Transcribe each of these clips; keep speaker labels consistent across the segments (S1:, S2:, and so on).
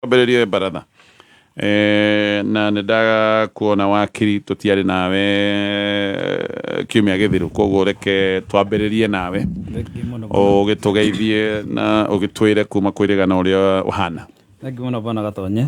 S1: Twambĩrĩrie baratha na nĩ ndakuona wakiri tũtiarĩ nawe kiumia gĩthiru, koguo reke twambĩrĩrie nawe
S2: Thengiũ mũno bwana.
S1: ũgĩtũgeithie na ũgĩtwĩre kuma kwĩrĩgana ũrĩa ũhana.
S2: Thengiũ mũno bwana Gatonye.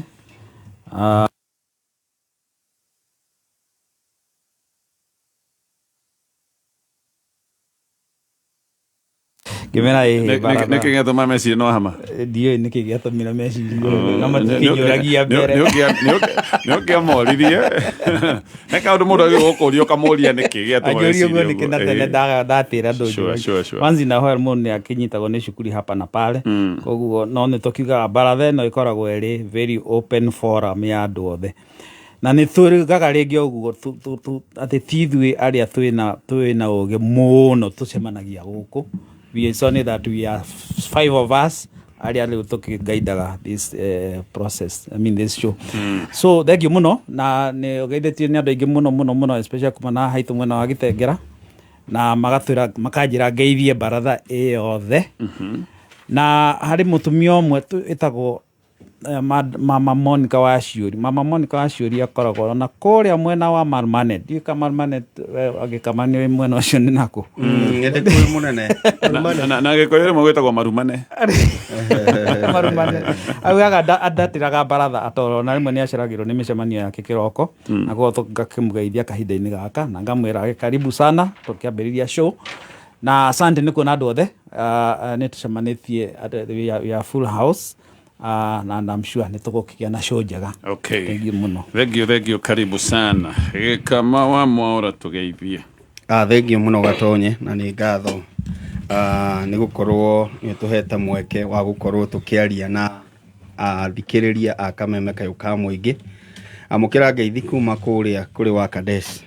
S2: Ngĩmera ĩhĩ baratha.
S1: Nĩkĩ gĩatũma mecirie no hama?
S2: Ndiũĩ nĩkĩ gĩatũmire mecirie ũguo, na matikĩnjũragia mbere.
S1: Nĩ ũngĩamoririe. Nĩ kaũndũ mũndũ agĩrĩirwo gũkũria ũkamũria nĩkĩ gĩatũma
S2: Anjũrie ũguo
S1: mecirie
S2: nĩkĩ
S1: ũguo.
S2: na tene ndatĩra andũ
S1: Sure, sure.
S2: Once in a while mũndũ nĩ akĩnyitagwo nĩ cukuru hapa na pale. Koguo no nĩ tũkiugaga baratha ĩno ĩkoragwo ĩrĩ very open forum ya andũ othe. Na nĩ tũrugaga rĩngĩ ũguo atĩ ti ithuĩ arĩa twĩna ũgĩ mũno tũcemanagia gũkũ. It's only that we are five of us arĩa rĩu tũkĩgaidaga this process, I mean this show. So thank you mũno, na nĩ ũgeithĩtio nĩ andũ aingĩ mũno mũno mũno, especially kuma na haitũ mwena wa Gĩtengera, na magatwĩra makanjĩra ngeithie baratha ĩyothe. Na harĩ mũtumia ũmwe ĩtagwo Mama Monica wa Ciũri. Mama Monica wa Ciũri akoragwo na kũrĩa mwena wa Marmanet. Ndiũĩ ka Marmanet agĩkama nĩ mwena ũcio nĩ nakũ.
S3: Nĩ ndĩkũĩ mũnene.
S1: Na Gĩkũyũ rĩmwe gwĩtagwo marumane.
S2: Marumane. Augaga ndatĩraga baratha atoro na rĩmwe nĩ aceragĩrwo nĩ mĩcemanio yake kĩroko. Na koguo ngakĩmũgeithia kahinda-inĩ gaka na ngamwĩra karibu sana tũkĩambĩrĩria show. Na asante nĩ kuona andũ othe nĩ tũcemanĩtie, we are full house. Na I'm sure nĩ tũgũkĩgĩa na show njega.
S1: Okay.
S2: Thank you mũno.
S1: Thank you, thank you, karibu sana. Gĩkama wa Mwaũra tũgeithie.
S3: Thengiũ mũno Gatonye, na nĩ ngatho nĩ gũkorwo nĩ ũtũhete mweke wa gũkorwo tũkĩaria na athikĩrĩria a Kameme Kayũ ka Mũingĩ. Amũkĩra ngeithi kuma kũrĩa kũrĩ wa Kadesh,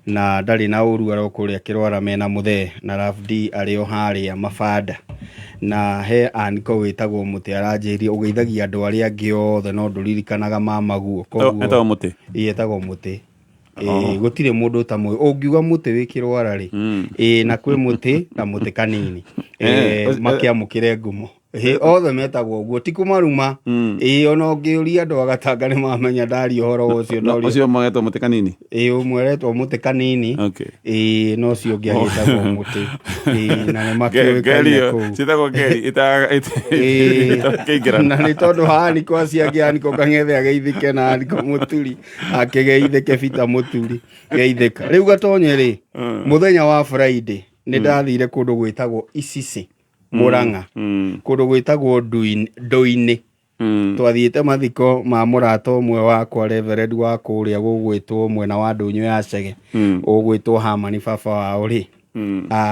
S3: na ndarĩ na ũru arĩ o kũrĩa Kĩrwara mena Mũthee, na Raf D arĩ o harĩa Mabanda, na he Aniko wĩtagwo Mũtĩ aranjĩrire ũgeithagia andũ arĩa angĩ othe no ndũririkanaga mamaguo. Koguo
S1: Etagwo Mũtĩ?
S3: Ĩĩ, etagwo Mũtĩ. Ĩĩ, gũtirĩ mũndũ ũtamũĩ. Ũngiuga Mũtĩ wĩ Kĩrwara rĩ, ĩĩ, na kwĩ Mũtĩ na Mũtĩ kanini. Makĩamũkĩre ngumo. Ĩĩ, othe metagwo ũguo, ti kũmaruma. Ĩĩ, ona ũngĩũria andũ a Gatanga nĩ mamenya ndaria ũhoro ũcio.
S1: No, ũcio ũmwe etwo Mũtĩ kanini?
S3: Ĩĩ, ũmwe aretwo Mũtĩ kanini. Ĩĩ, na ũcio ũngĩ agĩtagwo Mũtĩ. Ĩĩ, na nĩ makĩũĩkaine
S1: Ngeri ĩyo,
S3: kũu.
S1: ciĩtagwo ngeri,
S3: Ĩĩ.
S1: itakĩingĩrana.
S3: Na nĩ tondũ Haniko acio angĩ, Haniko Kang'ethe ageithĩke na Haniko Mũturi akĩgeithĩke, Bita Mũturi geithĩka. Rĩu Gatonye rĩ, mũthenya wa Friday nĩ ndathire kũndũ gwĩtagwo Icicĩ, Murang'a, kũndũ gwĩtagwo Ndũinĩ. Twathiĩte mathiko ma mũrata ũmwe wakwa, reverend wa kũrĩa gũgwĩtwo mwena wa Ndũnyũ ya Chege, ũgwĩtwo Hamani baba wao rĩ,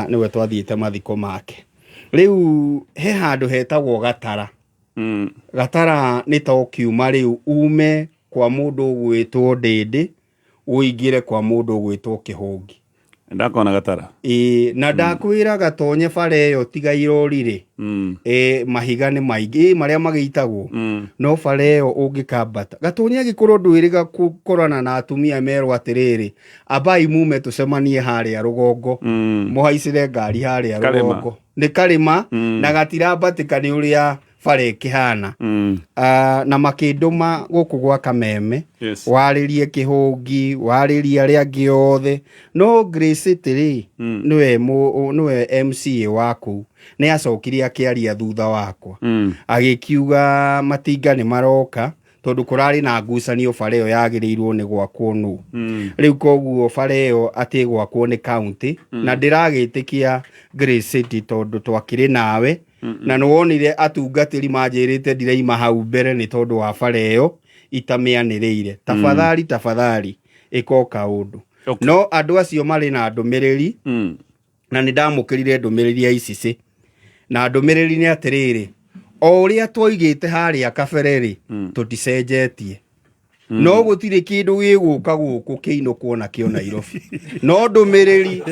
S3: nĩwe twathiĩte mathiko make. Rĩu he handũ hetagwo Gatara. Gatara nĩ ta ũkiuma rĩu ume kwa mũndũ ũgwĩtwo Ndĩndĩ ũingĩre kwa mũndũ ũgwĩtwo Kĩhũngi.
S1: Ndakona Gatara.
S3: Ĩĩ, na ndakwĩra Gatonye bara ĩyo tiga irori rĩ, mahiga nĩ maingĩ, ĩĩ, marĩa magĩitagwo, no bara ĩyo ũngĩkambata Gatonye, angĩkorwo ndwĩrĩga gũkorana na atumia merwo atĩrĩrĩ, ambai mume tũcemanie harĩa rũgongo, mũhaicĩre ngari harĩa
S1: Karĩma.
S3: rũgongo nĩ karĩma na gatirambatĩka nĩ ũrĩa bara ĩkĩhana. Na makĩndũma gũkũ gwa Kameme warĩrie Kĩhũngi, warĩrie arĩa angĩ othe, no Grace City rĩ, nĩwe nĩwe MCA wa kũu, nĩ acokire akĩaria thutha wakwa, agĩkiuga matinga nĩ maroka tondũ kũrarĩ na ngucanio bara ĩyo yagĩrĩirwo nĩ gwakwo nũ. Rĩu koguo bara ĩyo atĩ gwakwo nĩ county, na ndĩragĩtĩkia Grace City tondũ twakĩrĩ nawe na nĩ wonire atungatĩri manjĩrĩte ndiraima hau mbere nĩ tondũ wa bara ĩyo itamĩanĩrĩire. Tafadhali, tafadhali ĩka o kaũndũ. No andũ acio marĩ na ndũmĩrĩri, na nĩ ndamũkĩrire ndũmĩrĩri ya ICC, na ndũmĩrĩri nĩ atĩrĩrĩ, o ũrĩa twoigĩte harĩa kabere rĩ, tũticenjetie. No gũtirĩ kĩndũ gĩgũka gũkũ kĩinũkwo nakĩo Nairobi, no ndũmĩrĩri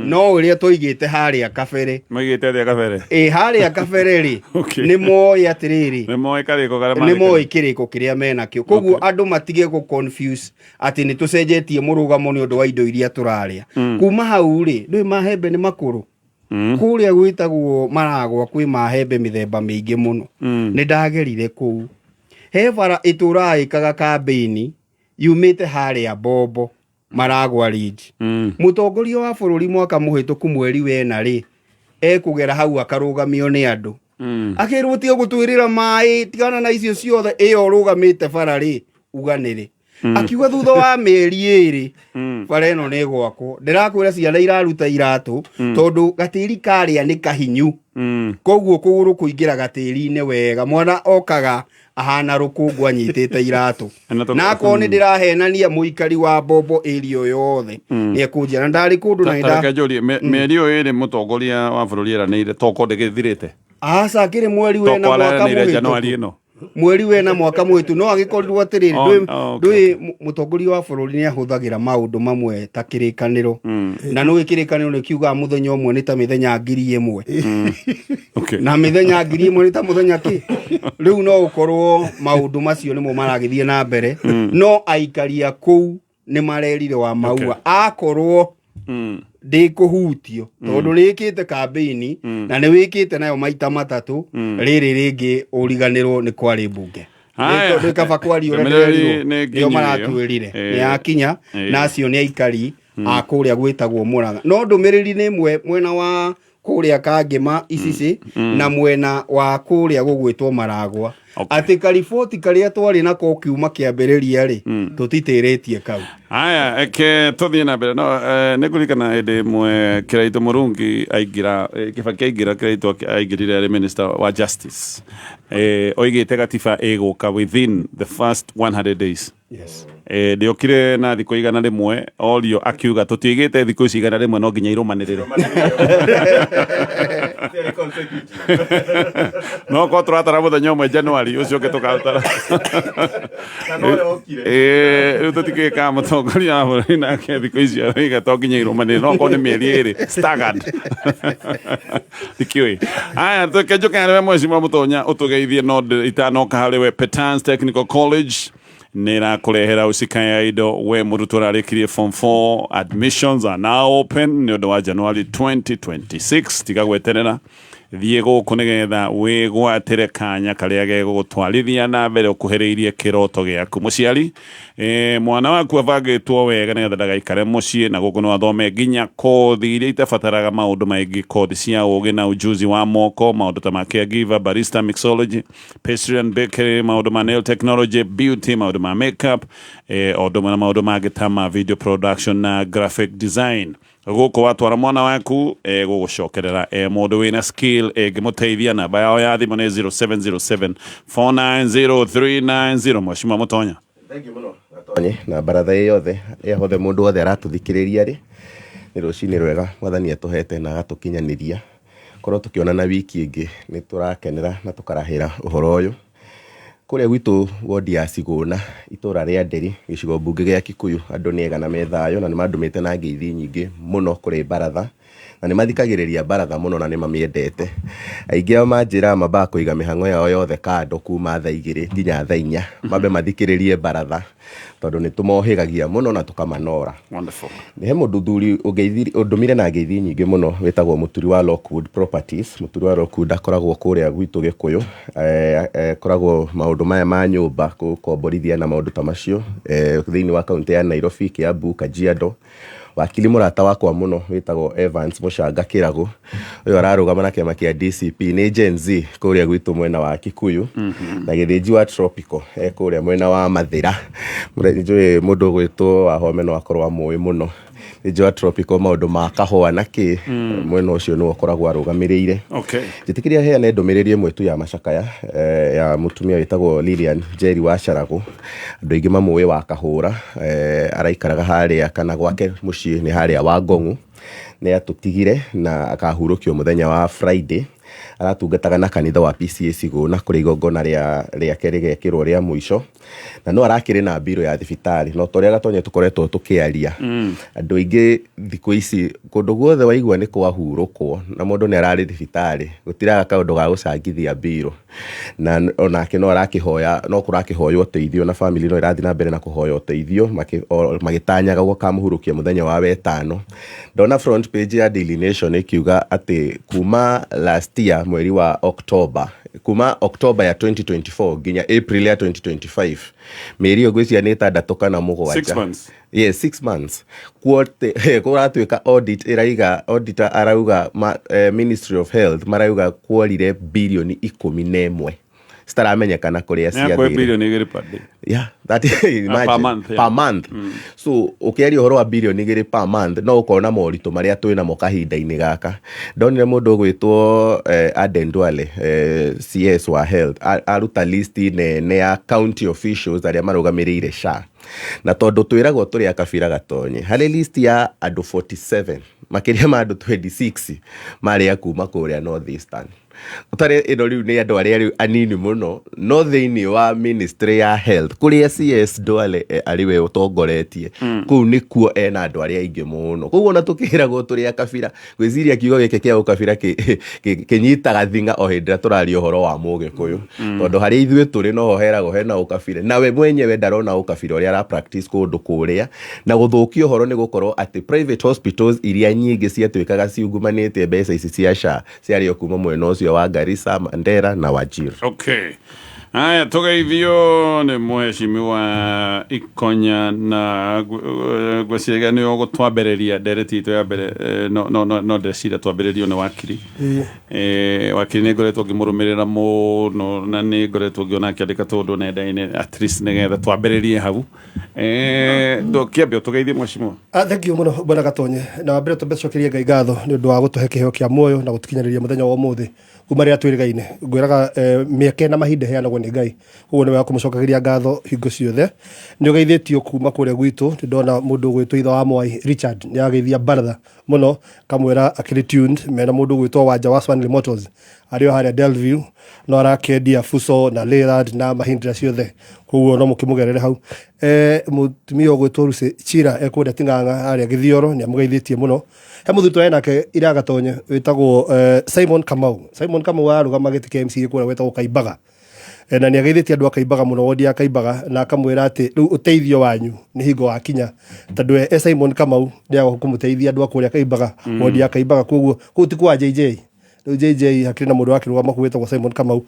S3: no ũrĩa twoigĩte harĩa kabere.
S1: Maigĩte atĩa kabere?
S3: Ĩ, harĩa kabere rĩ, nĩ moĩ atĩrĩrĩ,
S1: nĩ moĩ karĩko karĩa
S3: nĩ
S1: marĩ.
S3: moĩ kĩrĩko kĩrĩa menakĩo, koguo andũ matige gũ confuse atĩ nĩ tũcenjetie mũrũgamo nĩ ũndũ wa indo iria tũrarĩa. Kuma hau rĩ, ndũĩ mahembe nĩ makũrũ. Kũrĩa gwĩtagwo Maragwa kwĩ mahembe mĩthemba mĩingĩ mũno. Nĩ ndagerire kũu. He bara ĩtũraga ĩkaga kambĩini yumĩte harĩa Bombo Maragwa Ridge. Mũtongoria wa bũrũri mwaka mũhĩtũku mweri wena rĩ, ekũgera hau akarũgamio nĩ andũ. Akĩrwo tiga gũtwĩrĩra maĩ, tigana na icio ciothe, ĩyo ũrũgamĩte bara rĩ, uga nĩrĩ. Akiuga thutha wa mĩeri 2 bara ĩno nĩ ĩgwakwo. Ndĩrakwĩra ciana iraruta iratũ tondũ gatĩri karĩa nĩ kahinyu. Koguo kũgũrũ kũingĩra gatĩri-inĩ wega, mwana okaga ahana rũkũngũ anyitĩte iratũ. Na akorwo nĩ ndĩrahenania mũikari wa Bombo area yothe nĩ ekũnjĩra na ndarĩ kũndũ na nĩ
S1: Reke njũrie, mĩeri ĩyo 2 mũtongoria wa bũrũri eranĩire toko ndĩgĩthirĩte?
S3: Aca, akĩrĩ mweri wena
S1: Toko
S3: mwaka
S1: areranĩire
S3: mũhĩtũku.
S1: Januari ĩno.
S3: Mweri wena mwaka mũhĩtũku no agĩkorirwo atĩrĩrĩ, ndũĩ mũtongoria wa bũrũri nĩ ahũthagĩra maũndũ mamwe ta kĩrĩkanĩro. Na nũĩ kĩrĩkanĩro nĩ kiugaga mũthenya ũmwe nĩ ta mĩthenya 1000. Na mĩthenya 1000 nĩ ta mũthenya kĩ? Rĩu no ũkorwo maũndũ macio nĩmo maragĩthiĩ na mbere. No aikari a kũu nĩ marerire wa maua. Akorwo ndĩkũhutio tondũ nĩĩkĩte kambĩini na nĩ wĩkĩte nayo maita 3, rĩrĩ rĩngĩ ũriganĩrwo nĩ kwarĩ mbunge.
S1: Haya.
S3: Nĩ kaba kwaria ũrĩa
S1: Ndũmĩrĩri
S3: ndĩrerirwo.
S1: nĩ
S3: Nĩo
S1: nginyu ĩyo.
S3: maratwĩrire. Nĩ yakinya, na acio nĩ aikari a kũrĩa gwĩtagwo Mũrang'a. No ndũmĩrĩri nĩ ĩmwe mwena wa kũrĩa Kangĩma Icicĩ na mwena wa kũrĩa gũgwĩtwo Maragwa. Atĩ kariboti karĩa twarĩ nako kiuma kĩambĩrĩria rĩ, tũtitĩrĩtie kau.
S1: Haya, eke tũthiĩ na mbere. No nĩ ngũririkana hĩndĩ ĩmwe Kĩraitũ Mũrungi aingĩra, Kĩbaki aingĩra, Kĩraitũ aingĩrire arĩ minister wa justice. Oigĩte gatiba ĩgũka within the first 100 days. Ndĩokire na thikũ 100, orio akiuga tũtiigĩte thikũ ici 100 no nginya irũmanĩrĩre. No korwo tũratara mũthenya ũmwe January ũcio ũngĩ tũkaũtara. Rĩu tũtikĩũĩ kana mũtongoria wa bũrũri nake thikũ icio aroiga to nginya irũmanĩrĩre, no korwo nĩ mĩeri 2 staggered. Ndikĩũĩ. Aya, reke njũke harĩ we Mheshimiwa Mũtonya ũtũgeithie, no itanoka harĩ we. Petans Technical College nĩ ĩrakũrehera ũcika ya indo we mũrutwo ũrarĩkirie form 4. Admissions are now open nĩ ũndũ wa January 2026. Tiga gweterera, thiĩ gũkũ nĩgetha wĩgwatĩre kanya karĩa gegũgũtwarithia na mbere ũkuhĩrĩirie kĩroto gĩaku. Mũciari, mwana waku abangĩtwo wega nĩgetha ndagaikare mũciĩ, na gũkũ no athome nginya kothi iria itabataraga maũndũ maingĩ, kothi cia ũgĩ na ujuzi wa moko, maũndũ ta ma caregiver, barista, mixology, pastry and bakery, maũndũ ma nail technology, beauty, maũndũ ma makeup, o ũndũ ũmwe na maũndũ mangĩ ta ma video production na graphic design. Gũkũ watwara mwana waku gũgũcokerera mũndũ wĩna skill ĩngĩmũteithia. Namba yao ya thimũ nĩ 0707 490 390. Mheshimiwa Mũtonya.
S4: Thank you mũno Gatonye na baratha ĩ yothe ĩ hothe mũndũ wothe aratũthikĩrĩria rĩ, nĩ rũcinĩ rwega mwathani atũhete na agatũkinyanĩria korwo tũkĩonana wiki ĩngĩ. Nĩ tũrakenera na tũkarahĩra ũhoro ũyũ kũrĩa gwitũ wodi ya Cigũna, itũra rĩa Nderi, gĩcigo mbunge gĩa Kikuyu. Andũ nĩ ega na me thayũ na nĩ mandũmĩte na ngeithi nyingĩ mũno kũrĩ baratha, na nĩ mathikagĩrĩria baratha mũno na nĩ mamĩendete. Aingĩ ao manjĩraga mambaga kũiga mĩhang'o yao yothe kando kuma thaa 2 nginya thaa 4, mambe mathikĩrĩrie baratha tondũ nĩ tũmohĩgagia mũno na tũkamanora.
S1: Wonderful.
S4: He mũndũ thuri ũndũmire na ngeithi nyingĩ mũno wĩtagwo Mũturi wa Lockwood Properties. Mũturi wa Lockwood akoragwo kũrĩa gwitũ Gĩkũyũ, akoragwo maũndũ maya ma nyũmba, gũkomborithia na maũndũ ta macio, thĩinĩ wa kaũntĩ ya Nairobi, Kiambu, Kajiado. Wakili mũrata wakwa mũno wĩtagwo Evans Mũcanga Kĩragũ, ũyũ ararũgama na kĩama kĩa DCP, nĩ Gen Z kũrĩa gwitũ mwena wa Kikuyu, na Gĩthĩnji wa Tropical e kũrĩa mwena wa Mathĩra. Njũĩ mũndũ ũgwĩtwo Wahome no akorwo amũĩ mũno. Gĩthĩnji wa Tropical, maũndũ ma kahũa na kĩ, mwena ũcio nĩwe ũkoragwo arũgamĩrĩire. Njĩtĩkĩria heane ndũmĩrĩri ĩmwe tu ya macakaya, ya mũtumia wĩtagwo Lilian Njeri wa Caragũ. Andũ aingĩ mamũĩ wa Kahũra, araikaraga harĩa kana gwake mũciĩ nĩ harĩa wa Ngong'u. Nĩ atũtigire na akahurũkio mũthenya wa Friday. Aratungataga na kanitha wa PCEA Cigũna kũrĩa igongona rĩake rĩgekĩrwo rĩa mũico. Na no arakĩrĩ na mbirũ ya thibitarĩ, no ta ũrĩa Gatonye tũkoretwo tũkĩaria, andũ aingĩ thikũ ici kũndũ guothe waigua nĩ kwahurũkwo na mũndũ nĩ ararĩ thibitarĩ, gũtiraga kaũndũ ga gũcangithia mbirũ. Na onake no arakĩhoya, no kũrakĩhoywo ũteithio na family no ĩrathiĩ na mbere na kũhoya ũteithio magĩtanyaga gũkamũhurũkia mũthenya wa wetano. Ndona front page page ya Daily Nation ĩkiuga atĩ kuma last year mweri wa October, kuma October ya 2024 nginya April ya 2025, mĩeri ĩyo ngwĩciria nĩ 6 kana 7.
S1: 6 months.
S4: Yes, 6 months. Kuote kũratuĩka audit ĩraiga, auditor arauga Ministry of Health marauga kuorire 11 bilioni citaramenyekana kũrĩa
S1: Nĩ akwe
S4: ciathire.
S1: 2 bilioni per day.
S4: Yeah, that, imagine,
S1: Per month, yeah.
S4: Per month. So ũkĩaria ũhoro wa 2 bilioni per month, no ũkona moritũ marĩa twĩ namo kahinda-inĩ gaka. Ndonire mũndũ ũgwĩtwo Aden Duale, CS wa health, aruta list nene ya county officials arĩa marũgamĩrĩire SHA, na tondũ twĩragwo tũrĩ a kabira gatonye, harĩ list ya andũ 47, makĩria ma andũ 26 marĩ a kuma kũrĩa North Eastern. Ũtarĩ ĩno rĩu nĩ andũ arĩa rĩu anini mũno, no thĩinĩ wa ministry ya health kũrĩa CS Duale arĩ we ũtongoretie kũu, nĩkuo ena andũ arĩa aingĩ mũno. Koguo ona tũkĩragwo tũrĩ a kabira, ngwĩciria kiugo gĩkĩ kĩa ũkabira kĩnyitaga thing'a o hĩndĩ ĩrĩa tũraria ũhoro wa mũgĩkũyũ, tondũ harĩa ithuĩ tũrĩ noho heragwo hena ũkabira, nawe mwenyewe ndarona ũkabira ũrĩa ara practice kũndũ kũrĩa. Na gũthũkia ũhoro nĩ gũkorwo atĩ private hospitals iria nyingĩ ciatuĩkaga ciungumanĩtie mbeca ici cia SHA ciarĩ o kuma mwena ũcio wa Garissa, Mandera na Wajir.
S1: Okay. Haya, tũgeithio nĩ mheshimiwa Ikonya, na ngwĩciria nĩ ũgũtwambĩrĩria ndereti itũ ya mbere. No ndĩreciria twambĩrĩrio nĩ wakiri. Wakiri nĩ ngoretwo ngĩmũrũmĩrĩra mũno na nĩ ngoretwo ngĩona akĩandĩka tũndũ nenda-inĩ, at least nĩgetha twambĩrĩrie hau. Kĩambe ũtũgeithie, mheshimiwa.
S5: Ah, thank you mũno, bwana Gatonye. Na wa mbere twambe tũcokerie Ngai ngatho nĩ ũndũ wa gũtũhe kĩheo kĩa muoyo na gũtũkinyanĩria mũthenya wa ũmũthĩ kuma rĩrĩa twĩrĩgaine. Ngwĩraga mĩeke na mahinda ĩheanagwo nĩ Ngai, koguo nĩ wega kũmũcokagĩria ngatho hingo ciothe. Nĩ ũgeithĩtio kuma kũrĩa gwitũ. Nĩ ndona mũndũ ũgwĩtwo ithe wa Mwai Richard nĩ ageithia baratha mũno, kamwĩra akĩrĩ tuned mena mũndũ ũgwĩtwo Wanja wa Swanley Motors arĩ o harĩa Delview, no arakĩendia Fuso na Leyland na Mahindra ciothe, koguo no mũkĩmũgerere hau. Mũtumia ũgwĩtwo Lucy Chira ekũrĩa Ting'ang'a harĩa Gĩthioro nĩ amũgeithĩtie mũno. He mũthuri tũrarĩ nake ira Gatonye wĩtagwo Simon Kamau. Simon Kamau ararũgama gĩtĩ kĩa MCA kũrĩa gwĩtagwo Kaimbaga. Na nĩ ageithĩtie andũ a Kaimbaga mũno, wondi ya Kaimbaga, na akamwĩra atĩ rĩu ũteithio wanyu nĩ hingo wakinya, tondũ e Simon Kamau nĩ agoka kũmũteithia andũ a kũrĩa Kaimbaga, wondi ya Kaimbaga. Koguo kũu ti kwa JJ. Rĩu JJ hakĩrĩ na mũndũ wakĩrũgama kũu wĩtagwo Simon Kamau,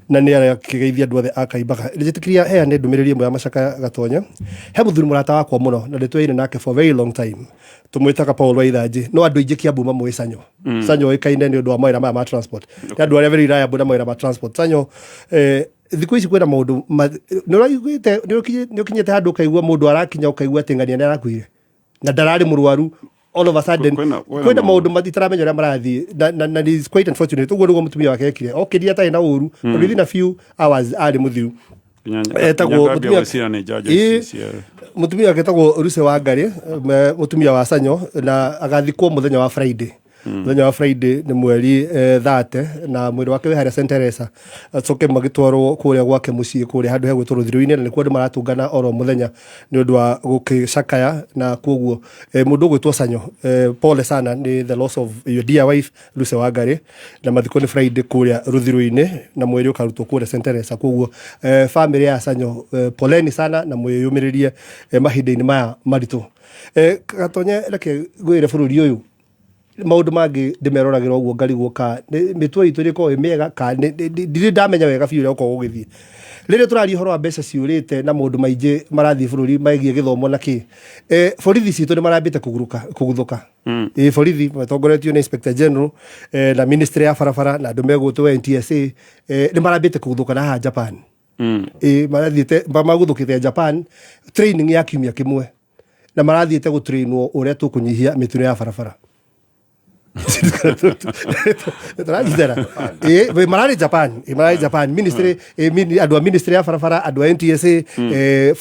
S5: na nĩ arakĩgeithia andũ othe a Kaimbaga. Njĩtĩkĩria heane ndũmĩrĩri ĩmwe ya macakaya, Gatonye. He mũthuri mũrata wakwa mũno na ndĩtwaire nake for very long time, tũmwĩtaga Paul Waithanji, no andũ aingĩ Kiambu mamũĩ Sanyo. Sanyo oĩkaine nĩ ũndũ wa mawĩra maya ma transport, nĩ andũ arĩa very reliable na mawĩra ma transport. Sanyo, thikũ ici kwĩna maũndũ nĩ ũraiguĩte, nĩ ũkinyĩte handũ ũkaigua mũndũ arakinya, ũkaigua atĩ ng'ania nĩ arakuire na ndararĩ mũrwaru, all of a sudden.
S1: Kwĩna
S5: kwĩna maũndũ mataramenya ũrĩa marathiĩ, na is quite unfortunate. Ũguo nĩguo mũtumia wake ekire, okĩria atarĩ na ũru, tondũ within a few hours arĩ mũthiru. Etagwo
S1: mũtumia gwĩciria nĩ njanjo ici cia
S5: Mũtumia wake etagwo Ruse wa Ngarĩ, mũtumia wa Sanyo, na agathikwo mũthenya wa Friday. Mũthenya wa Friday nĩ mweri 30, na mwĩrĩ wake wĩ harĩa St Teresa, acoke magĩtwarwo kũrĩa gwake mũciĩ, kũrĩa handũ hegwĩtwo Rũthiru-inĩ, na nĩkuo andũ maratũngana oro mũthenya nĩ ũndũ wa gũkĩcakaya. Na koguo mũndũ ũgwĩtwo Sanyo, pole sana nĩ the loss of your dear wife Lucy Wangari, na mathiko nĩ Friday kũrĩa Rũthiru-inĩ, na mwĩrĩ ũkarutwo kũrĩa St Teresa. Koguo family ya Sanyo, poleni sana na mwĩyũmĩrĩrie mahinda-inĩ maya maritũ. Gatonye, reke ngwĩre, bũrũri ũyũ maũndũ mangĩ ndĩmeroragĩra ũguo ngarigwo ka mĩtugo itũ ĩrĩkoragwo ĩ mĩega ka ndirĩ ndamenya wega biũ ũrĩa ũkoragwo ũgĩthiĩ. Rĩrĩa tũraria ũhoro wa mbeca ciũrĩte na maũndũ maingĩ marathiĩ bũrũri megiĩ gĩthomo na kĩ, borithi citũ nĩ marambĩte kũguruka kũguthũka. Ĩ borithi matongoretio nĩ Inspector General na ministry ya barabara na andũ megwĩtwo NTSA, nĩ marambĩte kũguthũka na haha Japan. Ĩ marathiĩte maguthũkĩte Japan training ya kiumia kĩmwe, na marathiĩte gũtrainwo ũrĩa tũkũnyihia mĩtino ya barabara. Tũranyitana? Ĩ mararĩ Japan, ĩ mararĩ Japan ministry, andũ a ministry ya barabara, andũ a NTSA,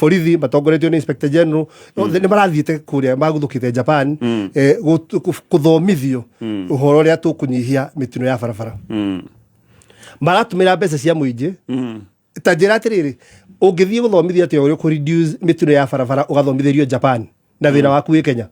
S5: borithi matongoretio nĩ Inspector General, othe nĩ marathiĩte kũrĩa maguthũkĩte Japan kũthomithio ũhoro ũrĩa tũkũnyihia mĩtino ya barabara. Maratũmĩra mbeca cia mũingĩ. Ta njĩra atĩrĩrĩ, ũngĩthiĩ gũthomithia atĩa ũrĩa kũ reduce mĩtino ya barabara ũgathomithĩrio Japan na wĩra waku wĩ Kenya?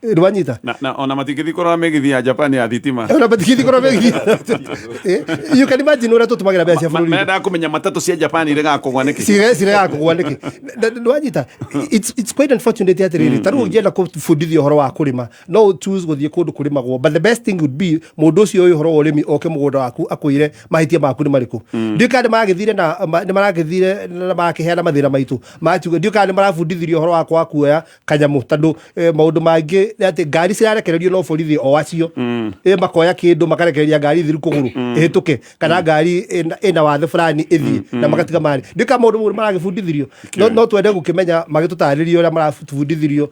S5: Nĩwanyita?
S1: Na ona matingĩthiĩ kũrora mĩgithi ya Japan ya thitima.
S5: Ona matingĩthiĩ kũrora mĩgithi. You can imagine ũrĩa tũtũmagĩra mbeca cia bũrũri.
S1: Mendaga kũmenya matatũ cia Japan iregaga kũgwa nĩkĩ.
S5: Ciregaga kũgwa nĩkĩ. Nĩwanyita? It's quite unfortunate atĩrĩrĩ, ta rĩu ũngĩenda kũbundithio ũhoro wa kũrĩma, no ũ choose gũthiĩ kũndũ kũrĩmagwo, but the best thing would be mũndũ ũcio ũĩ ũhoro wa ũrĩmi oke mũgũnda waku akwĩre mahĩtia maku nĩ marĩkũ. Ndiũĩ kana nĩ maragĩthire na nĩ maragĩthire na marakĩheana mathĩna maitũ, makiuga ndiũĩ kana nĩ marabundithirio ũhoro wa kwaga kuoya kanyamũ, tondũ maũndũ mangĩ nĩ atĩ ngari cirarekererio no borithi o acio. Makoya kĩndũ makarekereria ngari thiru kũgũrũ ĩhĩtũke, kana ngari ĩna wathe fulani ĩthiĩ, na magatiga marĩ. Ndiũĩ kana maũndũ mau nĩ maragĩbundithirio. No twende gũkĩmenya magĩtũtarĩrie ũrĩa marabundithirio,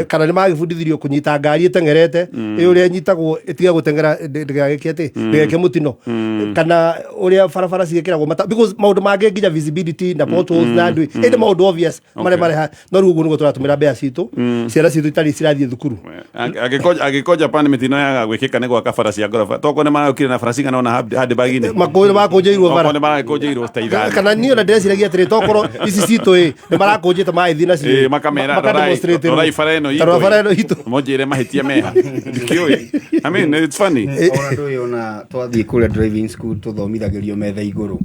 S5: kana nĩ maragĩbundithirio kũnyita ngari ĩteng'erete, ĩ ũrĩa ĩnyitagwo ĩtige gũteng'era, ndĩgagĩke atĩ, ndĩgeke mũtino, kana ũrĩa barabara ciĩkĩragwo mata, because maũndũ mangĩ nginya visibility na potholes na ndũ, ĩndĩ maũndũ obvious marĩa mareha. No rĩu ũguo nĩguo tũratũmĩra mbeca citũ, ciana citũ itarĩ cirathiĩ thukuru.
S1: Angĩkorwo Japan mĩtino yaga gwĩkĩka nĩ gwaka bara cia ngoroba, tokorwo nĩ marokire na bara cigana ũna handbag-inĩ.
S5: Makũnjĩirwo bara.
S1: Okorwo nĩ marakũnjĩirwo ta ithano.
S5: Kana niĩ ona ndĩreciragia atĩrĩ, tokorwo ici citũ ĩ nĩ marakũnjĩte magĩthiĩ nacio.
S1: Makamera,
S5: Maka-demonstrate
S1: rorai bara ĩno
S5: Ta rora
S1: itũ.
S5: bara ĩno itũ.
S1: Mũnjĩre mahĩtia meha. Ndikĩũĩ. I mean, it's funny.
S3: Ona ndũĩ ona twathiĩ kũrĩa driving school tũthomithagĩrio metha igũrũ.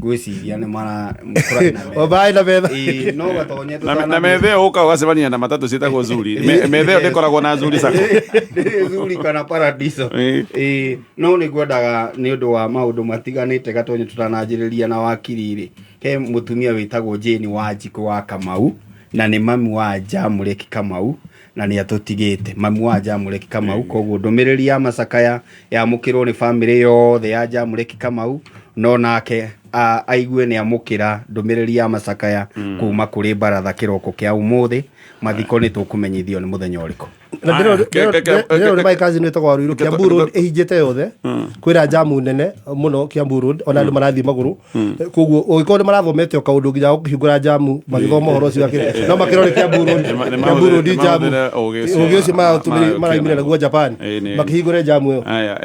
S3: Ngwĩciria nĩ mara kũrarĩ na metha.
S5: O maĩ na metha.
S3: Ĩĩ, no gatonye
S1: Na metha ĩyo ũkaga ũgacemania na matatũ ciĩtagwo Zuri. Metha ĩyo ndĩkoragwo na Zuri Sacco.
S3: Ndĩrĩ Zuri kana Paradiso. Ĩĩ, no nĩ ngwendaga nĩ ũndũ wa maũndũ matiganĩte gatonye tũtananjĩrĩria na wakiri rĩ, he mũtumia wĩtagwo Jane Wanjikũ wa Kamau, na nĩ mami wa Jamũreki Kamau, na nĩ atũtigĩte. Mami wa Jamũreki Kamau, koguo ndũmĩrĩri ya macakaya yamũkĩrwo nĩ bamĩrĩ yothe ya Jamũreki Kamau, no nake aigue nĩ amũkĩra ndũmĩrĩri ya macakaya kuma kũrĩ baratha kĩroko kĩa ũmũthĩ. Mathiko nĩ tũkũmenyithio nĩ mũthenya ũrĩkũ.
S5: Na ndĩrona nĩ my cousin wĩtagwo Waruiru, Kiambu Road ĩhingĩte yothe, kwĩna jamu nene mũno Kiambu Road, ona andũ marathiĩ magũrũ. Koguo ũngĩkorwo nĩ marathomete o kaũndũ nginya gũkĩhingũra jamu magĩthoma ũhoro ũcio wakĩrĩ, no makĩrore Kiambu Road, Kiambu Road jamu.
S1: Nĩmahũthĩre ũgĩ ũcio
S5: Ũgĩ ũcio maraumire naguo Japan,
S1: Ĩĩ, nĩ.
S5: makĩhingũre jamu ĩyo.
S1: Aya,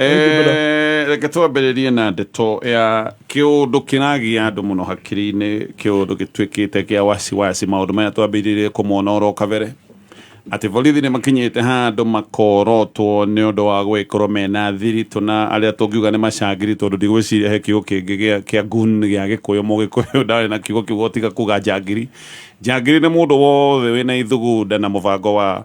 S1: reke twambĩrĩrie na ndeto ya kĩũndũ kĩragia andũ mũno hakiri-inĩ, kĩũndũ gĩtuĩkĩte kĩa wasiwasi. Maũndũ maya twambĩrĩirie kũmona oro kabere, atĩ borithi nĩ makinyĩte handũ makorotwo nĩ ũndũ wa gũgĩkorwo mena thiritũ na arĩa tũngiuga nĩ macangiri, tondũ ndigwĩciria he kiugo kĩngĩ kĩa gun gĩa Gĩkũyũ. Mũgĩkũyũ ndarĩ na kiugo kiugo tiga kuga njangiri. Njangiri nĩ mũndũ wothe wĩna ithugunda na mũbango wa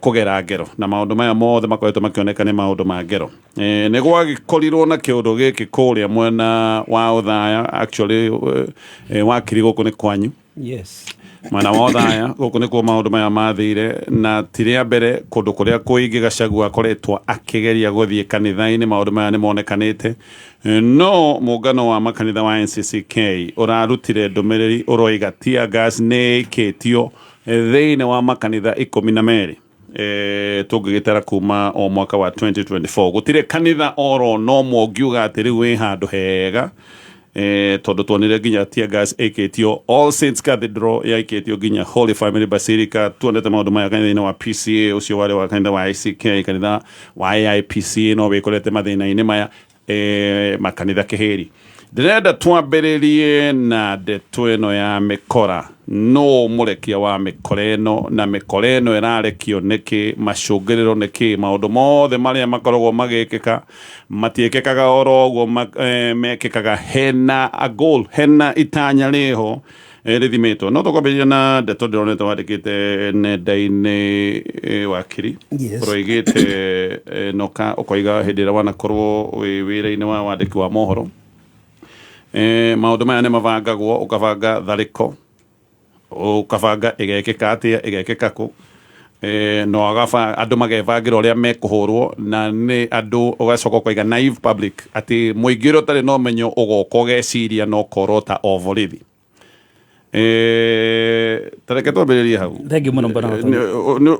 S1: kũgera ngero, na maũndũ maya mothe makoretwo makĩoneka nĩ maũndũ ma ngero. Nĩ gwagĩkorirwo na kĩũndũ gĩkĩ kũrĩa mwena wa Othaya, actually, wakiri gũkũ nĩ kwanyu.
S2: Yes.
S1: Mwena wa Othaya gũkũ nĩkuo maũndũ maya mathire, na ti rĩa mbere kũndũ kũrĩa kũingĩ Gachagua akoretwo akĩgeria gũthiĩ kanitha-inĩ, maũndũ maya nĩ monekanĩte. No mũngano wa makanitha wa NCCK ũrarutire ndũmĩrĩri ũroiga tear gas nĩ ĩikĩtio thĩinĩ wa makanitha 12. Tũngĩgĩtara kuma o mwaka wa 2024, gũtirĩ kanitha oro no mũngiuga atĩ rĩu wĩ handũ hega, tondũ tuonire nginya tear gas ĩikĩtio All Saints Cathedral, yaikĩtio nginya Holy Family Basilica. Tuonete maũndũ maya kanitha-inĩ wa PCA, ũcio warĩ wa kanitha wa ICK, kanitha wa AIPCA no wĩkorete mathĩna-inĩ maya, makanitha kĩhĩri. Ndĩrenda twambĩrĩrie na ndeto ĩno ya mĩkora. No mũrekia wa mĩkora ĩno, na mĩkora ĩno ĩrarekio nĩkĩ, macũngĩrĩro nĩkĩ? Maũndũ mothe marĩa makoragwo magĩkĩka matiĩkĩkaga oro ũguo, mekĩkaga hena a goal, hena itanya rĩho rĩthimĩtwo. No tũkwambĩrĩria na ndeto ndĩronete wandĩkĩte nenda-inĩ, wakiri.
S5: Yes.
S1: Ũroigĩte noka ũkoiga hĩndĩ ĩrĩa wanakorwo wĩ wĩra-inĩ wa wandĩki wa mohoro, maũndũ maya nĩ mabangagwo, ũkabanga tharĩko, ũkabanga ĩgekĩka atĩa, ĩgekĩka kũ, no andũ magebangĩra ũrĩa mekũhũrwo na nĩ andũ. Ũgacoka ũkoiga naive public, atĩ mũingĩ ũrĩa ũtarĩ na ũmenyo ũgoka ũgeciria no korota o borithi. Ta reke twambĩrĩrie hau.
S2: Thank you mũno, bwana Gatonye.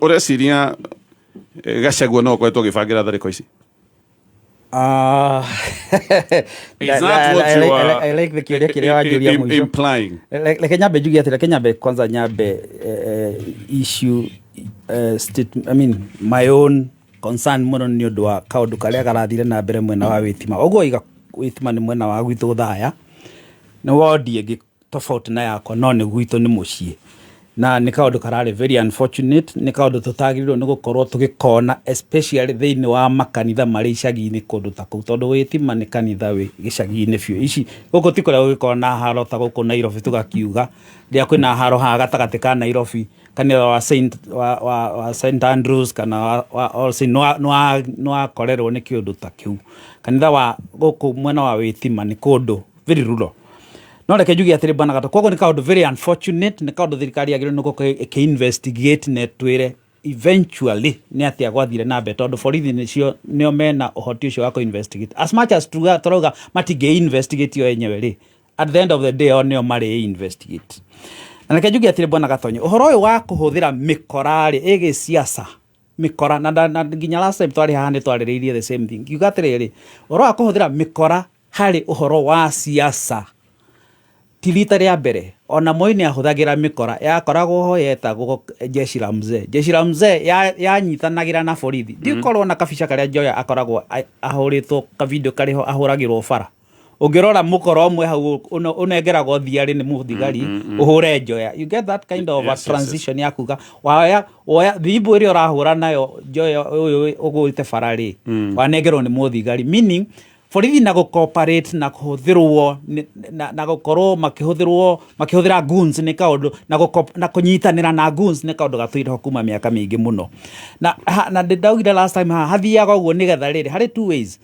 S1: Ũreciria Gachagua no ũkoretwo ũgĩbangĩra tharĩko ici? Is that what you are
S2: I like the kĩũria kĩrĩa wanjũria mũico.
S1: implying?
S2: Reke nyambe njuge atĩ, reke nyambe kwanza nyambe issue state, I mean my own concern mũno nĩ ũndũ wa kaũndũ karĩa karathire na mbere mwena wa Wĩtima. Ũguo iga Wĩtima nĩ mwena wa gwitũ Othaya, nĩ wondi ĩngĩ tofauti na yakwa, no nĩ gwitũ, nĩ mũciĩ. Na nĩ kaũndũ kararĩ very unfortunate, nĩ kaũndũ tũtagĩrĩirwo nĩ gũkorwo tũgĩkona, especially thĩinĩ wa makanitha marĩ icagi-inĩ kũndũ ta kũu, tondũ wĩtima nĩ kanitha wĩ gĩcagi-inĩ biũ. Ici gũkũ ti kũrĩa gũgĩkorwo na haro ta gũkũ Nairobi, tũgakiuga rĩrĩa kwĩna haro haha gatagatĩ ka Nairobi, kanitha wa Saint, wa Saint Andrews kana wa All Saints nĩwakorerwo nĩ kĩũndũ ta kĩu. Kanitha wa gũkũ mwena wa wĩtima nĩ kũndũ very rural. No reke njuge atĩrĩ, bwana Gato, koguo nĩ kaũndũ very unfortunate, nĩ kaũndũ thirikari yagĩrĩirwo nĩ gũkorwo ĩkĩ-investigate na ĩtwĩre eventually nĩ atĩa gwathire na mbere, tondũ borithi nĩcio nĩo mena ũhoti ũcio wa kũ-investigate. As much as tuga tũrauga matingĩ investigate o enyewe rĩ, at the end of the day o nĩo marĩ investigate. Na reke njuge atĩrĩ, bwana Gatonyo, ũhoro ũyũ wa kũhũthĩra mĩkora rĩ, ĩgĩ siasa mĩkora na nginya last time twarĩ haha nĩ twarĩrĩirie the same thing, ngiuga atĩrĩrĩ, ũhoro wa kũhũthĩra mĩkora harĩ ũhoro wa siasa ti rita rĩa mbere. Ona Moi nĩ ahũthagĩra mĩkora yakoragwo ho yetagwo jeshi la mzee. Jeshi la mzee yanyitanagĩra na borithi. Ndikorwo na kabica karĩa Njoya akoragwo ahũrĩtwo, kavideo karĩho ahũragĩrwo bara. Ũngĩrora mũkora ũmwe hau ũnengeragwo thiarĩ nĩ mũthigari ũhũre Njoya. You get that kind of a transition ya kuga woya woya thimbo ĩrĩa ũrahũra nayo Njoya ũyũ ũgũĩte bara rĩ, wanengerwo nĩ mũthigari, meaning borithi na gũcooperate na kũhũthĩrwo na gũkorwo makĩhũthĩrwo, makĩhũthĩra goons nĩ kaũndũ na kũnyitanĩra na goons nĩ kaũndũ gatũire ho kuma mĩaka mĩingĩ mũno. Na ndaugire last time haha hathiaga ũguo nĩgetha rĩrĩ harĩ two ways: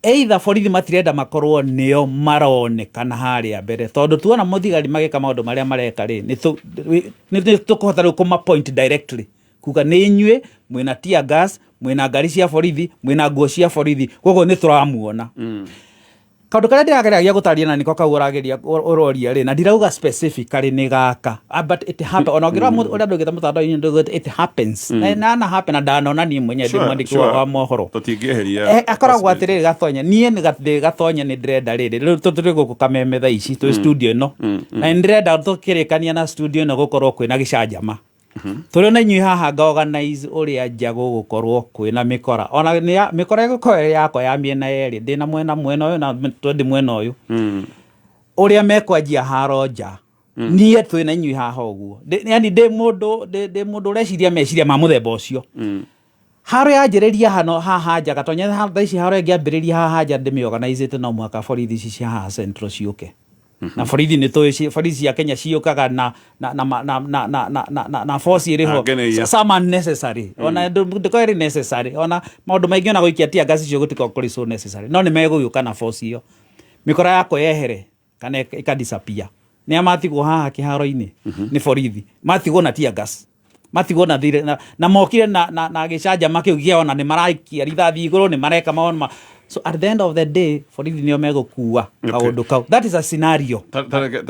S2: either borithi matirenda makorwo nĩo maronekana harĩa mbere, tondũ tuona mũthigari magĩka maũndũ marĩa mareka rĩ, nĩ tũkũhota rĩu kũma point directly kuga nĩ inyuĩ mwĩna tear gas, mwĩna ngari cia borithi, mwĩna nguo cia borithi, koguo nĩ tũramuona. Kaũndũ karĩa ndĩrageragia gũtaria na nĩko kau ũrageria ũroria rĩ, na ndirauga specifically nĩ gaka. Ah, but it happen. Ona ũngĩrora ũrĩa ndũgĩte mũtandao-inĩ ndũgĩte, it happens na happen, na ndanona niĩ mwenyewe ndĩ mwandĩki wa mohoro.
S1: Tũtingĩeheria
S2: Akoragwo
S1: possibility.
S2: Atĩrĩrĩ Gatonya, niĩ ndĩ Gatonya, nĩ ndĩrenda rĩrĩ rĩu tũrĩ gũkũ Kameme thaa ici twĩ studio ĩno, na nĩ ndĩrenda tũkĩrĩkania na studio ĩno gũkorwo kwĩna gĩcanjama tũrĩ na inyuĩ haha, nga organize ũrĩa nja gũgũkorwo kwĩna mĩkora, ona mĩkora ĩgũkorwo ĩrĩ yakwa ya mĩena yerĩ, ndĩna mwena ũyũ na twendi mwena ũyũ, ũrĩa mekwanjia haro nja, niĩ twĩ na inyuĩ haha ũguo. Yani ndĩ mũndũ ũreciria meciria ma mũthemba ũcio. Haro yanjĩrĩria hano haha nja, Gatonya, thaa ici haro ĩngĩambĩrĩria haha nja ndĩmĩorganizĩte, no mũhaka borithi ici cia haha Central ciũke, na borithi nĩ tũĩ borithi cia Kenya ciũkaga na na na na na na na na na na force ĩrĩ ho.
S1: Angeneia.
S2: Some unnecessary, ona ndĩkorwo ĩrĩ necessary, ona maũndũ maingĩ, ona gũikia tear gas icio gũtikorwo kũrĩ so necessary, no nĩ megũgĩũka na force ĩyo, mĩkora yakwa yehere kana ĩka disappear. Nĩa matigwo haha kĩharo-inĩ? Nĩ borithi matigwo na tear gas, matigwo na thire na mokire na gĩcanjama kĩu gĩona nĩ maraikia rithathi igũrũ, nĩ mareka maũndũ ma, so at the end of the day borithi nĩo megũkua kaũndũ kau. That is a scenario.
S1: Ta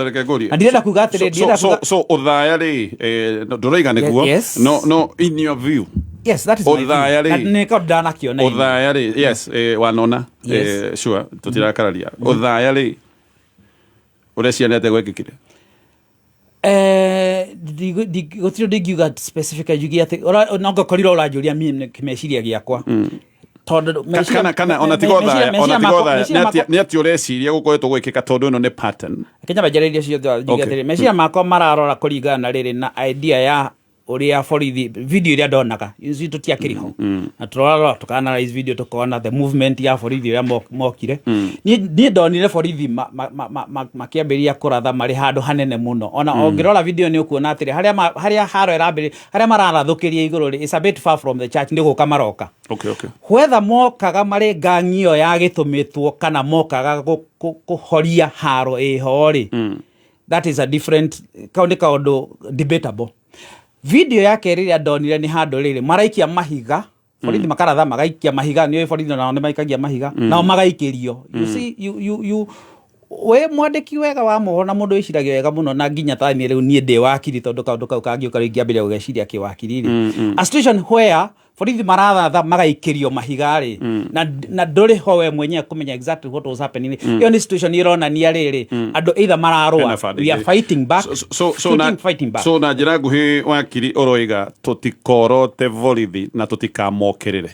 S1: reke ngũrie.
S2: Na ndirenda kuga atĩrĩ, ndirenda
S1: So ũthaya rĩ, ndũraiga nĩguo?
S2: Yes.
S1: No, in your view?
S2: Yes, that is my view.
S1: Ũthaya rĩ.
S2: Na nĩ kaũndũ ndanakiona.
S1: Ũthaya rĩ, yes, wanona.
S2: Yes.
S1: Sure, tũtirakararia. Ũthaya rĩ, ũreciria nĩ atĩa gwekĩkire?
S2: Gũtirĩ ũndũ ingiuga specific njuge atĩ no ngokorirwo ũranjũria meciria gĩakwa, tondũ
S1: Kana ona tiga ũthaya, ona tiga ũthaya, nĩ atĩa ũreciria gũkoretwo gwĩkĩka, tondũ ĩno nĩ pattern?
S2: Kenya banjarĩrie ciothe njuge atĩrĩ, meciria makwa mararora kũringana na rĩrĩ na idea ya ũrĩa borithi, video ĩrĩa ndonaga ici tũtiakĩrĩ ho, na tũrarora tũka-analyze video, tũkona the movement ya borithi ũrĩa mokire. Niĩ ndonire borithi makĩambĩrĩria kũratha marĩ handũ hanene mũno. Ona ũngĩrora video nĩ ũkuona atĩrĩ, harĩa haro ĩrambĩrĩria, harĩa mararathũkĩria igũrũ rĩ, is a bit far from the church, nĩ gũka maroka. Whether mokaga marĩ ngangi ĩyo ya gĩtũmĩtwo kana mokaga kũhoria haro ĩho rĩ, that is a different, kau nĩ kaũndũ debatable. Video ya kerĩ ĩrĩa ndonire nĩ handũ rĩrĩ maraikia mahiga, borithi makaratha magaikia mahiga. Nĩ borithi nao nĩ maikagia mahiga, nao magaikĩrio. You see, you wĩ mwandĩki wega wa mohoro na mũndũ wĩciragia wega mũno, na nginya ta niĩ rĩu niĩ ndĩ wakiri, tondũ kaũndũ kau kangĩũka rĩu ingĩambĩrĩria gũgeciria kĩwakiri rĩ, a situation where Borithi marathatha magaikĩrio mahiga rĩ, na ndũrĩ ho we mwenyewe kũmenya exactly what was happening. Ĩyo nĩ situation ĩronania rĩrĩ, andũ either mararũa,
S1: Hena bandi
S2: we are
S1: igĩrĩ.
S2: fighting back,
S1: So na,
S2: shooting, fighting back.
S1: So na njĩra nguhĩ, wakiri, ũroiga tũtikorote borithi na tũtikamokĩrĩre.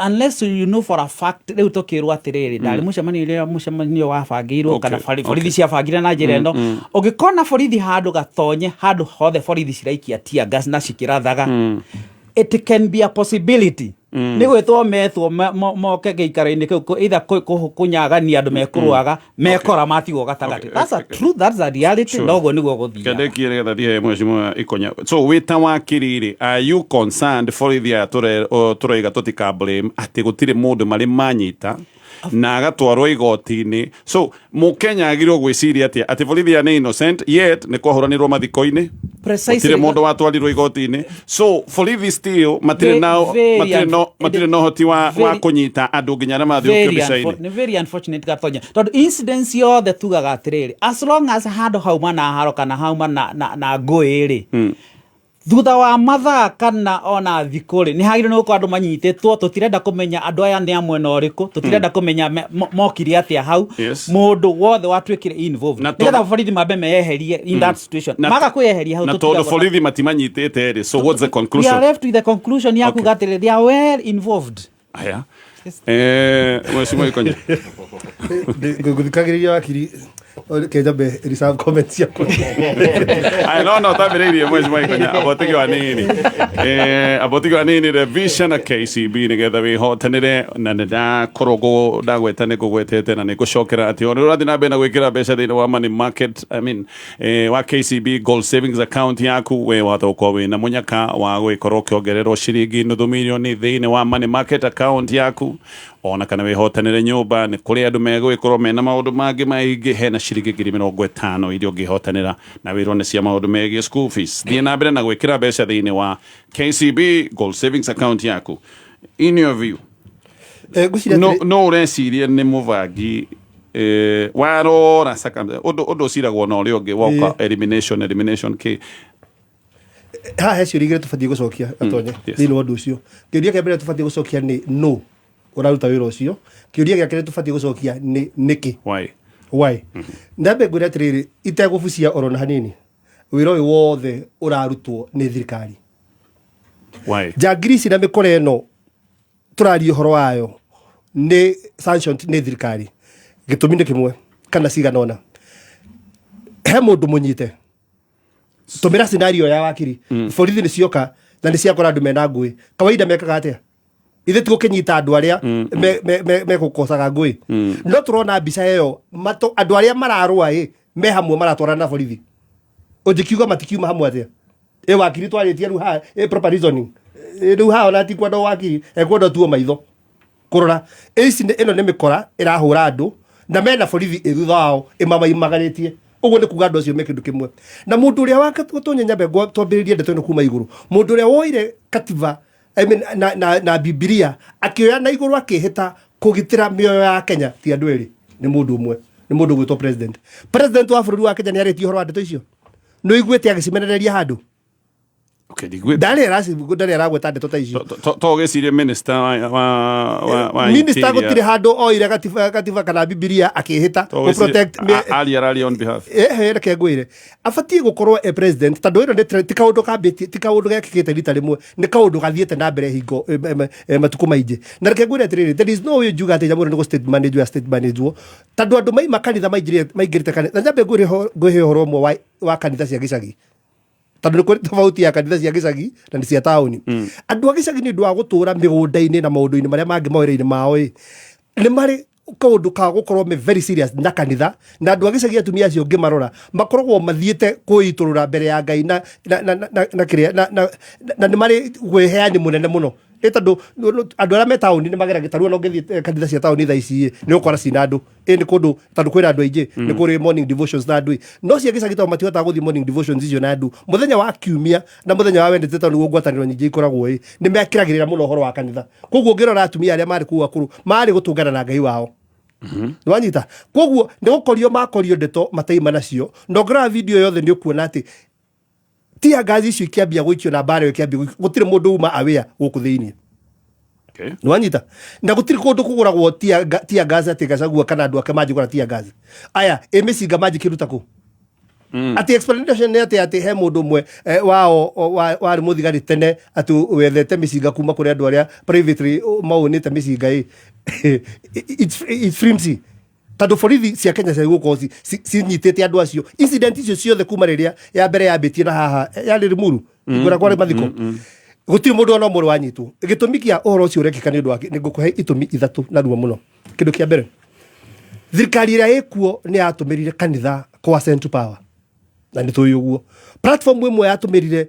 S2: Unless you know for a fact. Rĩu tũkĩrwo atĩrĩrĩ, ndarĩ mũcemanio ũrĩa mũcemanio wabangĩirwo kana borithi ciabangire na njĩra ĩno. Ũngĩkona borithi handũ gatonye, handũ hothe borithi ciraikia tear gas na cikĩrathaga, it can be a possibility nĩ gwĩtwo metwo moke gĩikaro-inĩ kĩu either kũnyagania andũ mekũrũaga mekora matigwo gatagatĩ. That's a truth, that's a reality. Noguo nĩguo gũthiaga.
S1: Kendekie nĩgetha thiĩ mheshimiwa Ikonya. So wĩta wakiri rĩ, are you concerned borithi aya tũroiga tũtika blame atĩ gũtirĩ mũndũ marĩ manyita na agatwarwo igoti-inĩ? So mũkenya agĩrĩirwo gwĩciria atĩa atĩ borithi aya nĩ innocent, yet nĩ kwahũranĩrwo mathiko-inĩ? Gũtirĩ mũndũ watwarirwo igoti-inĩ, so borithi still matirĩ nao matirĩ no matirĩ na ũhoti wa kũnyita andũ nginya arĩa marathiũkio mbica-inĩ.
S2: Nĩ very unfortunate, Gatonya, tondũ incidents yothe tugaga atĩrĩrĩ, as long as handũ hauma na haro kana hauma na ngũĩ rĩ, thutha wa mathaa kana ona thikũ rĩ, nĩ hagĩrĩirwo nĩ gũkorwo andũ manyitĩtwo. Tũtirenda kũmenya andũ aya nĩ a mwena ũrĩkũ, tũtirenda kũmenya mokire atĩa hau. Mũndũ wothe watuĩkire involved, nĩgetha borithi mambe meyeherie in that situation. Maga kwĩyeheria hau,
S1: Na tondũ borithi matimanyitĩte rĩ, so what's the
S2: we are
S1: conclusion?
S2: left with the conclusion ya kuga atĩrĩ, they are well involved.
S1: Aya, mheshimiwa Ikonya.
S5: Ngũthikagĩrĩria wakiri, kenjambe reserve comments ciakwa.
S1: Aya, no tambĩrĩirie, mheshimiwa Ikonya, abotigio hanini, abotigio hanini revision na KCB nĩgetha wĩhotanĩre. Na nĩ ndakorwo ndagweta nĩ ngũgwetete na nĩ ngũcokera atĩ ona ũrathiĩ na mbere na gwĩkĩra mbeca thĩinĩ wa money market, I mean, wa KCB Gold Savings Account yaku, we wahota gũkorwo wĩna mũnyaka wa gũgĩkorwo ũkĩongererwo ciringi nuthu mirioni thĩinĩ wa money market account yaku, ona kana wĩhotanĩre nyũmba. Nĩ kũrĩ andũ megũgĩkorwo mena maũndũ mangĩ maingĩ. Hena ciringi 50,000 iria ũngĩhotanĩra na wĩrwo nĩ cia maũndũ megiĩ school fees. Thiĩ na mbere na gwĩkĩra mbeca thĩinĩ wa KCB Gold Savings Account yaku. In your view,
S5: Ngwĩciria
S1: no
S5: atĩrĩ-
S1: no ũreciria nĩ mũbangi warora ũndũ ũciragwo na ũrĩa ũngĩ woka elimination k
S5: Haha he ciũria igĩrĩ tũbatiĩ gũcokia, Gatonye, thĩinĩ wa ũndũ ũcio. Kĩũria kĩa mbere tũbatiĩ gũcokia nĩ no ũraruta wĩra ũcio. Kĩũria gĩa kerĩ tũbatiĩ gũcokia nĩ nĩkĩ.
S1: Why?
S5: Why? Ndambe ngwĩre atĩrĩrĩ, itegũbucia oro na hanini, wĩra ũyũ wothe ũrarutwo nĩ thirikari.
S1: Why?
S5: Njangiri ici na mĩkora ĩno tũraria ũhoro wayo nĩ sanctioned nĩ thirikari. Gĩtũmi nĩ kĩmwe kana cigana ũna. He mũndũ mũnyite, tũmĩra scenario ya wakiri, borithi nĩ cioka na nĩ ciakora andũ mena ngũĩ. Kawaida mekaga atĩa? Ithe ti gũkĩnyita andũ arĩa mekũkocaga ngũĩ? No tũrona mbica ĩyo andũ arĩa mararũa ĩ me hamwe maratwarana na borithi. Ũnjĩkiuga matikiuma hamwe atĩa? Ĩ wakiri, twarĩtie rĩu haha ĩ proper reasoning. Ĩ rĩu haha ona ti kwenda wakiri, ekwenda tuo maitho kũrora. Ici ĩno nĩ mĩkora ĩrahũra andũ na mena borithi ĩ thutha wao ĩmamaimagarĩtie. Ũguo nĩ kuga andũ acio me kĩndũ kĩmwe. Na mũndũ ũrĩa wake nyambe twambĩrĩrie ndeto ĩno kuma igũrũ, mũndũ ũrĩa woire katiba, I mean, na Bibilia akĩoya na igũrũ akĩhĩta kũgitĩra mĩoyo ya Kenya, ti andũ erĩ, nĩ mũndũ ũmwe, nĩ mũndũ ũgwĩtwo president. President wa bũrũri wa Kenya nĩ arĩtie ũhoro wa ndeto icio? Nĩ ũiguĩte agĩcimenereria handũ?
S1: Okay, ndigwĩte.
S5: Ndarĩ aragweta ndeto ta icio.
S1: To ũgĩcirie minister wa
S5: Minister
S1: interior.
S5: Gũtirĩ handũ oire gatiba kana Bibilia akĩhĩta
S1: To ũgĩcirie-
S5: protect
S1: aria araria on behalf.
S5: Ehe, reke ngwĩre, abatiĩ gũkorwo e president, tondũ ĩno ti kaũndũ kambĩtie, ti kaũndũ gekĩkĩte rita rĩmwe, nĩ kaũndũ gathiĩte na mbere hingo matukũ maingĩ. Na reke ngwĩre atĩrĩrĩ, there is no way njuga atĩ nyamũ ĩno nĩ gũ state manage ya state manage, tondũ andũ maima kanitha maingĩrĩte kanitha. Na nyambe ngwĩre ũhoro ũmwe wa kanitha cia gĩcagi, tondũ nĩ kũrĩ tofauti ya kanitha cia gĩcagi na nĩ cia taũni. Andũ a gĩcagi, nĩ ũndũ wa gũtũra mĩgũnda-inĩ na maũndũ-inĩ marĩa mangĩ mawĩra-inĩ mao ĩ, nĩ marĩ kaũndũ ka gũkorwo me very serious na kanitha. Na andũ a gĩcagi, atumia acio ũngĩmarora, makoragwo mathiĩte kwĩitũrũra mbere ya Ngai na kĩrĩa na nĩ marĩ wĩheani mũnene mũno. Ĩ tondũ andũ arĩa me taũni nĩ mageragia. Tarĩu ona ũngĩthiĩ kanitha cia taũni thaa ici ĩ, nĩ ũgũkora cina andũ. Ĩ nĩ kũndũ tondũ kwĩna andũ aingĩ, nĩ kũrĩ morning devotions na andũ ĩ. No cia gĩcagi, tondũ matihotaga gũthiĩ morning devotions icio na andũ mũthenya wa kiumia na mũthenya wa Wednesday, tondũ nĩguo ngwatanĩro nyingĩ ikoragwo ĩ, nĩ mekĩragĩrĩra mũno ũhoro wa kanitha. Koguo ũngĩrora atumia arĩa marĩ kũu akũrũ marĩ gũtũngana na Ngai wao. Nĩwanyita? Koguo nĩ gũkorio makorio ndeto mataima nacio. Na ũngĩrora video yothe nĩ ũkuona atĩ Tear gas icio ikĩambia gũikio na mbara ĩyo ĩkĩambia gũikio, gũtirĩ mũndũ uma aware gũkũ thĩinĩ. Nĩwanyita? Na gũtirĩ kũndũ kũgũragwo tear gas atĩ Gachagua kana andũ ake manjĩgũra tear gas. Aya, ĩ mĩcinga manjĩkĩruta kũ? Atĩ explanation nĩ atĩ atĩ he mũndũ ũmwe wao warĩ mũthigari tene atĩ wethete mĩcinga kuma kũrĩ andũ arĩa privately maũnĩte mĩcinga ĩ. It's flimsy. Tondũ borithi cia Kenya cia gũkorwo cinyitĩte andũ acio. Incident icio ciothe kuma rĩrĩa ya mbere yambĩtie na haha yarĩ Limuru, ngwĩra kwarĩ mathiko. Gũtirĩ mũndũ ona ũmwe wanyitwo. Gĩtũmi kĩa ũhoro ũcio ũrekĩka nĩ ũndũ wa nĩ ngũkũhe itũmi ithatũ narua mũno. Kĩndũ kĩa mbere, thirikari ĩrĩa ĩkuo nĩ yatũmĩrire kanitha kwa Central Power. Na nĩ tũĩ ũguo. Platform ĩmwe yatũmĩrire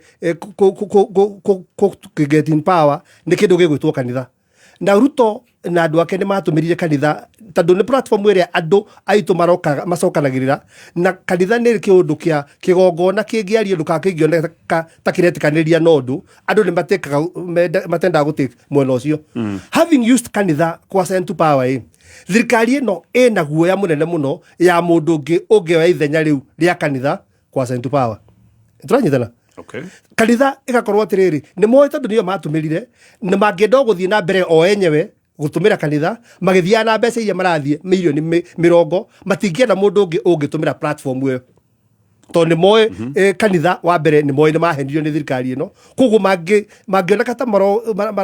S5: get in power nĩ kĩndũ gĩgwĩtwo kanitha. Na Ruto na andũ ake nĩ matũmĩrire kanitha tondũ nĩ platform ĩrĩa andũ aitũ marokaga macokanagĩrĩra, na kanitha nĩ kĩũndũ kĩa kĩgongona kĩngĩaria ũndũ kana kĩngĩoneka ta kĩretĩkanĩria na ũndũ, andũ nĩ matĩkaga matendaga gũtake mwena ũcio. Having used kanitha kwa Central Power ĩ, thirikari ĩno ĩna guoya mũnene mũno ya mũndũ ũngĩ ũngĩoya ithenya rĩu rĩa kanitha kwa Central Power. Tũranyitana? Kanitha ĩgakorwo atĩrĩrĩ, nĩ moĩ tondũ nĩo matũmĩrire, na mangĩenda gũthiĩ na mbere o enyewe gũtũmĩra kanitha, magĩthiaga na mbeca iria marathiĩ mirioni mĩrongo, matingĩenda mũndũ ũngĩ ũngĩtũmĩra platform ĩyo. Tondũ nĩ moĩ, kanitha wa mbere nĩ moĩ nĩ mahenirio nĩ thirikari ĩno, koguo mangĩoneka ta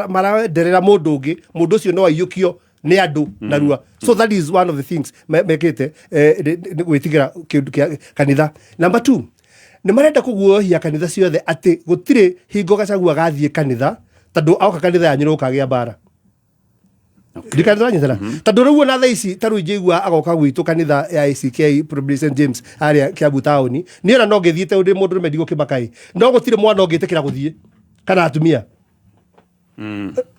S5: marenderera mũndũ ũngĩ, mũndũ ũcio no aiyũkio nĩ andũ narua. So that is one of the things mekĩte, nĩ gwĩtigĩra kĩndũ kĩa kanitha. Number 2, nĩ marenda kũguoyohia kanitha ciothe atĩ gũtirĩ hingo Gachagua gathiĩ kanitha, tondũ aoka kanitha yanyu nĩ gũkagĩa mbara. Ndikana tũranyitana? Tondũ rĩu ona thaa ici ta rĩu ingĩigua agoka gwitũ kanitha ya ACK probably St James harĩa Kiambu taũni, niĩ ona no ngĩthiĩte ndĩ mũndũ ũrũme ndigũkĩmaka ĩ, no gũtirĩ mwana ũngĩtĩkĩra gũthiĩ kana atumia.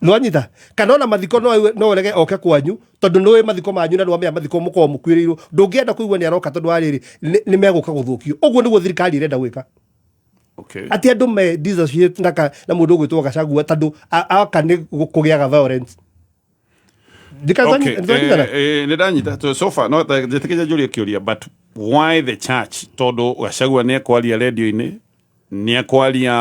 S5: Nĩwanyita? Kana ona mathiko no ũrege oke kwanyu tondũ nĩũĩ mathiko manyu na nĩwamenya mathiko mũkoragwo mũkuĩrĩirwo, ndũngĩenda kũigua nĩ aroka tondũ wa rĩrĩ nĩ megũka gũthũkio. Ũguo nĩguo thirikari ĩrenda gwĩka. Atĩ andũ me dissociate na mũndũ ũgwĩtwo Gachagua tondũ aka nĩ kũgĩaga violence. Ndikatanyitana?
S1: Nĩ ndanyita. So far no njĩtĩkĩria njũrie kĩũria, but why the church? Tondũ Gachagua nĩ ekwaria radio-inĩ, nĩ ekwaria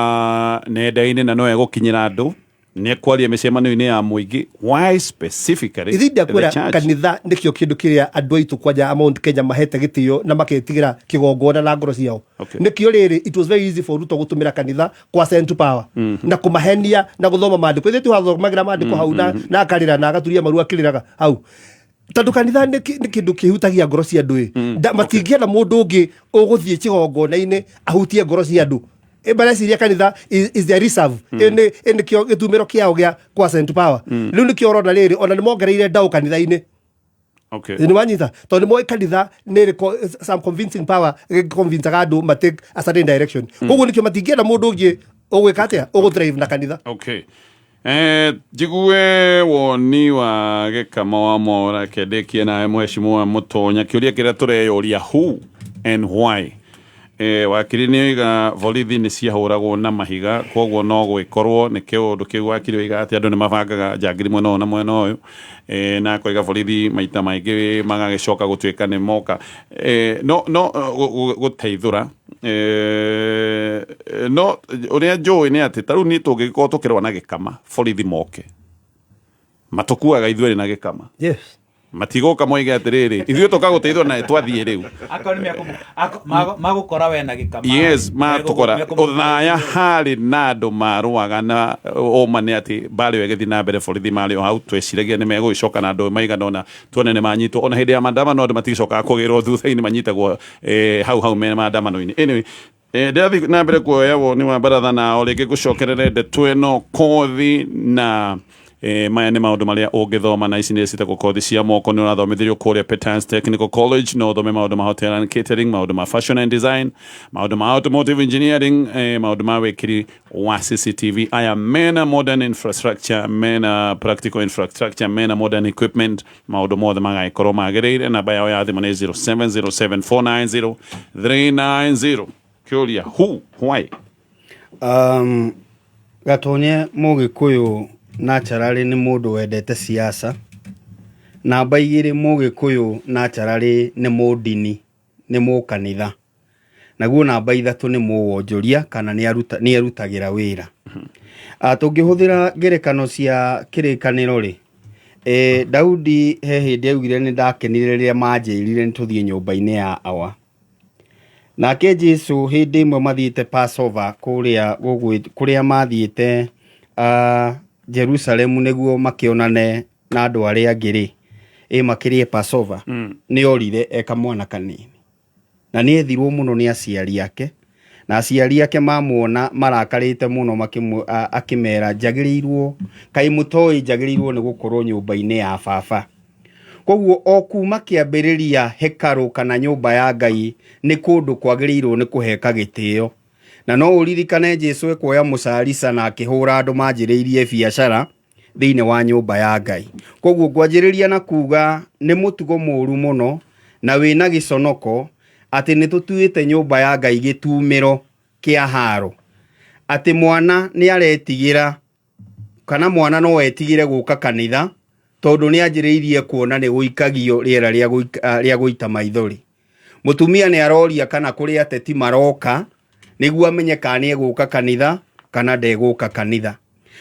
S1: nenda-inĩ na no egũkinyĩra andũ, nĩ ekwaria mĩcemanio-inĩ ya mũingĩ. Why specifically
S5: Ithe ndakwĩra
S1: the church?
S5: Kanitha nĩkĩo kĩndũ kĩrĩa andũ aitũ kwanja a Mount Kenya mahete gĩtĩo na maketigĩra kĩgongona na ngoro ciao. Nĩkĩo rĩrĩ it was very easy for Ruto gũtũmĩra kanitha kwa Central Power na kũmahenia na gũthoma maandĩko. Ithuĩ tũgathomagĩra maandĩko hau na akarĩra na agaturia maru akĩrĩraga hau. Tondũ kanitha nĩ kĩndũ kĩhutagia ngoro cia andũ ĩ. Matingĩenda mũndũ ũngĩ ũgũthiĩ kĩgongona-inĩ ahutie ngoro cia andũ. Mareciria kanitha is their reserve. Ĩ nĩkĩo gĩtumĩro kĩao gĩa kwa Central Power. Rĩu nĩkĩo ũrona rĩrĩ ona nĩ mongereire ndaũ kanitha-inĩ. Nĩ wanyita? Tondũ nĩ moĩ kanitha nĩ ĩrĩ some convincing power, ĩconvincaga andũ ma take a certain direction. Koguo nĩkĩo matingĩenda mũndũ ũngĩ ũgwĩka atĩa, ũgũdrive na kanitha.
S1: Njigue woni wa Gĩkama wa Mwaura kendĩkie nawe mheshimiwa Mũtonya kĩũria kĩrĩa tũreyũria, who and why? Wakiri nĩ oiga borithi nĩ ciahũragwo na mahiga, koguo no gwĩkorwo nĩ kĩũndũ kĩu. Wakiri oiga atĩ andũ nĩ mabangaga njangiri mwena ũyũ na mwena ũyũ, na akoiga borithi maita maingĩ magagĩcoka gũtuĩka nĩ moka, no gũteithũra. No ũrĩa njũĩ nĩ atĩ ta rĩu niĩ tũngĩgĩkorwo tũkĩrũa na Gĩkama, borithi moke matũkuaga ithuerĩ na Gĩkama. Matigoka moige atĩrĩrĩ, ithuĩ tũkagũteithũra na twathiĩ rĩu.
S2: Akorwo nĩ magũkora we na Gĩkama.
S1: Yes, matũkora ũthaya harĩ na andũ marũaga na ũma nĩ atĩ mbarĩ ĩyo ĩgĩthiĩ na mbere, borithi marĩ o hau, tweciragia nĩ megũgĩcoka na andũ maigana ũna tuone nĩ manyitwo. Ona hĩndĩ ya maandamano andũ maticokaga kũgĩrwo thutha-inĩ, manyitagwo hau hau me maandamano-inĩ. Anyway, ndĩrathiĩ na mbere kuoya woni wa baratha na o rĩngĩ ngũcokerere ndeto ĩno kothi na maya nĩ maũndũ marĩa ũngĩthoma, na ici nĩ citagwo kothi cia moko. Nĩ ũrathomithirio kũrĩa Petans Technical College. No ũthome maũndũ ma hotel and catering, maũndũ ma fashion and design, maũndũ ma automotive engineering, maũndũ ma wĩkĩri wa CCTV. Aya mena modern infrastructure, mena practical infrastructure, mena modern equipment, maũndũ mothe magagĩkorwo magĩrĩire. Namba yao ya thimũ nĩ 0707490390. Kĩũria, who, why?
S3: Gatonye Mũgĩkũyũ naturally nĩ mũndũ wendete siasa. Namba igĩrĩ, Mũgĩkũyũ naturally nĩ mũndini, nĩ mũkanitha. Naguo namba 3 nĩ mũwonjoria kana nĩ erutagĩra wĩra. Tũngĩhũthĩra ngerekano cia kĩrĩkanĩro rĩ, Daudi he hĩndĩ augire nĩ ndakenire rĩrĩa manjĩrire nĩ tũthiĩ nyũmba-inĩ ya awa. Nake Jesu hĩndĩ ĩmwe mathiĩte Passover kũrĩa mathiĩte Jerusalemu nĩguo makĩonane na andũ arĩa angĩ rĩ, makĩrĩe Passover, nĩ orire e kamwana kanini. Na nĩ ethirwo mũno nĩ aciari ake, na aciari ake mamuona marakarĩte mũno akĩmera njagĩrĩirwo, kaĩ mũtoĩ njagĩrĩirwo nĩ gũkorwo nyũmba-inĩ ya baba. Koguo o kuma kĩambĩrĩria hekarũ kana nyũmba ya Ngai nĩ kũndũ kwagĩrĩirwo nĩ kũheka gĩtĩo. Na no ũririkane Jesu ekuoya mũcarica na akĩhũra andũ manjĩrĩirie biacara thĩinĩ wa nyũmba ya Ngai. Koguo ngwanjĩrĩria na kuga nĩ mũtugo mũru mũno na wĩna gĩconoko atĩ nĩ tũtuĩte nyũmba ya Ngai gĩtumĩro kĩa haro. Atĩ mwana nĩ aretigĩra kana mwana no etigĩre gũka kanitha tondũ nĩ anjĩrĩirie kuona nĩ gũikagio rĩera rĩa gũita maithori. Mũtumia nĩ aroria kana kũrĩ ateti maroka nĩguo amenye kana nĩ egũka kanitha kana ndegũka kanitha.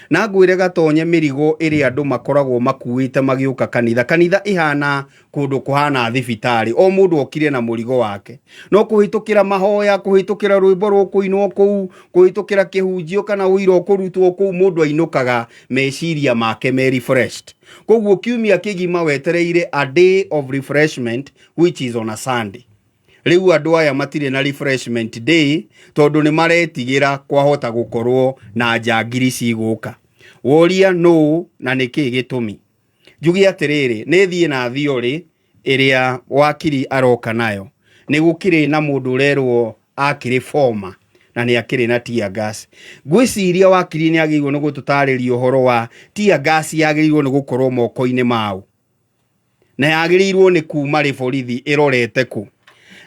S3: Na ngwĩre gatonye mĩrigo ĩrĩa andũ makoragwo makuĩte magĩũka kanitha. Kanitha ĩhana kũndũ kũhana thibitarĩ, o mũndũ okire na mũrigo wake. No kũhĩtũkĩra mahoya, kũhĩtũkĩra rwĩmbo rũkũinwo kũu, kũhĩtũkĩra kĩhunjio kana ũira ũkũrutwo kũu, mũndũ ainũkaga meciria make me refreshed. Koguo kiumia kĩgima wetereire a day of refreshment which is on a Sunday. Rĩu andũ aya matirĩ na refreshment day tondũ nĩ maretigĩra kwahota gũkorwo na njangiri cigũka. Woria nũ na nĩkĩ gĩtũmi? Njuge atĩrĩrĩ, nĩ thiĩ na theory ĩrĩa wakiri aroka nayo. Nĩ gũkĩrĩ na mũndũ ũrerwo akĩrĩ former na nĩ akĩrĩ na tear gas. Ngwĩciria wakiri nĩ agĩrĩirwo nĩ gũtũtarĩria ũhoro wa tear gas yagĩrĩirwo nĩ gũkorwo moko-inĩ mao. Na yagĩrĩirwo nĩ kuma rĩ borithi ĩrorete kũ,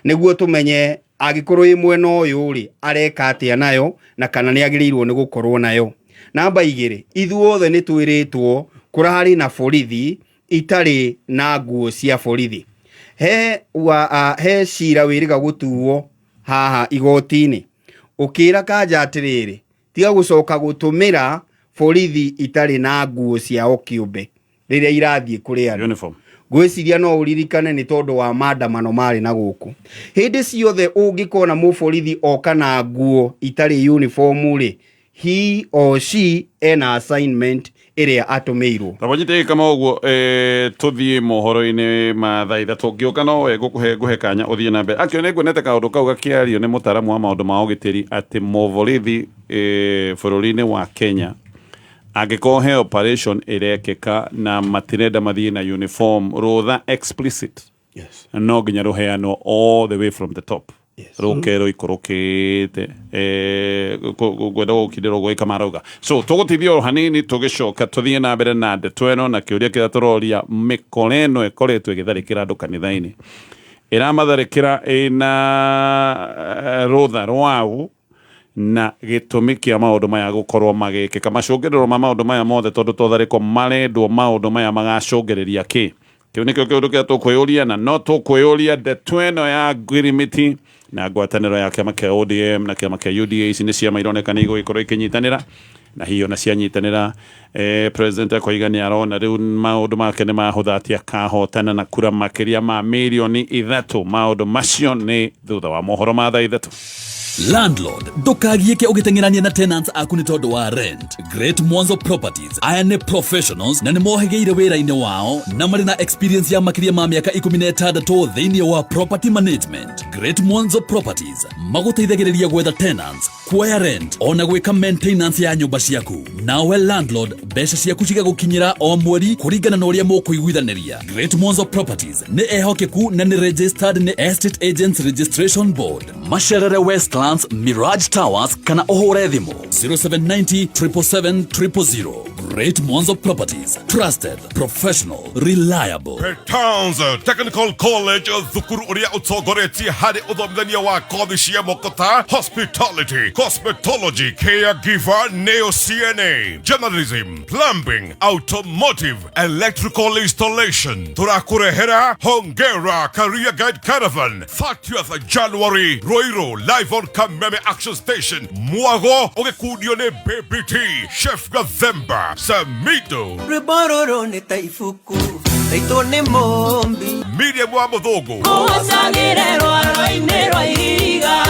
S3: nĩguo tũmenye angĩkorwo ĩ mwena ũyũ rĩ areka atĩa nayo na kana nĩ agĩrĩirwo nĩ gũkorwo nayo. Namba 2, ithuothe nĩ twĩrĩtwo kũrarĩ na borithi itarĩ na nguo cia borithi. He cira wĩrĩga gũtuo haha igoti-inĩ ũkĩra kanja atĩrĩrĩ, tiga gũcoka gũtũmĩra borithi itarĩ na nguo ciao kĩũmbe rĩrĩa irathiĩ kũrĩ andũ.
S1: Uniform.
S3: Ngwĩciria no ũririkane nĩ tondũ wa maandamano marĩ na gũkũ. Hĩndĩ ciothe ũngĩkona mũborithi oka na nguo itarĩ uniform rĩ, he or she ena assignment ĩrĩa atũmĩirwo.
S1: Tabanyite kama ũguo, tũthiĩ mohoro-inĩ ma thaa 3. Ngĩũka no we ngũhe kanya ũthiĩ na mbere. Akĩo nĩ nguonete kaũndũ kau gakĩario nĩ mũtaaramu wa maũndũ ma ũgitĩri atĩ mũborithi bũrũri-inĩ wa Kenya angĩkorwo he operation ĩrekĩka na matirenda mathiĩ na uniform rũtha explicit, no nginya rũheanwo all the way from the top. Rũke rũikũrũkĩte, ngwenda gũkindĩra ũguo ĩka marauga. So tũgũtithia o hanini, tũgĩcoka tũthiĩ na mbere na ndeto ĩno na kĩũria kĩrĩa tũroria. Mĩkora ĩno ĩkoretwo ĩgĩtharĩkĩra andũ kanitha-inĩ, ĩramatharĩkĩra ĩna rũtha rwau na gĩtũmi kĩa maũndũ maya gũkorwo magĩkĩka, macũngĩrĩro ma maũndũ maya mothe, tondũ totharĩko marendwo maũndũ maya magacũngĩrĩria kĩ? Kĩu nĩkĩo kĩũndũ kĩrĩa tũkwĩyũria, na no tũkwĩyũria ndeto ĩno ya ngirimiti na ngwatanĩro ya kĩama kĩa ODM na kĩama kĩa UDA. Ici nĩ ciama ironeka nĩ igũgĩkorwo ikĩnyitanĩra, na hihi ona cianyitanĩra, president akoiga nĩ arona rĩu maũndũ make nĩ mahũtha atĩ akahotana na kura makĩria ma mirioni 3. Maũndũ macio nĩ thutha wa mohoro ma thaa 3.
S6: Landlord, ndũkagiĩke ũgĩteng'erania na tenants aku nĩ tondũ wa rent. Great Mwanzo Properties aya nĩ professionals na nĩ mohĩgĩire wĩra-inĩ wao na marĩ na experience ya makĩria ma mĩaka 16 thĩinĩ wa property management. Great Mwanzo Properties magũteithagĩrĩria gwetha tenants, kuoya rent ona gwĩka maintenance ya nyũmba ciaku. Nawe landlord, mbeca ciaku cigagũkinyĩra o mweri kũringana na ũrĩa mũkũiguithanĩria. Great Mwanzo Properties nĩ ehokeku na nĩ registered nĩ Estate Agents Registration Board. Macerere Westlands Mirage Towers kana ũhũre thimũ 0790 777 000. Great Mwanzo Properties, trusted, professional, reliable.
S7: Towns Technical College, thukuru uria utongoretie harĩ ũthomithania wa kothi cia moko ta hospitality, cosmetology, caregiver, neo CNA, journalism, plumbing, automotive, electrical installation. Tũrakũrehera Hongera Career Guide Caravan, 30th January, Ruiru, live on Kameme Action Station, Mwago ũgĩkundio nĩ Baby T, Chef Gathemba, Samito,
S8: Rwĩmbo rũrũ nĩ ta ibuku raitwo nĩ mũmbi.
S7: Miriam wa Mũthũngũ,
S8: Ũcagĩre rwaro-inĩ rwa ihiga.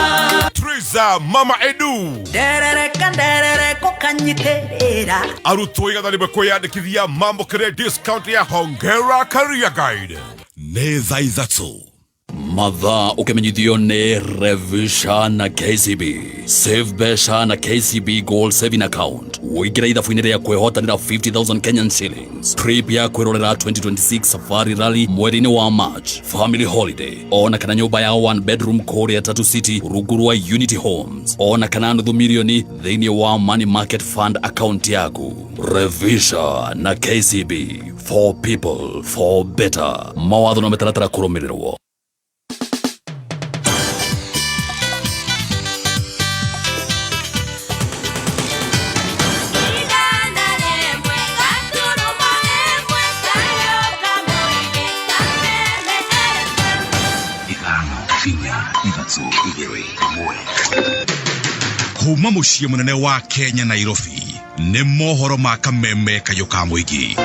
S7: Triza Mama Edu,
S8: Nderereka nderereko kanyitĩrĩra.
S7: Arutwo 100 kwĩyandĩkithia mamũkĩre discount ya Hongera Career Guide.
S6: Nĩ thaa 3. Mathaa ũkĩmenyithio nĩ Revisha na KCB. Save mbeca na KCB Gold Saving Account, ũingĩre ithabu-inĩ rĩa kwĩhotanĩra 50,000 Kenyan shillings, trip ya kwĩrorera 2026 Safari Rally mweri-inĩ wa March, family holiday, ona kana nyũmba ya one bedroom kũrĩa Tatu City rungu rwa Unity Homes, ona kana nuthu milioni thĩinĩ wa money market fund account yaku. Revisha na KCB, for people, for better. Mawatho na mĩtaratara kũrũmĩrĩrwo.
S9: 5, 4, 3, 2, 1. Kuma mũciĩ mũnene wa Kenya, Nairobi, nĩ mohoro ma Kameme kayũ ka mũingĩ.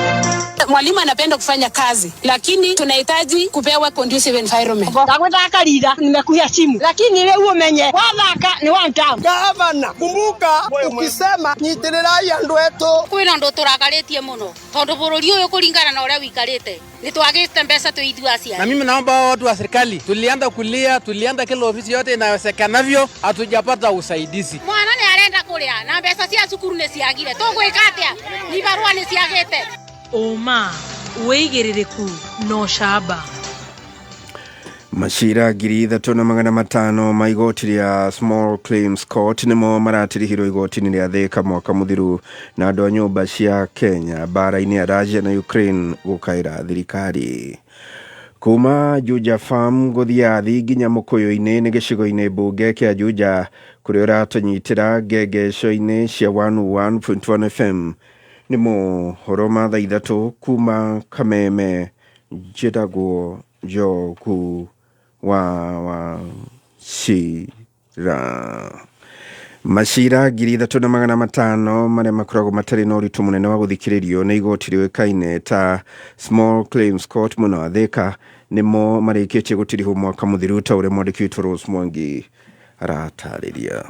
S10: Mwalimu anapenda kufanya kazi, lakini tunahitaji kupewa conducive environment.
S11: Ndagwĩthaka rira nimekuhia simu, lakini rĩu ũmenye wathaka nĩ one time.
S12: Gavana, kumbuka ukisema nyitĩrĩrai andũ etũ.
S10: Kwĩna ũndũ tũrakarĩtie mũno tondũ bũrũri ũyũ kũringana na ũrĩa wikarĩte nĩ twagĩte mbeca twĩ ithuĩ aciari.
S13: Na mimi naomba watu wa serikali, tulianza kulia, tulianza kila ofisi yote inawezekanavyo, hatujapata usaidizi.
S10: Mwana nĩ arenda kũrĩa na mbeca cia cukuru nĩ ciagire, tũgwĩka atĩa? Ibarũa nĩ ciagĩte.
S14: Ũma, wĩigĩrĩrĩku na ũcamba.
S15: Macira 3,500 ma igoti rĩa Small Claims Court nĩmo maratirihirwo igoti-inĩ rĩa Thika mwaka mũthiru, na andũ a nyũmba cia Kenya mbara-inĩ ya Russia na Ukraine gũkaĩra thirikari. Kuma Juja Farm gũthiathi nginya Mũkũyũ-inĩ nĩ gĩcigo-inĩ mbunge kĩa Juja kũrĩa ũratũnyitĩra ngengesho-inĩ cia 101.1 FM. Nĩ mohoro ma thaa 3 kuma Kameme. Njĩtagwo Njogu wa Wachira. Macira 3,500 marĩa makoragwo matarĩ na ũritũ mũnene wa gũthikĩrĩrio nĩ igoti rĩũĩkaine ta Small Claims Court mwena wa Thika nĩmo marĩkĩtie gũtirihwo mwaka mũthiru, ta ũrĩa mwandĩki witũ Rose Mwangi aratarĩria.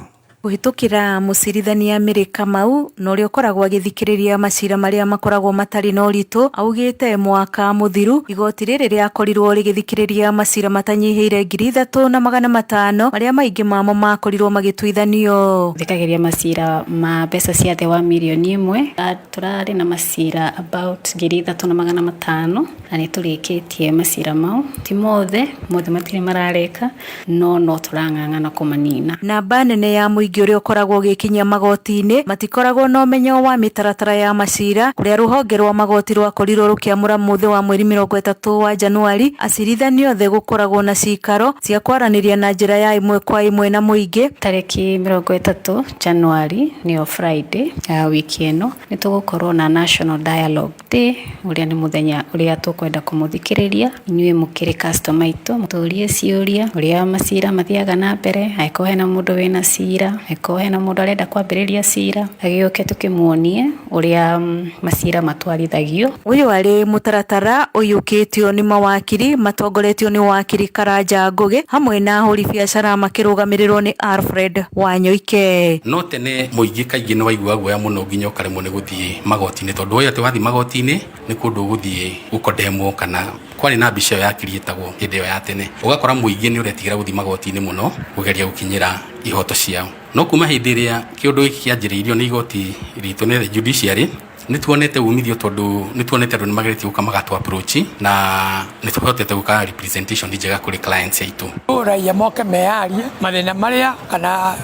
S16: Kũhĩtũkĩra mũcirithania Mary Kamau na ũrĩa ũkoragwo agĩthikĩrĩria macira marĩa makoragwo matarĩ na ũritũ, augĩte mwaka mũthiru igoti rĩrĩ rĩakorirwo rĩgĩthikĩrĩria macira matanyihĩire 3,500, marĩa maingĩ mamo makorirwo magĩtuithanio.
S17: Thikagĩria macira ma mbeca cia thĩ wa mirioni 1. Tũrarĩ na macira about 3,500 na nĩ tũrĩkĩtie macira mau. Ti mothe, mothe matirĩ mararĩka, no no tũrang'ang'ana kũmanina.
S16: Namba nene ya mũingĩ ũrĩa ũkoragwo ũgĩkinyia magoti-inĩ matikoragwo na ũmenyo wa mĩtaratara ya macira, kũrĩa rũhonge rwa magoti rwakorirwo rũkĩamũra mũthĩ wa mweri 30 wa Januari acirithania othe gũkoragwo na cikaro cia kwaranĩria na njĩra ya ĩmwe kwa ĩmwe na mũingĩ.
S17: Tarĩki 30 Januari nĩyo Friday ya wiki ĩno nĩ tũgũkorwo na National Dialogue Day, ũrĩa nĩ mũthenya ũrĩa tũkwenda kũmũthikĩrĩria inyuĩ mũkĩrĩ customer aitũ, tũrie ciũria ũrĩa macira mathiaga na mbere, angĩkorwo hena mũndũ wĩna cira, angĩkorwo hena mũndũ arenda kwambĩrĩria cira, agĩũke tũkĩmuonie ũrĩa macira matwarithagio.
S16: Ũyũ arĩ mũtaratara ũiyũkĩtio nĩ mawakiri matongoretio nĩ wakiri Karanja Ngũgĩ hamwe na ahũri biacara makĩrũgamĩrĩrwo nĩ Alfred Wanyoike.
S18: No tene mũingĩ kaingĩ nĩ waiguaga guoya mũno nginya ũkaremwo nĩ gũthiĩ magoti-inĩ, tondũ woĩ atĩ wathiĩ magoti-inĩ nĩ kũndũ ũgũthiĩ gũkondemwo, kana kwarĩ na mbica ĩyo yakiriĩtagwo hĩndĩ ĩyo ya tene. Ũgakora mũingĩ nĩ ũretigĩra gũthiĩ magoti-inĩ mũno kũgeria gũkinyĩra ihoto ciao. No kuma hĩndĩ ĩrĩa kĩũndũ gĩkĩ kĩanjĩrĩirio nĩ igoti ritũ nĩ judiciary, nĩ tuonete umithio, tondũ nĩ tuonete andũ nĩ mageretie gũka magatũ approach na nĩ tũhotete gwĩka representation njega kũrĩ clients aitũ.
S19: Raia moke meyarie mathĩna marĩa kana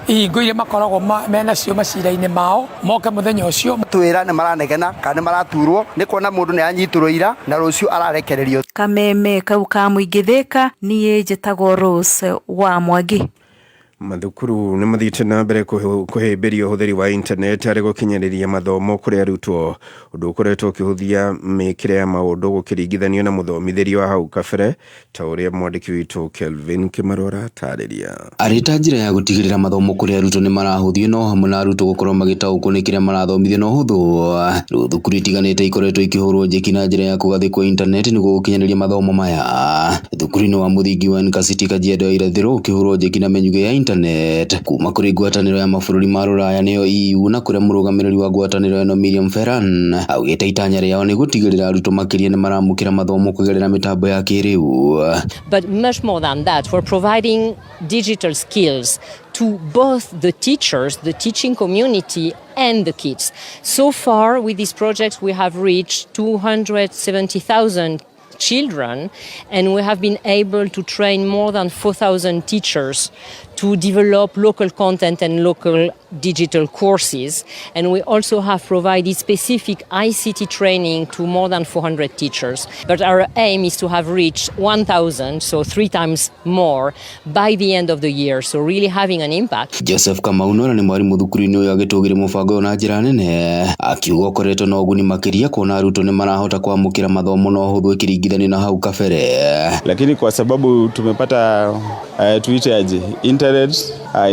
S19: Ihingo iria makoragwo menacio macira-inĩ mao moke mũthenya ũcio.
S20: Twĩra nĩ maranegena kana nĩ maraturwo nĩ kuona mũndũ nĩ anyitĩrwo ira na rũciũ ararekererio.
S16: Kameme kau ka mũingĩ Thĩka, niĩ njĩtagwo Rose wa Mwangi.
S15: Mathukuru nĩ mathiĩte na mbere kũhĩmbĩria ũhũthĩri wa intaneti harĩ gũkinyanĩria mathomo kũrĩ arutwo, ũndũ ũkoretwo ũkĩhũthia mĩkĩre ya maũndũ gũkĩringithanio na mũthomithĩrie wa hau kabere, ta ũrĩa mwandĩki witũ Kelvin Kĩmaro aratarĩria.
S21: Arĩ ta njĩra ya gũtigĩrĩra mathomo kũrĩ arutwo nĩ marahũthio no hamwe na arutwo gũkorwo magĩtaũkwo nĩ kĩrĩa marathomithio na ũhũthũ, rĩu thukuru itiganĩte ikoretwo ikĩhũrwo njeki na njĩra ya kũgathĩkwo intaneti nĩguo gũkinyanĩria mathomo maya. Thukuru-inĩ wa mũthingi wa Enkasiti Kajiado ya Irathĩro ũkĩhũrwo njeki na mĩnyugĩ ya internet kuma kũrĩ ngwatanĩro ya mabũrũri ma Rũraya nĩyo EU, na kũrĩa mũrũgamĩrĩri wa ngwatanĩro ĩno Miriam Ferran augĩte itanya rĩao nĩ gũtigĩrĩra arutwo makĩria nĩ maramũkĩra mathomo kũgerera mĩtambo ya kĩrĩu.
S22: But much more than that, we're providing digital skills to both the teachers, the teaching community, and the kids. So far, with this project, we have reached 270,000 children, and we have been able to train more than 4,000 teachers to develop local content and local digital courses. And we also have provided specific ICT training to more than 400 teachers. But our aim is to have reached 1,000, so 3 times more, by the end of the year. So really having an impact.
S21: Joseph Kamau nĩ mwarimũ thukuru-inĩ ũyũ agĩtũgĩria mũbango ũyũ na njĩra nene, akiuga ũkoretwo na ũguni makĩria kuona arutwo nĩ marahota kwamũkĩra mathomo na ũhũthũ ĩkĩringithanio na hau kabere.
S23: Lakini kwa sababu tumepata tuite aje internet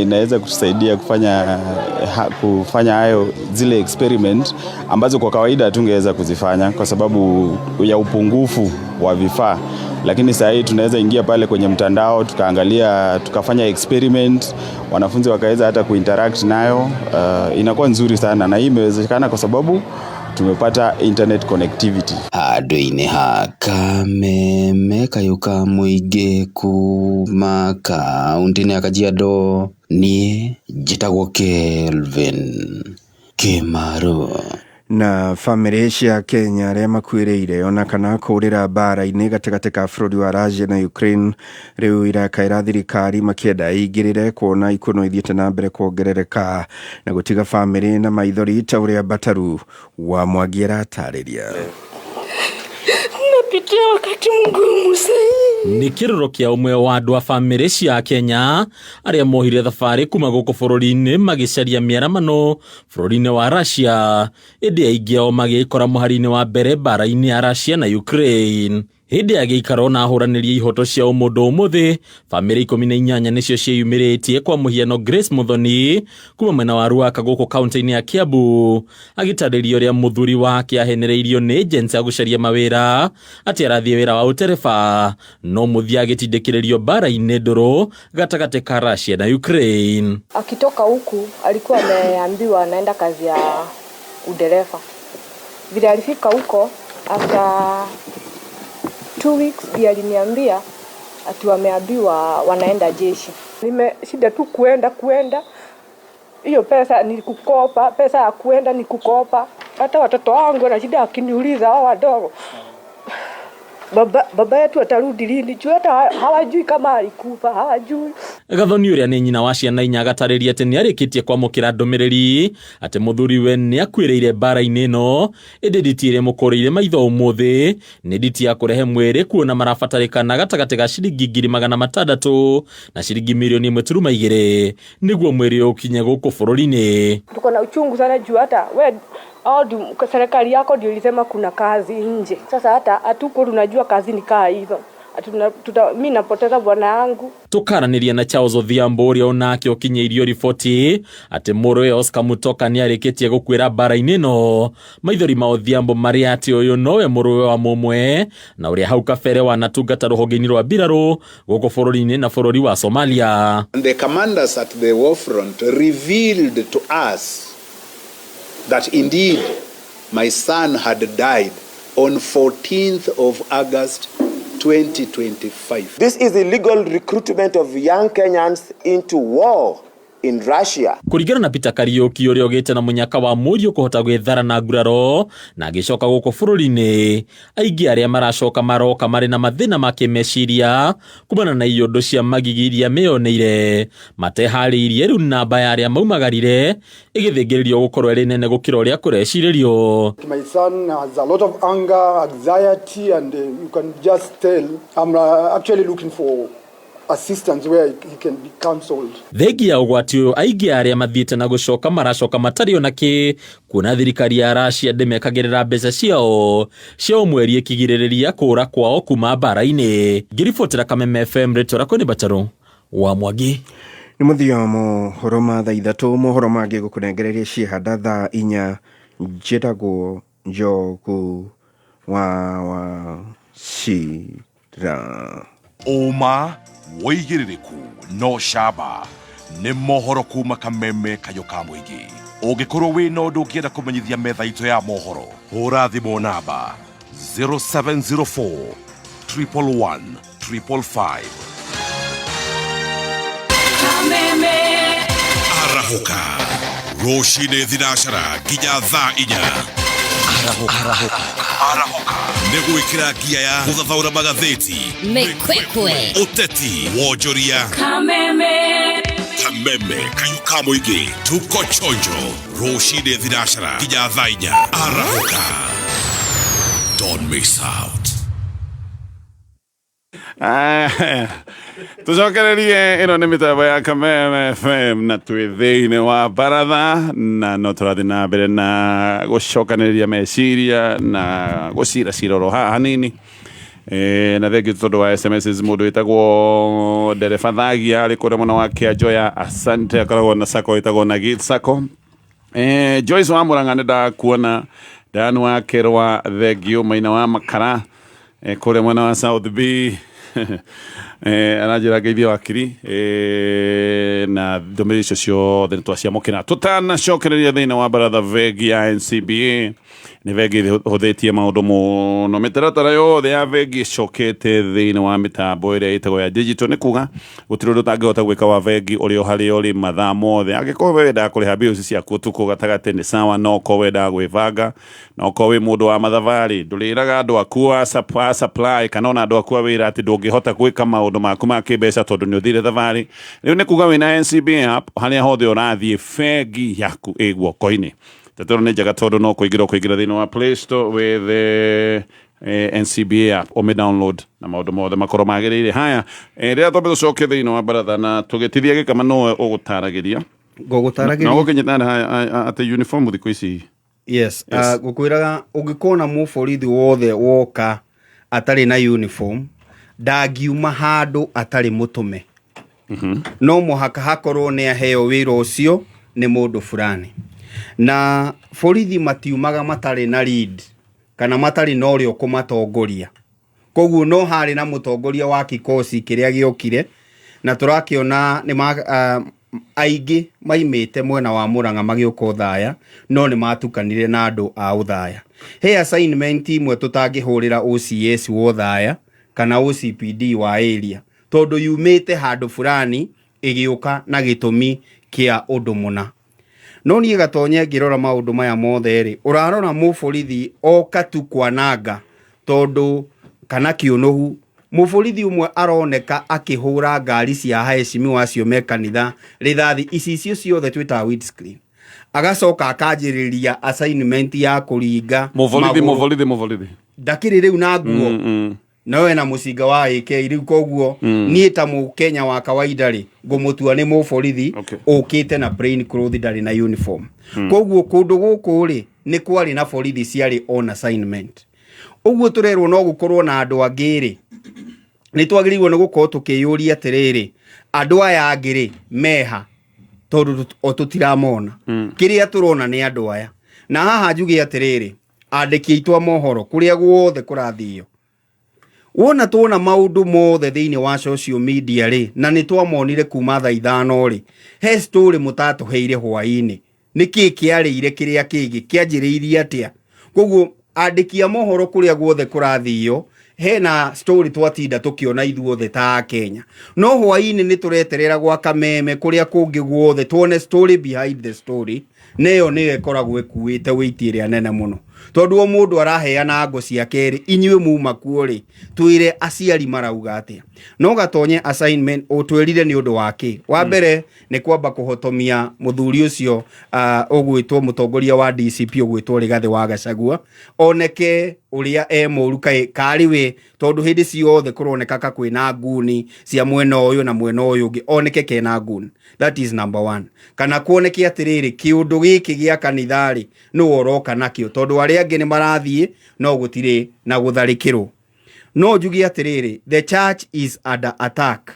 S23: inaweza kutusaidia kufanya hayo zile experiment ambazo kwa kawaida tungeweza kuzifanya kwa sababu ya upungufu wa vifaa. Lakini sasa hii tunaweza ingia pale kwenye mtandao tukaangalia, tukafanya experiment, wanafunzi wakaweza hata kuinteract nayo. Inakuwa nzuri sana, na hii imewezekana kwa sababu tumepata internet connectivity.
S21: Handũ-inĩ ha Kameme kayũ ka mũingĩ kuma kaũntĩ-inĩ ya Kajiado, niĩ njĩtagwo Kelvin Kĩmaru.
S15: Na bamĩrĩ cia Kenya arĩa makuĩrĩire ona kana kũũrĩra mbara-inĩ gatagatĩ ka bũrũri wa Russia na Ukraine rĩu irakaĩra thirikari makĩenda ĩingĩrĩre kuona ikuũ no ithiĩte na mbere kuongerereka na gũtiga bamĩrĩ na maithori, ta ũrĩa Bataru wa Mwangi aratarĩria.
S24: Napitia wakati mgumu sahii.
S6: Nĩ kĩrĩro kĩa ũmwe wa andũ a bamĩrĩ cia Kenya arĩa mohire thabarĩ kuma gũkũ bũrũri-inĩ magĩcaria mĩaramano bũrũri-inĩ wa Russia, ĩndĩ aingĩ ao magĩĩkora mũhari-inĩ wa mbere mbara-inĩ ya Russia na Ukraine. Hĩndĩ ya gĩikaro na ahũranĩri ihoto cia ũmũndũ ũmũthĩ, bamĩrĩ 18 nĩcio ciĩyumĩrĩtie, kwa mũhiano Grace Muthoni kuma mwena wa Ruaka gũkũ kaunti-inĩ ya Kiambu agĩtarĩria ũrĩa mũthuri wake ahenereirio nĩ agency ya gũcaria mawĩra atĩ arathiĩ wĩra wa ũtereba, no mũthia agĩtindĩkĩrĩrio mbara-inĩ ndũrũ gatagatĩ ka Russia na Ukraine.
S25: Akitoka huku alikuwa ameambiwa anaenda kazi ya udereva. Vile alifika huko after 2 weeks ndiye aliniambia ati wameambiwa wanaenda jeshi. Nimeshinda tu kuenda hiyo pesa ni kukopa, pesa ya kuenda ni kukopa. Hata watoto wangu wanashinda wakiniuliza, hao wadogo, baba yetu atarudi lini? Juu hata hawajui kama alikufa, hawajui.
S6: Gathoni ũrĩa nĩ nyina wa ciana inya agatarĩria atĩ nĩarĩkĩtie kwamũkĩra ndũmĩrĩri atĩ mũthuriwe nĩakuĩrĩire mbara-inĩ ĩno, ĩndĩ nditi ĩrĩa ĩmũkũrĩire maitho ũmũthĩ nĩ nditi ya kũrehe mwĩrĩ kuona marabatarĩkana gatagatĩ ga ciringi 600,000 na ciringi 1.2 million nĩguo mwĩrĩ ũkinye gũkũ bũrũri-inĩ.
S25: Tuko na uchungu sana juu hata we serikali yako ndio ilisema kuna kazi nje. Sasa hata hatuko tunajua kazi ni kaa hizo. Mimi napoteza bwana yangu.
S6: Tukaranĩria na Charles Odhiambo ũrĩa onake ũkinyĩirio riboti atĩ mũrũwe Oscar Mutoka nĩarĩkĩtie gũkuĩra mbara-inĩ ĩno. Maithori ma Odhiambo marĩa atĩ ũyũ nowe mũrũwe wa mũmwe na ũrĩa hau kabere wanatungata rũhonge-inĩ rwa mbirarũ gũkũ bũrũri-inĩ na bũrũri wa Somalia.
S26: And the commanders at the war front revealed to us that indeed my son had died on 14th of August 2025.
S27: This is illegal recruitment of young Kenyans into war
S1: in Russia.
S2: Kũringana na Peter Kariuki ũrĩa ũgĩte na mũnyaka wa mũriũ kũhota gwĩthara na nguraro na agĩcoka gũkũ bũrũri-inĩ, aingĩ arĩa maracoka maroka marĩ na mathĩna ma kĩmeciria kumana na iyũndũ cia magigi iria meyoneire mateharĩirie. Rĩu namba ya arĩa maumagarire ĩgĩthĩngĩrĩrio gũkorwo ĩrĩ nene gũkĩra ũrĩa kũrecirĩrio.
S3: My son has a lot of anger, anxiety, and you can just tell I'm actually looking for assistance where he can be counseled.
S2: Thengia ya ũgwati ũyũ, aingĩ arĩa mathiĩte na gũcoka maracoka matarĩ ona kĩ, kuona thirikari ya Russia ndĩmekagĩrĩra mbeca ciao cia o mweri ĩkĩgirĩrĩria kũũra kwao kuma mbara-inĩ. Ngĩribotera Kameme FM, rĩtwa rĩakwa nĩ Batarũ wa Mwangi.
S15: Nĩ mũthia wa mohoro ma thaa 3. Mohoro mangĩ gũkũnengereria ciehanda thaa 4. Njĩtagwo Njogu wa Wacira.
S7: Ũma, wĩigĩrĩrĩku no camba nĩ mohoro kuma Kameme kayũ ka mũingĩ. Ũngĩkorwo wĩna ũndũ ũngĩenda kũmenyithia metha itũ ya mohoro, hũra thimũ namba 0704 111 555. Arahũka rũcinĩ thinacara nginya thaa 4. Arahũka nĩ gwĩkĩra ngia ya gũthathaũra magathĩti,
S4: Mĩkwekwe,
S7: ũteti, wonjoria.
S4: Kameme.
S7: Kameme kayũ ka mũingĩ, tuko chonjo rũcinĩ thinacara nginya thaa 4. Arahũka, don't miss out.
S23: Tucokererie, ĩno nĩ mĩtambo ya Kameme FM na twĩ thĩinĩ wa baratha na no tũrathiĩ na mbere na gũcokanĩrĩria meciria na gũciracira oro haha hanini. Na thengiũ tondũ wa SMS. Mũndũ wĩtagwo ndereba Thagia arĩ kũrĩa mwena wa Kĩanjoya, asante. Akoragwo na sacco ĩtagwo Nagit Sacco. Joyce wa Mũrang'a, nĩ ndakuona. Dan wa Kerwa, thengiũ. Maina wa Makara, kũrĩa mwena wa South B, aranjĩra ngeithio wakiri, na ndũmĩrĩri icio ciothe nĩ twaciamũkĩra. Tũtanacokereria thĩinĩ wa baratha, bengi ya NCBA nĩ bengi ĩhũthĩtie maũndũ mũno. Mĩtaratara yothe ya bengi ĩcokete thĩinĩ wa mĩtambo ĩrĩa ĩtagwo ya digital, nĩ kuga gũtirĩ ũndũ ũtangĩhota gwĩka wa bengi ũrĩ o harĩa ũrĩ mathaa mothe. Angĩkorwo we wendaga kũrĩha bills ciaku ũtukũ gatagatĩ nĩ sawa, no ũkorwo wendaga gwĩbanga, na ũkorwo wĩ mũndũ wa mathabarĩ, ndũrĩraga andũ aku a supply kana ona andũ aku a wĩra atĩ ndũngĩhota gwĩka maũndũ maku ma kĩmbeca tondũ nĩ ũthire thabarĩ. Rĩu nĩ kuga wĩna NCBA app, harĩa hothe ũrathiĩ bengi yaku ĩ guoko-inĩ. Ndeto nĩ njega tondũ no kũingĩra ũkũingĩra thĩinĩ wa Play Store wethe NCBA app, ũmĩ download na maũndũ mothe makorwo magĩrĩire. Haya, rĩrĩa twambe tũcoke thĩinĩ wa baratha na tũgĩtithia gĩkama, nowe ũgũtaragĩria.
S5: Ngũgũtaragĩria.
S23: Na ũgũkĩnyita atĩ uniform thikũ ici.
S5: Yes.
S23: Yes.
S5: Ngũkwĩraga ũngĩkona mũborithi wothe woka atarĩ na uniform, ndangiuma handũ atarĩ mũtũme. No mũhaka hakorwo nĩ aheo wĩra ũcio nĩ mũndũ fulani, na borithi matiumaga matarĩ na lead kana matarĩ na ũrĩa ũkũmatongoria. Koguo no harĩ na mũtongoria wa kikosi kĩrĩa gĩokire, na tũrakĩona nĩ ma, aingĩ maimĩte mwena wa Mũrang'a magĩũka Ũthaya, no nĩ matukanire na andũ a Ũthaya. He assignment imwe tũtangĩhũrĩra OCS wa Ũthaya kana OCPD wa area, tondũ yumĩte handũ fulani ĩgĩũka na gĩtũmi kĩa ũndũ mũna. No niĩ Gatonye, ngĩrora maũndũ maya mothe rĩ, ũrarora mũborithi oka tu kwananga tondũ kana kĩũnũhu. Mũborithi ũmwe aroneka akĩhũra ngari cia haheshimiwa acio me kanitha rithathi icicio ciothe, twĩtaga windscreen, agacoka akanjĩrĩria assignment ya kũringa
S23: Mũborithi.
S5: magũrũ.
S23: Mũborithi, mũborithi.
S5: Ndakĩrĩ rĩu na nguo, no ena mũcinga wa AK rĩu. Koguo niĩ ta mũkenya wa kawaida rĩ, ngũmũtua nĩ mũborithi ũkĩte na plain cloth, ndarĩ na uniform. Koguo kũndũ gũkũ rĩ, nĩ kwarĩ na borithi ciarĩ on assignment. Ũguo tũrerwo no gũkorwo na andũ angĩ rĩ, nĩ twagĩrĩirwo nĩ gũkorwo tũkĩyũria atĩrĩrĩ, andũ aya angĩ rĩ meha? Tondũ o tũtiramona. Kĩrĩa tũrona nĩ andũ aya. Na haha njuge atĩrĩrĩ, andĩki aitũ a mohoro kũrĩa guothe kũrathio, wona tuona maũndũ mothe thĩinĩ wa social media rĩ, na nĩ twamonire kuma thaa 5 rĩ, he story mũtatũheire hwaĩ-inĩ. Nĩ kĩĩ kĩarĩire kĩrĩa kĩngĩ kĩanjĩrĩirie atĩa? Koguo andĩki a mohoro kũrĩa guothe kũrathio, Hena story twatinda tũkĩona ithuothe ta Akenya, no hwainĩ nĩ tũreterera gwa kameme kũrĩa kũngĩ guothe tuone story behind the story, na ĩyo nĩyo ĩkoragwo ĩkuĩte weight ĩrĩa nene mũno, tondũ o mũndũ araheana ngo ciake rĩ, inyuĩ muma kuo rĩ, twĩre aciari marauga atĩa. No gatonye assignment ũtwĩrire nĩ ũndũ wa kĩ? Wa mbere nĩ kwamba kũhotomia mũthuri ũcio ũgwĩtwo mũtongoria wa DCP ũgwĩtwo Rigathĩ wa Gachagua, oneke ũrĩa e mũru kaĩ karĩ we, tondũ hĩndĩ ciothe kũroneka ka kwĩna nguni cia mwena ũyũ na mwena ũyũ ũngĩ, oneke kena nguni. That is number one. Kana kuoneke atĩrĩrĩ, kĩũndũ gĩkĩ gĩa kanitha rĩ, nũ ũroka nakĩo, tondũ arĩa angĩ nĩ marathiĩ no gũtirĩ na gũtharĩkĩrwo. No njuge atĩrĩrĩ, the church is under attack,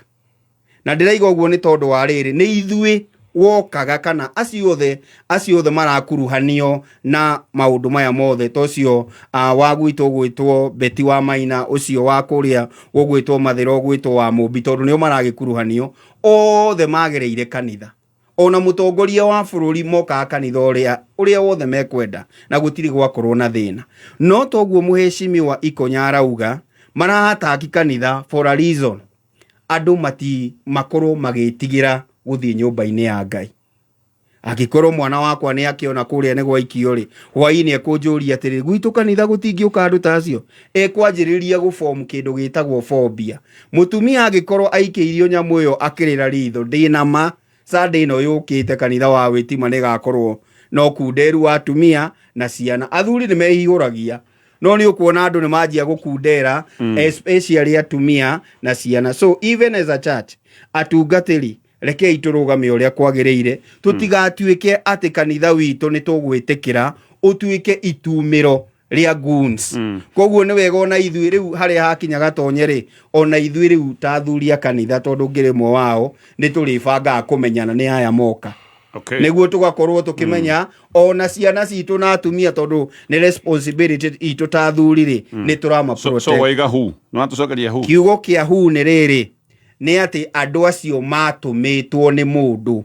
S5: na ndĩraiga ũguo nĩ tondũ wa rĩrĩ, nĩ ithuĩ wokaga kana acio othe marakuruhanio na maũndũ maya mothe, ta ũcio wa gwitũ ũgwĩtwo Beti wa Maina, ũcio wa kũrĩa ũgwĩtwo Mathĩra, ũgwĩtwo wa Mũmbi, tondũ nĩo maragĩkuruhanio othe magereire kanitha. Ona mũtongoria wa bũrũri mokaga kanitha ũrĩa ũrĩa wothe mekwenda na gũtirĩ gwakorwo na thĩna. No toguo mũhecimiwa Ikonya arauga marahataki kanitha for a reason, andũ mati makorwo magĩtigĩra gũthiĩ nyũmba-inĩ ya Ngai. Angĩkorwo mwana wakwa nĩ akĩona kũrĩa nĩ gwaikio rĩ, hwainĩ ekũnjũria atĩrĩ, gwitũ kanitha gũtingĩũka andũ ta acio, ekwanjĩrĩria gũbomu kĩndũ gĩtagwo phobia. Mũtumia angĩkorwo aikĩirio nyamũ ĩyo akĩrĩra ritho, ndĩna ma Sunday ĩno yũkĩte kanitha wa Wĩtima nĩ ĩgakorwo no kunderu wa atumia na ciana. Athuri nĩ mehihũragia, no nĩ ũkuona andũ nĩ manjia gũkundera, especially atumia na ciana. So even as a church, atungatĩri, rekei tũrũgame ũrĩa kwagĩrĩire, tũtigatuĩke atĩ kanitha witũ nĩ tũgwĩtĩkĩra ũtuĩke itumĩro rĩa goons. Koguo nĩ wega ona ithuĩ rĩu harĩa hakinya gatonye rĩ, ona ithuĩ rĩu ta athuri a kanitha, tondũ ngĩrĩ ũmwe wao, nĩ tũrĩbangaga kũmenyana nĩ aya moka, nĩguo tũgakorwo tũkĩmenya ona ciana citũ na atumia, tondũ nĩ responsibility itũ ta athuri rĩ, nĩ tũrama
S1: So waiga hu nĩ watũcokeria hu.
S5: Kiugo kĩa hu nĩ rĩrĩ, nĩ atĩ andũ acio matũmĩtwo nĩ mũndũ